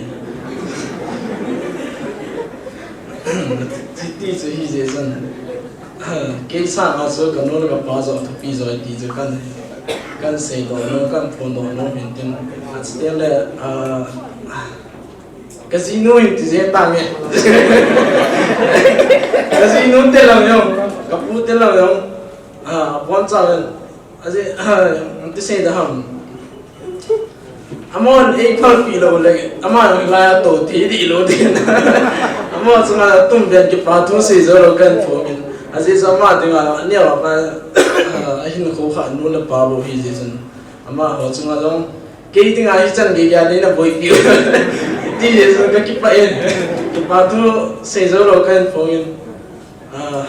Ti chu hijeh chun. Kei sanga chu kanu le kapa jong thupi jo ti chu kan, kan seidoh nom, kan phondoh nom hin tin. Achuti le, ah, Kajinu hin ti jeng tange. Kajinu te lang jong, kapu te lang jong. Ah, aboncha ven. Ajeh, ah, ti sei da ham. Amon ei phalpi lou le, ama lai a tou thei dih lou ding. Ama chunga tum ven kipathu seijou lou kahin phong in. Ajeh chu ama dinga, aneo a pa, ah, ahin khoukhah nu le pa bou hijeh chun. Amaho chunga jong, kei dinga hichan geiya neina boipiu. Ti jeh chun kakipah in. Kipathu seijou lou kahin phong in. Ah,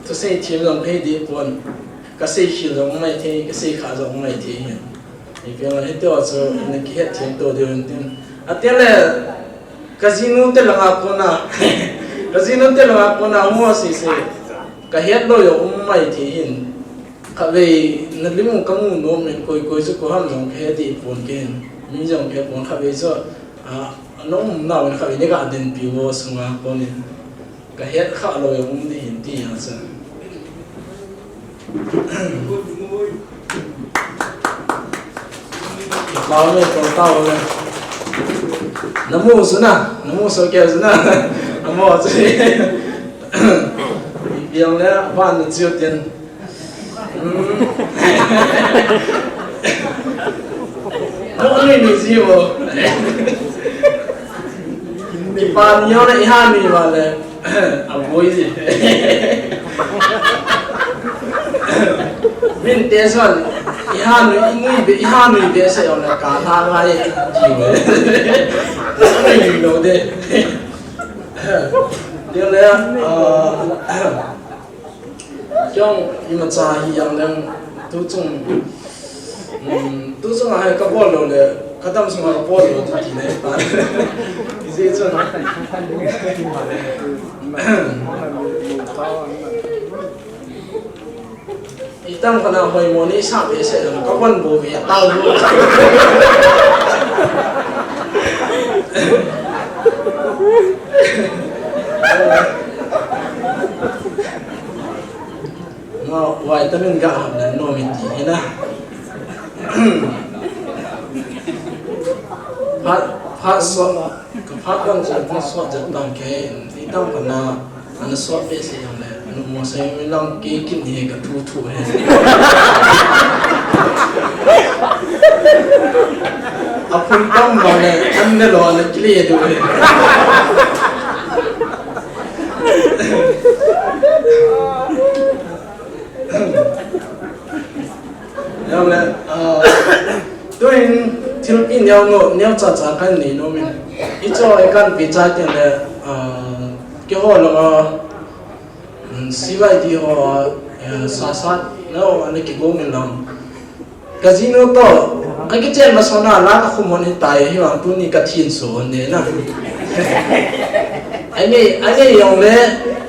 thusei them jong kahi deh pon. Kasei khel jong maithei, kasei khah jong maithei hin. Ipi ham, hiti ho chu nakihet them to diu hin tin. Atile, kajinu te langa kona. Kajinu te langa kona, mo sese. Kahet lou jong um maithei hin. Khatvei, nalim u kamu nom in, koi koi chu koi ham jong kahe deh pon kei hin. Mi jong kahe pon khatvei chu, ah, nong umnau in khatvei neiga dinpiu sunga konin. Kahet khah lou jong um ding hin ti a chu. Pau me ko tau le. Namu suna, namu so ke suna. Amo chu. Biang le, ban na chiu tin. Nung ni ni ji mo. Kipa ni yo le, iha ni ma le. Aboi ji. Min te son. Iha ni, ni be, iha ni be se yo le ka na ngai. Ji mo. Ni lo de. Dia le, ah, Kei jong imacha hijong leng, tuchung, um, tuchung a hi kabol lou le, kadam sunga kabol lou ti ti nei pa. Ijeh chun. Itam kana hoi mo ni sa be se, kabon bo be tau. Ngau vitamin ga ham na no mi ti hi na. Phat, phat so, ka phat dang so, phat so jat dang ke, ni dang ka na, ana so pe si yang le, anu mo se mi lang ke kin ni ka thu thu he. A phun tam lo le, an ne lo le, kili du he. Neo le, ah, tuin thilpi neo no, neo cha cha kan nei nom in. Hicho e kan pi cha tin le, ah, keiho langa, mm, C Y D ho, eh, sa sa, no, ana kigong in lang. Ka jinu toh, ka kichen masang a la ka khum hon hitai, hivang tuni ka thin so hon ne na. Angei, angei jong le,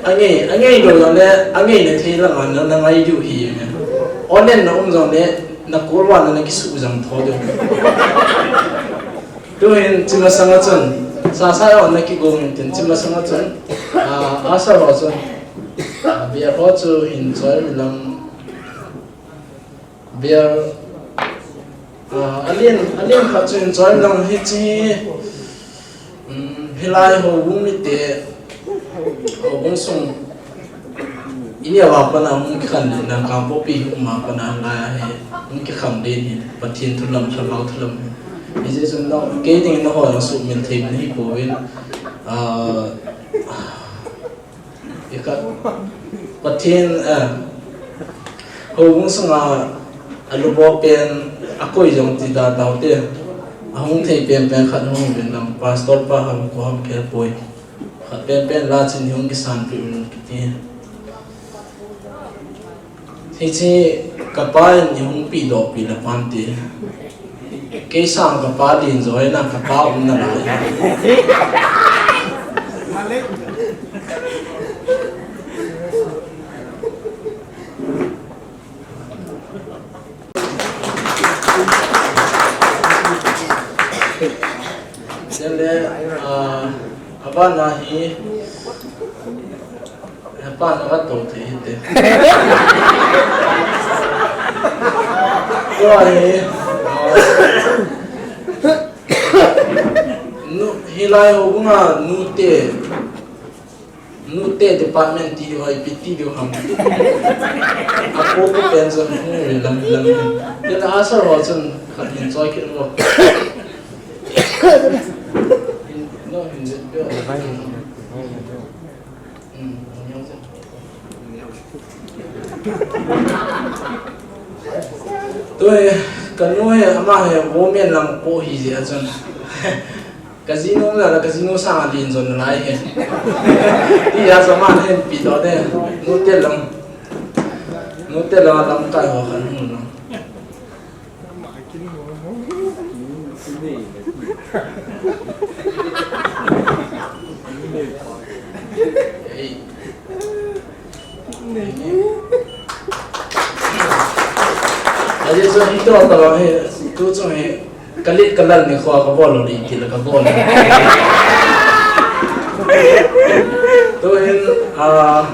angei, angei lou jong le, angei na thei langa na, na ngai diu hi. Onen na um jong le, na kolvan na kisu jang tho diu. Tuhin chi masang a chun, sa sa ho na kigong tin chi masang a chun, ah, asa ho chun, ah, beer ho chu hin choi mi lang. Beer, ah, a lian, a lian khat chu hin choi lang hichi, um, hilai houbung mite, houbung sung, i neo a pat a hung kikhang den na, Kangpokpi hung um a pat a lai a hi, hung kikhang den hi, Pathen thu lam, Lhagao thu lam hi. Hijeh chun nao, kei ding in nangho jong sumil thei mi hi pouvin, ah, Ikhat, Pathen, eh, houbung sunga alubo pen akoi jong ti da tau te. Ahung thei pen pen khat hung uvin lang, pastor pa ham ko ham khe poi. Khat pen pen la chin hung kisan pi un kiti. Hichi kapa in ihung pi doh pi le pan ti. Kei sang kapa lin joi na kapa um na lai. Chule, ah, abana hi Hepa na ka to thei hite. Tua hi, nu, hilai houbunga nute, nute department ti ho ipi ti diu ham. Apo ko pen jon hu lam lam. Kila asa ho chun khat hin choi kit lo. No, hin je. Tui, ka nu hi, ama hi, women lang po hi ji a chun. Ka jinu la, ka jinu sang a lin jon lai hi. Ti a chun ama hin pi doh de, nu te lang. Nu te lang, lang kai ho khan hun lang. Aji so hito tawang hi, tu chung hi, kalit kalal ni khwa kabol lo ni, ti la kabol. Tu hin, ah,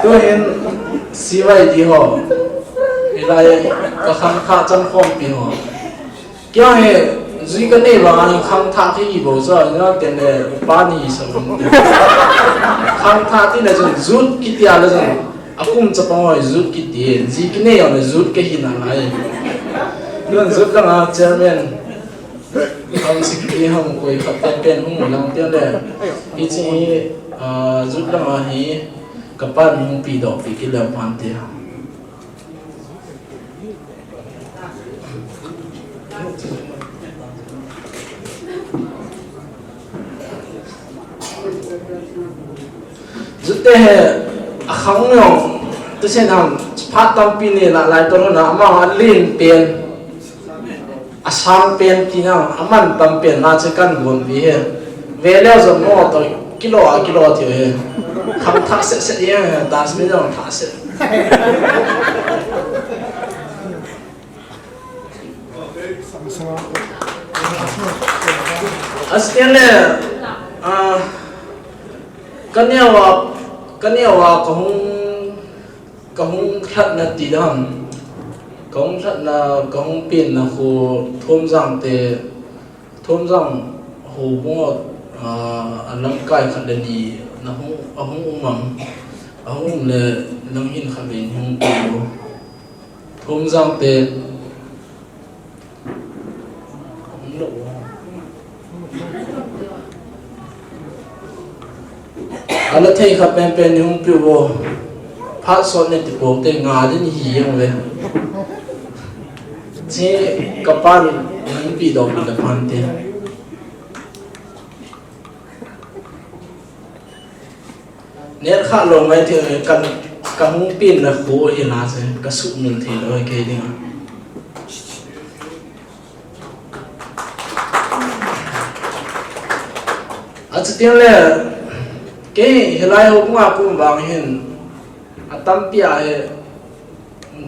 Tuhin C Y D ho, hilai ka khangthah changkhompi ho. Kei hi jui ka nei vang a khangthah ka hi bou chu, ina teng le pa ni sa um. Khangthah ti le chun jut kiti a le chun, a kum chapang hoi jut kiti, ji ka nei a le jut ka hi na lai. Nun jut ka nga chairman. Ham sikhi ham koi khat pen pen hung lang tia le. Hichi hi, ah, jut lang a hi, ka pan hung pi doh pi ki lem phan tia. Jute he, a khang jong, tu sen ham, phat tampi ni la lai to na, ama a lin pen. A sang pen ti na, a man tam pen na che kan gon vi he. Ve leo jong mo to kilo a kilo ti he. Kham thah se se ye, dustbin jong thah se. Asiteng le, ah, kaneova, kaneova kahung, kahung lhatna ti dam. Kahung lhatna, kahung penna khu Thomjang te, Thomjang houbung, ah, alamkai khat le ni, na hung, ahung um am. Ahung um le, nang hin khat le ni hung pe u. Thomjang te. Ala thei khat penpen ni hung pe u. Phat sot ni ti po te nga din hi jeng le. Chi kapan hung pe doh le phan te. Neh kha lou mai thei, ka, kahung penna khu hi na se, ka sumil thei lou kei ding. Achuteng le, kei hilai houbung a kum vang hin, atampi a hi,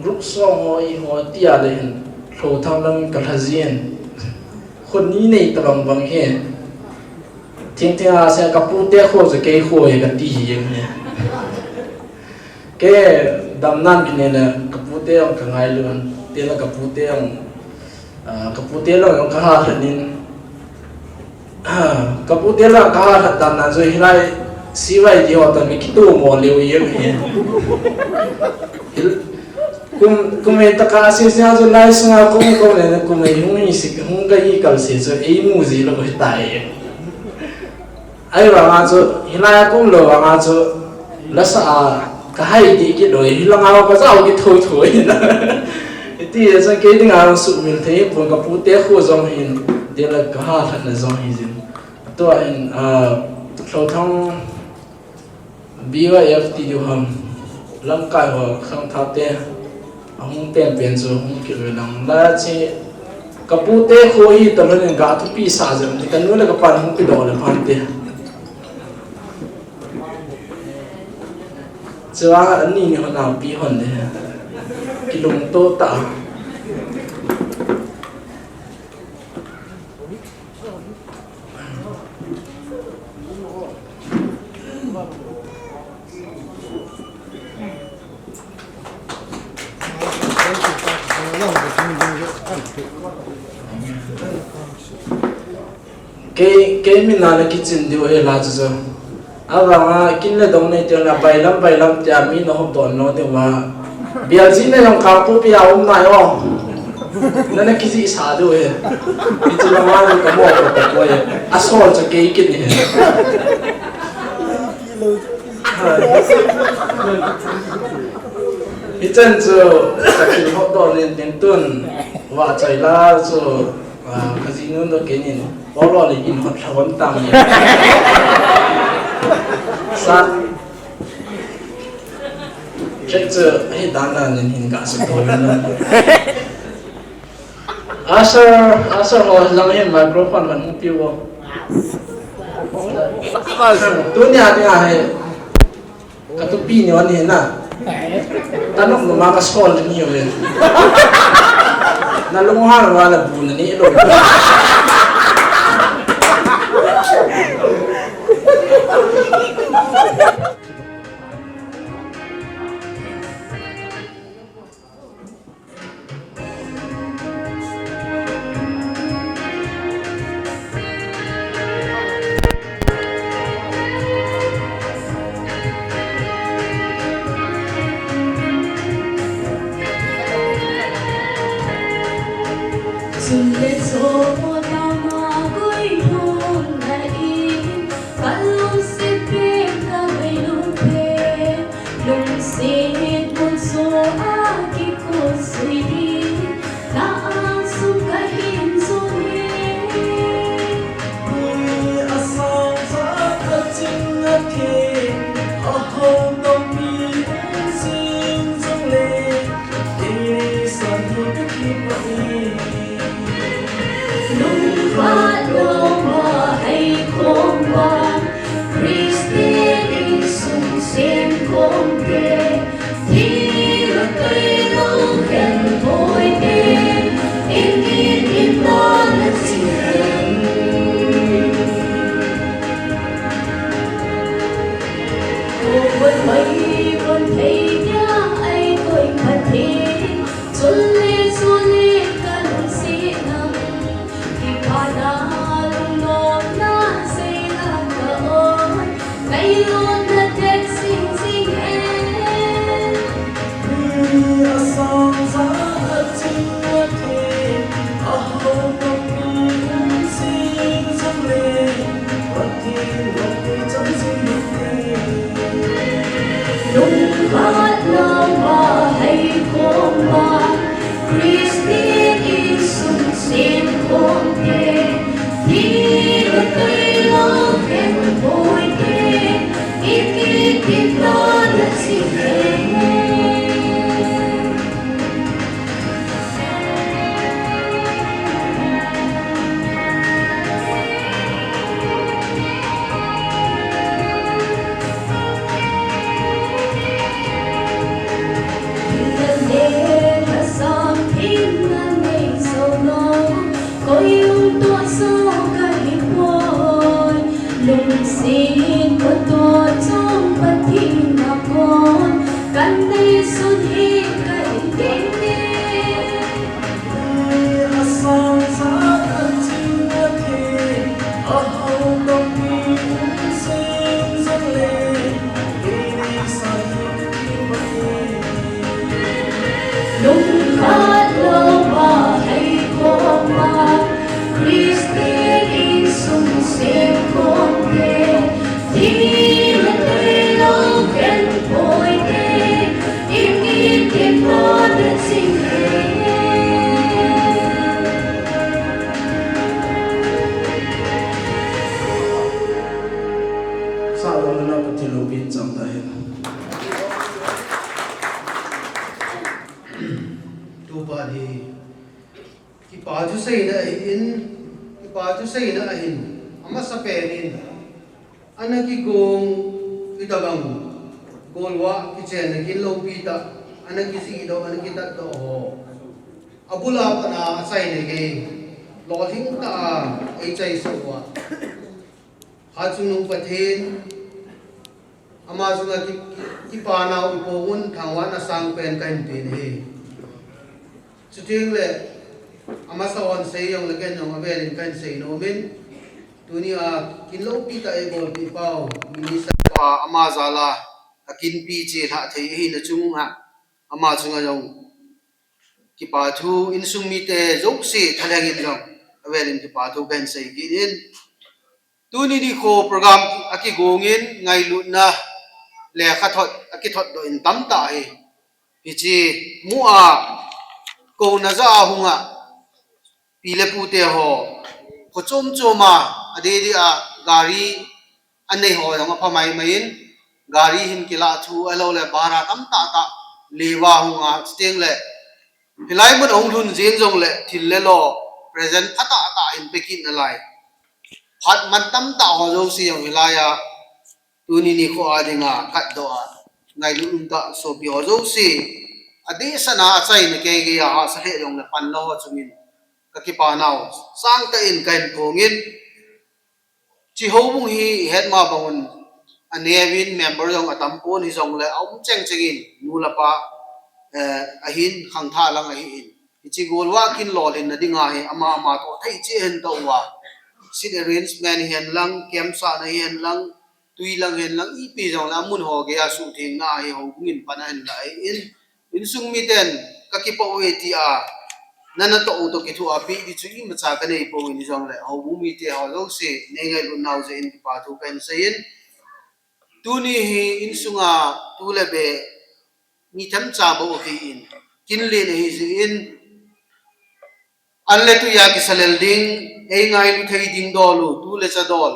group song ho, i ho, tia le hin, Lhothang lam ka lha jin. Khut ni nei ta bang bang hi. Thing thing a se ka pute kho se kei kho e ka ti hi jeng hi. Kei damnan kine le ka pute ang ka ngailu an. Te la ka pute ang, ah, ka pute lo ang ka ha lhanin. Ah, ka pute la ka ha lhat dan nan joi hilai C Y D ho ta mi kitu mo leu yem he. Hil-, kum, kum e ta ka si si ha jo lai sunga kum kum le kum e hung hi si hung ka hi kal si jo ei mu ji lo hi tai. Ai vanga chu, hilai a kum lou vanga chu, lasa a, ka hai ti kit lou, hilanga ka jao kit thoi thoi na. Iti e chang kei dinga sumil thei, pun ka pute khu jong hin, tila ka ha lhatna jong hi jin. Tua hin, ah, Lhothang B Y F ti diu ham, lamkai ho khangthah te, ahung penpen chu hung kit ve lang. La chi, ka pute khu hi ta lhon in ka thupi sa jeng, ti ka nu le ka pan hung pi doh le phan te. Chua ani ni hon a pi hon le. Kilungto ta. Kei, kei min a na kichin diu ahi la chu chu. Avanga kin le dong nei tia na bailam, bailam tia mi na hop don lo diu va. Bial ji na jong Kangpokpi a um nai o. Na na kiji sa diu he. Kichi la ma diu ka mo ko ko ko he. A sol chu kei kin he. Hichan chu ka kin hop don nin tin tun. Va chai la chu. Ah, ka jinu no kenin, polo le in hot lhawm tam ni. Sa, check chu, hi dan na nin hin ka su to na. Asher, Asher ho lang hin microphone man hung piu. Tunia dia he. Ka tupi ni on hi na. Tanok numa ka sol ni o. Na lung ha wa la bu na ni lo. Lungset mun so a kikot sui di, na ang sung kahin suni. Ui asang sa kaching a ke, a hong tong pi ung sing sung le, kei ni sa ni ka ki pa i. Lungkhat loma hei khom bang, Christian insung sem khom te, thi la kai lo khen thoi te, in ki Koi um to so ka hi poi, lungset ko to chang Pathen a kon, kan dei sun hi ka hi ding ding. Lungkhat lou a hei khom a, Christian insung sem khom te, thi le tui lou khen poi te, in in ken to te ching e. Sa lou na Pathen loupina chang ta hen. Tupa hi kipa thu seina ahin, kipa thu seina ahin, amasapen in, ana kigong hitabang, golvah kichenna kin loupi tah, ana kijihdoh, ana kitatdoh ho. Abul a pat a achaina gei, lolhing tah a eichaisah uva, Hatchungnung Pathen, ama chunga ki, ki, kipa nau ipo un thangvahna sangpen kahin pe ahi. Chuteng le, amasa hon sei jong le ken jong avel in kahin sei nom in, tuni a kin loupi tah eibolpi pau, minister pa ama jal a akinpi chelhah thei ahina chunga, ama chunga jong kipa thu, insung mite jouse thalheng in jong avel in kipa thu kahin sei kit in. Tuni nikho program akigong in, ngailutna lekhathot akithot doh in tamtah ahi. Hiche mu a, kouna ja a hung a, pi le pu te ho, kho chom chom a, adeh deh a, gari anei ho jong apha mai mai in, gari hin kilah thu, ahilou le bhara tamtah tah leuva hung a, chuteng le hilai mun ahung lhun jeng jong le thil le lo, present phatah tah hin pe kit nalai. Phat man tamtah ho jouse jong hilai a, tuni nikho a dinga katdoh a, ngailut umtah sopi ho jouse, adehset a achaina kei gei a hahsa lheh jong le panla ho chungin, ka kipa nau sangtah in kahin phong in, hiche houbung hi ihet ma bang un, aneuvin member jong atam pon, hijong le aum cheng cheng in, nu le pa, eh, ahin khangthah lang ahin. Hiche golvah kin lolhinna dinga hi, ama ama toh thei cheh ahin toh uva. Seat arrangement hihen lang, camp sahna hihen lang, tui lang hihen lang, ipi jong le amun ho gei a suhthengna hi houbung in pan ahin la ahin. Insung miten, ka kipah uve tia, nana toh u toh kithopi di chu imacha kanei poi, hijong le houbung mite ho jouse, nei ngailut nau jeh in kipa thu kahin sei in. Tuni hi insunga tu le be mi themcha bou ahi in, kin len ahi jeh in, an le tui a kisa lel ding, ei ngailu thei ding dol u, tu le cha dol,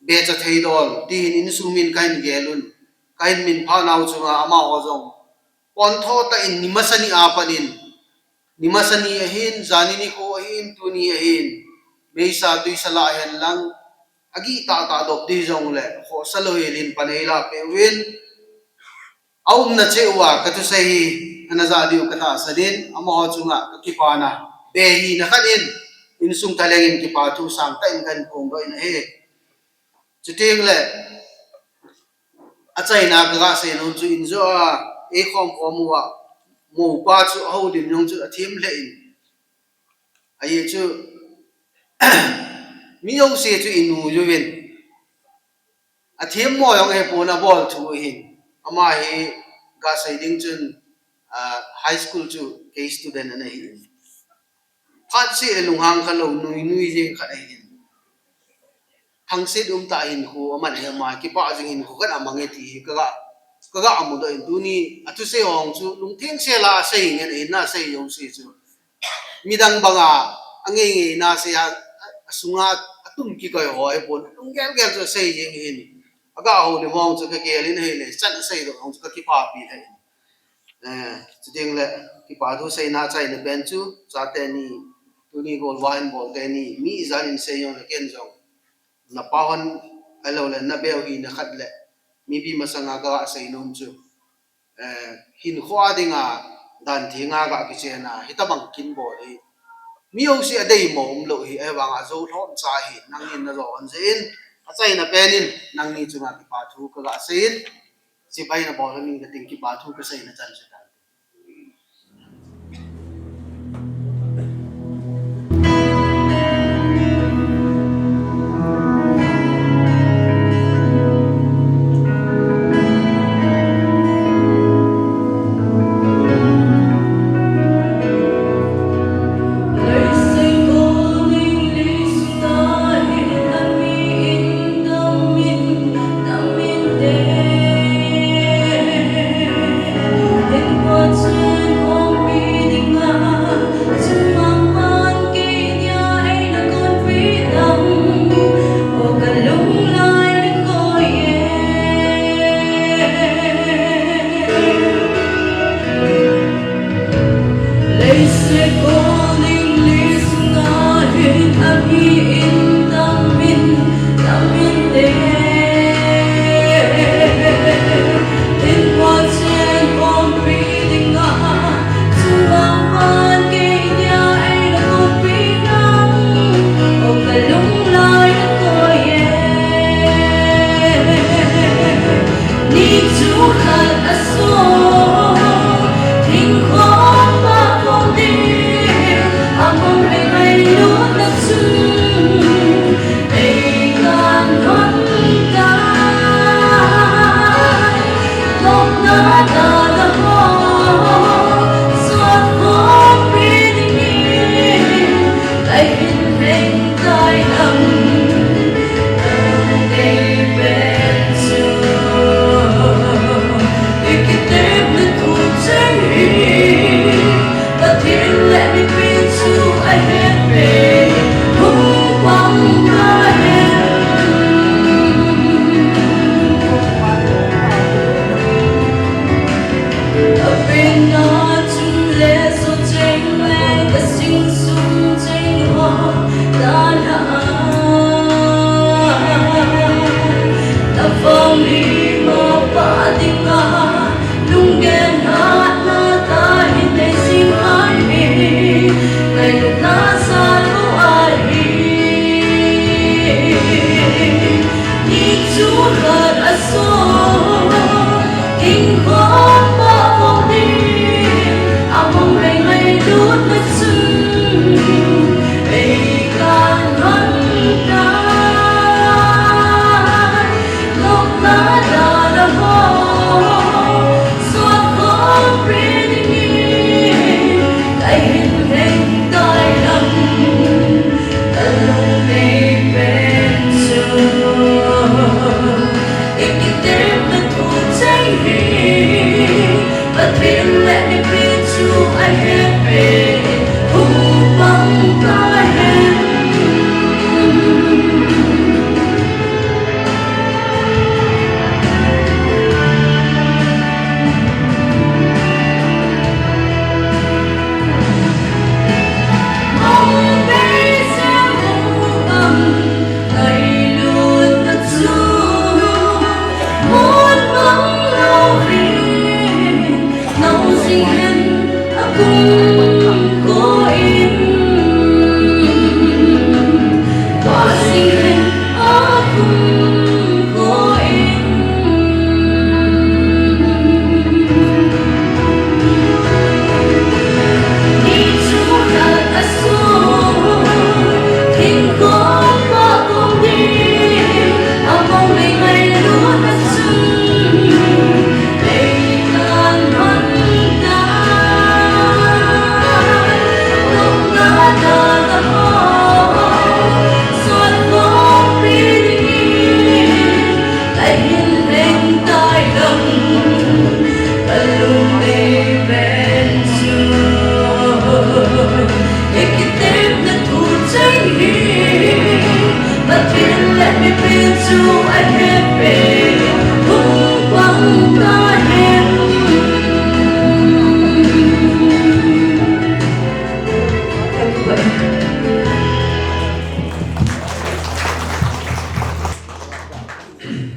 be cha thei dol, ti hin insung min kahin gel un, kahin min phah nau chunga amaho jong pontho tah in ni masa ni a pat in, ni masa ni ahin, jani nikho ahin, tuni ahin, beisa tuisa lah hen lang, agih tah tah dop di jong le, khohsa lou hel in pan ei lah peh uvin, aumna cheh uva ka thusei hi ana ja diu ka tahsan in, amaho chunga ka kipana be hina khat in, insung thalheng in kipa thu sangtah in kahin phongdoh in ahi. Chuteng le, achaina ka ga sei nom chu, injo a eikhom khom uva, mopa chu ahoulim jong chu athem lheh in, ahi chu, mi jouse chu inu uvin, athem mo jong ahipon, abol thu ahin. Ama hi ga sei ding chun, ah, high school chu kei student ana hi in, phat seh le lunghang khalou, nui nui jeng khat ahin. Thangset umtah hinkho aman hi, ama kipah jing hinkho khat amang e ti hi ka ga, ka ga mudoh in, tuni a thusei hong chu lungtheng sel a asei ngen ahin, asei jouse chu midang banga angeingei na sei a, asunga atum kikoi ho ahipon, lunggel gel chu asei jeng ahin. Aga houlim hong chu ka gel in ahile, chan asei doh hong chu ka kipapi lheh in. Eh, chuteng le, kipa thu seina achaina pen chu, chate ni, tuni golvah in bol teni, mi ijat in sei jong le ken jong, napa hon, ahilou le nabeu hina khat le, mipi masanga ka ga sei nom chu, eh, hinkho a dinga, dan thenga ga kichen a, hitabang kin bol hi, Mi jouse adeimo umlou hi, ahivanga jou lhomcha hi, nangin najo hon jeh in, achaina pen in, nangni chunga kipa thu kaga seiyin, chibai nabol hon in kating, kipa thu kaseina chan chu tan.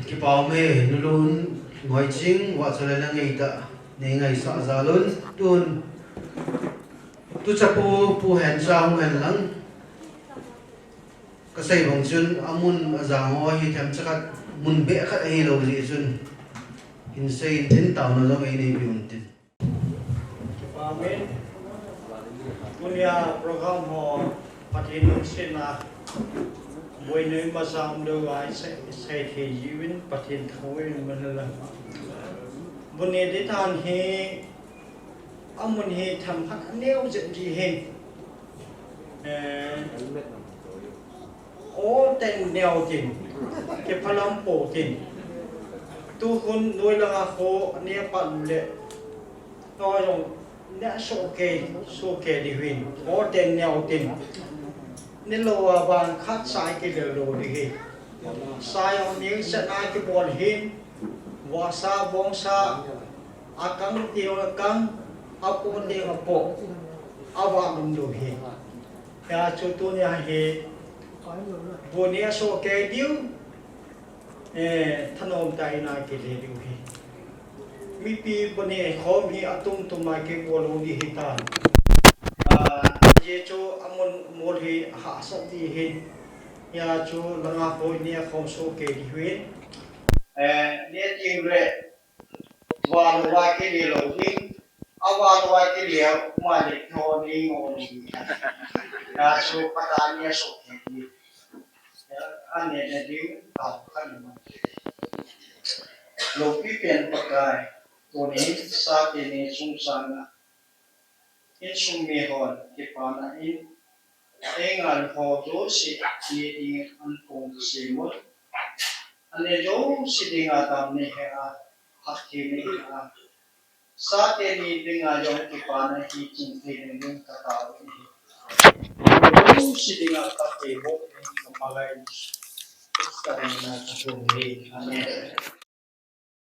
Kipa ume, Nulun Ngoiching, vahchoi le nangei tah, nei ngaisah jal un, tun. Tuchapu Pu Hensa hung hen lang. Kasei bang chun amun ajang ho hi themcha khat mun beh khat ahilou jeh chun hin sei in tin, taona jong einei peh un tin. Amen. Tunia program ho Pathen in sina boina ima jam lou a isei, isei thei jiuvin Pathen thangvah in man la. Bun ni di tan hi amun hi themkhat aneo jep ji hin. Eh, o ten neo tin, kiphalam po tin. Tu hun noi langa kho ane pan le. Noi jong ne sohkei, sohkei di hin. O ten neo tin. Ni lou a van khat sa kile lou di hi. Sa jong ning sa na kibol hin. Vasa bongsa. Akang ti akang. Apo ti apo. Ava lum lou hi. Hijeh chun tunia hi, bun ni asohkei diu, eh, thanom tah in akile diu hi. Mipi bun ni khom hi atum tum a kibol lou di hitan. Ah, hijeh chun amun mol hi ahahsat di hin. Hijeh chun langa hoi ni akhom sohkei diu hin. Eh, ni ting le, Van uva kile lou ding, avan uva kile uva le tho ding o ding. Hijeh chun Pathen in asohkei ding. Ane ne ding, tao khan ma. Loupi pen Pakai, tuni sa teni chungchang a. Insung mi hon, kipana in, eingal ho jouse, ni ding an pung se mo. Ane jouse dinga damna he a, phattheina he a. Sa teni dinga jong kipana hi chingthei ding ka tao hi. Jouse dinga phatthei ho ding ka malai. Ka ding na ka thum hi. Amen.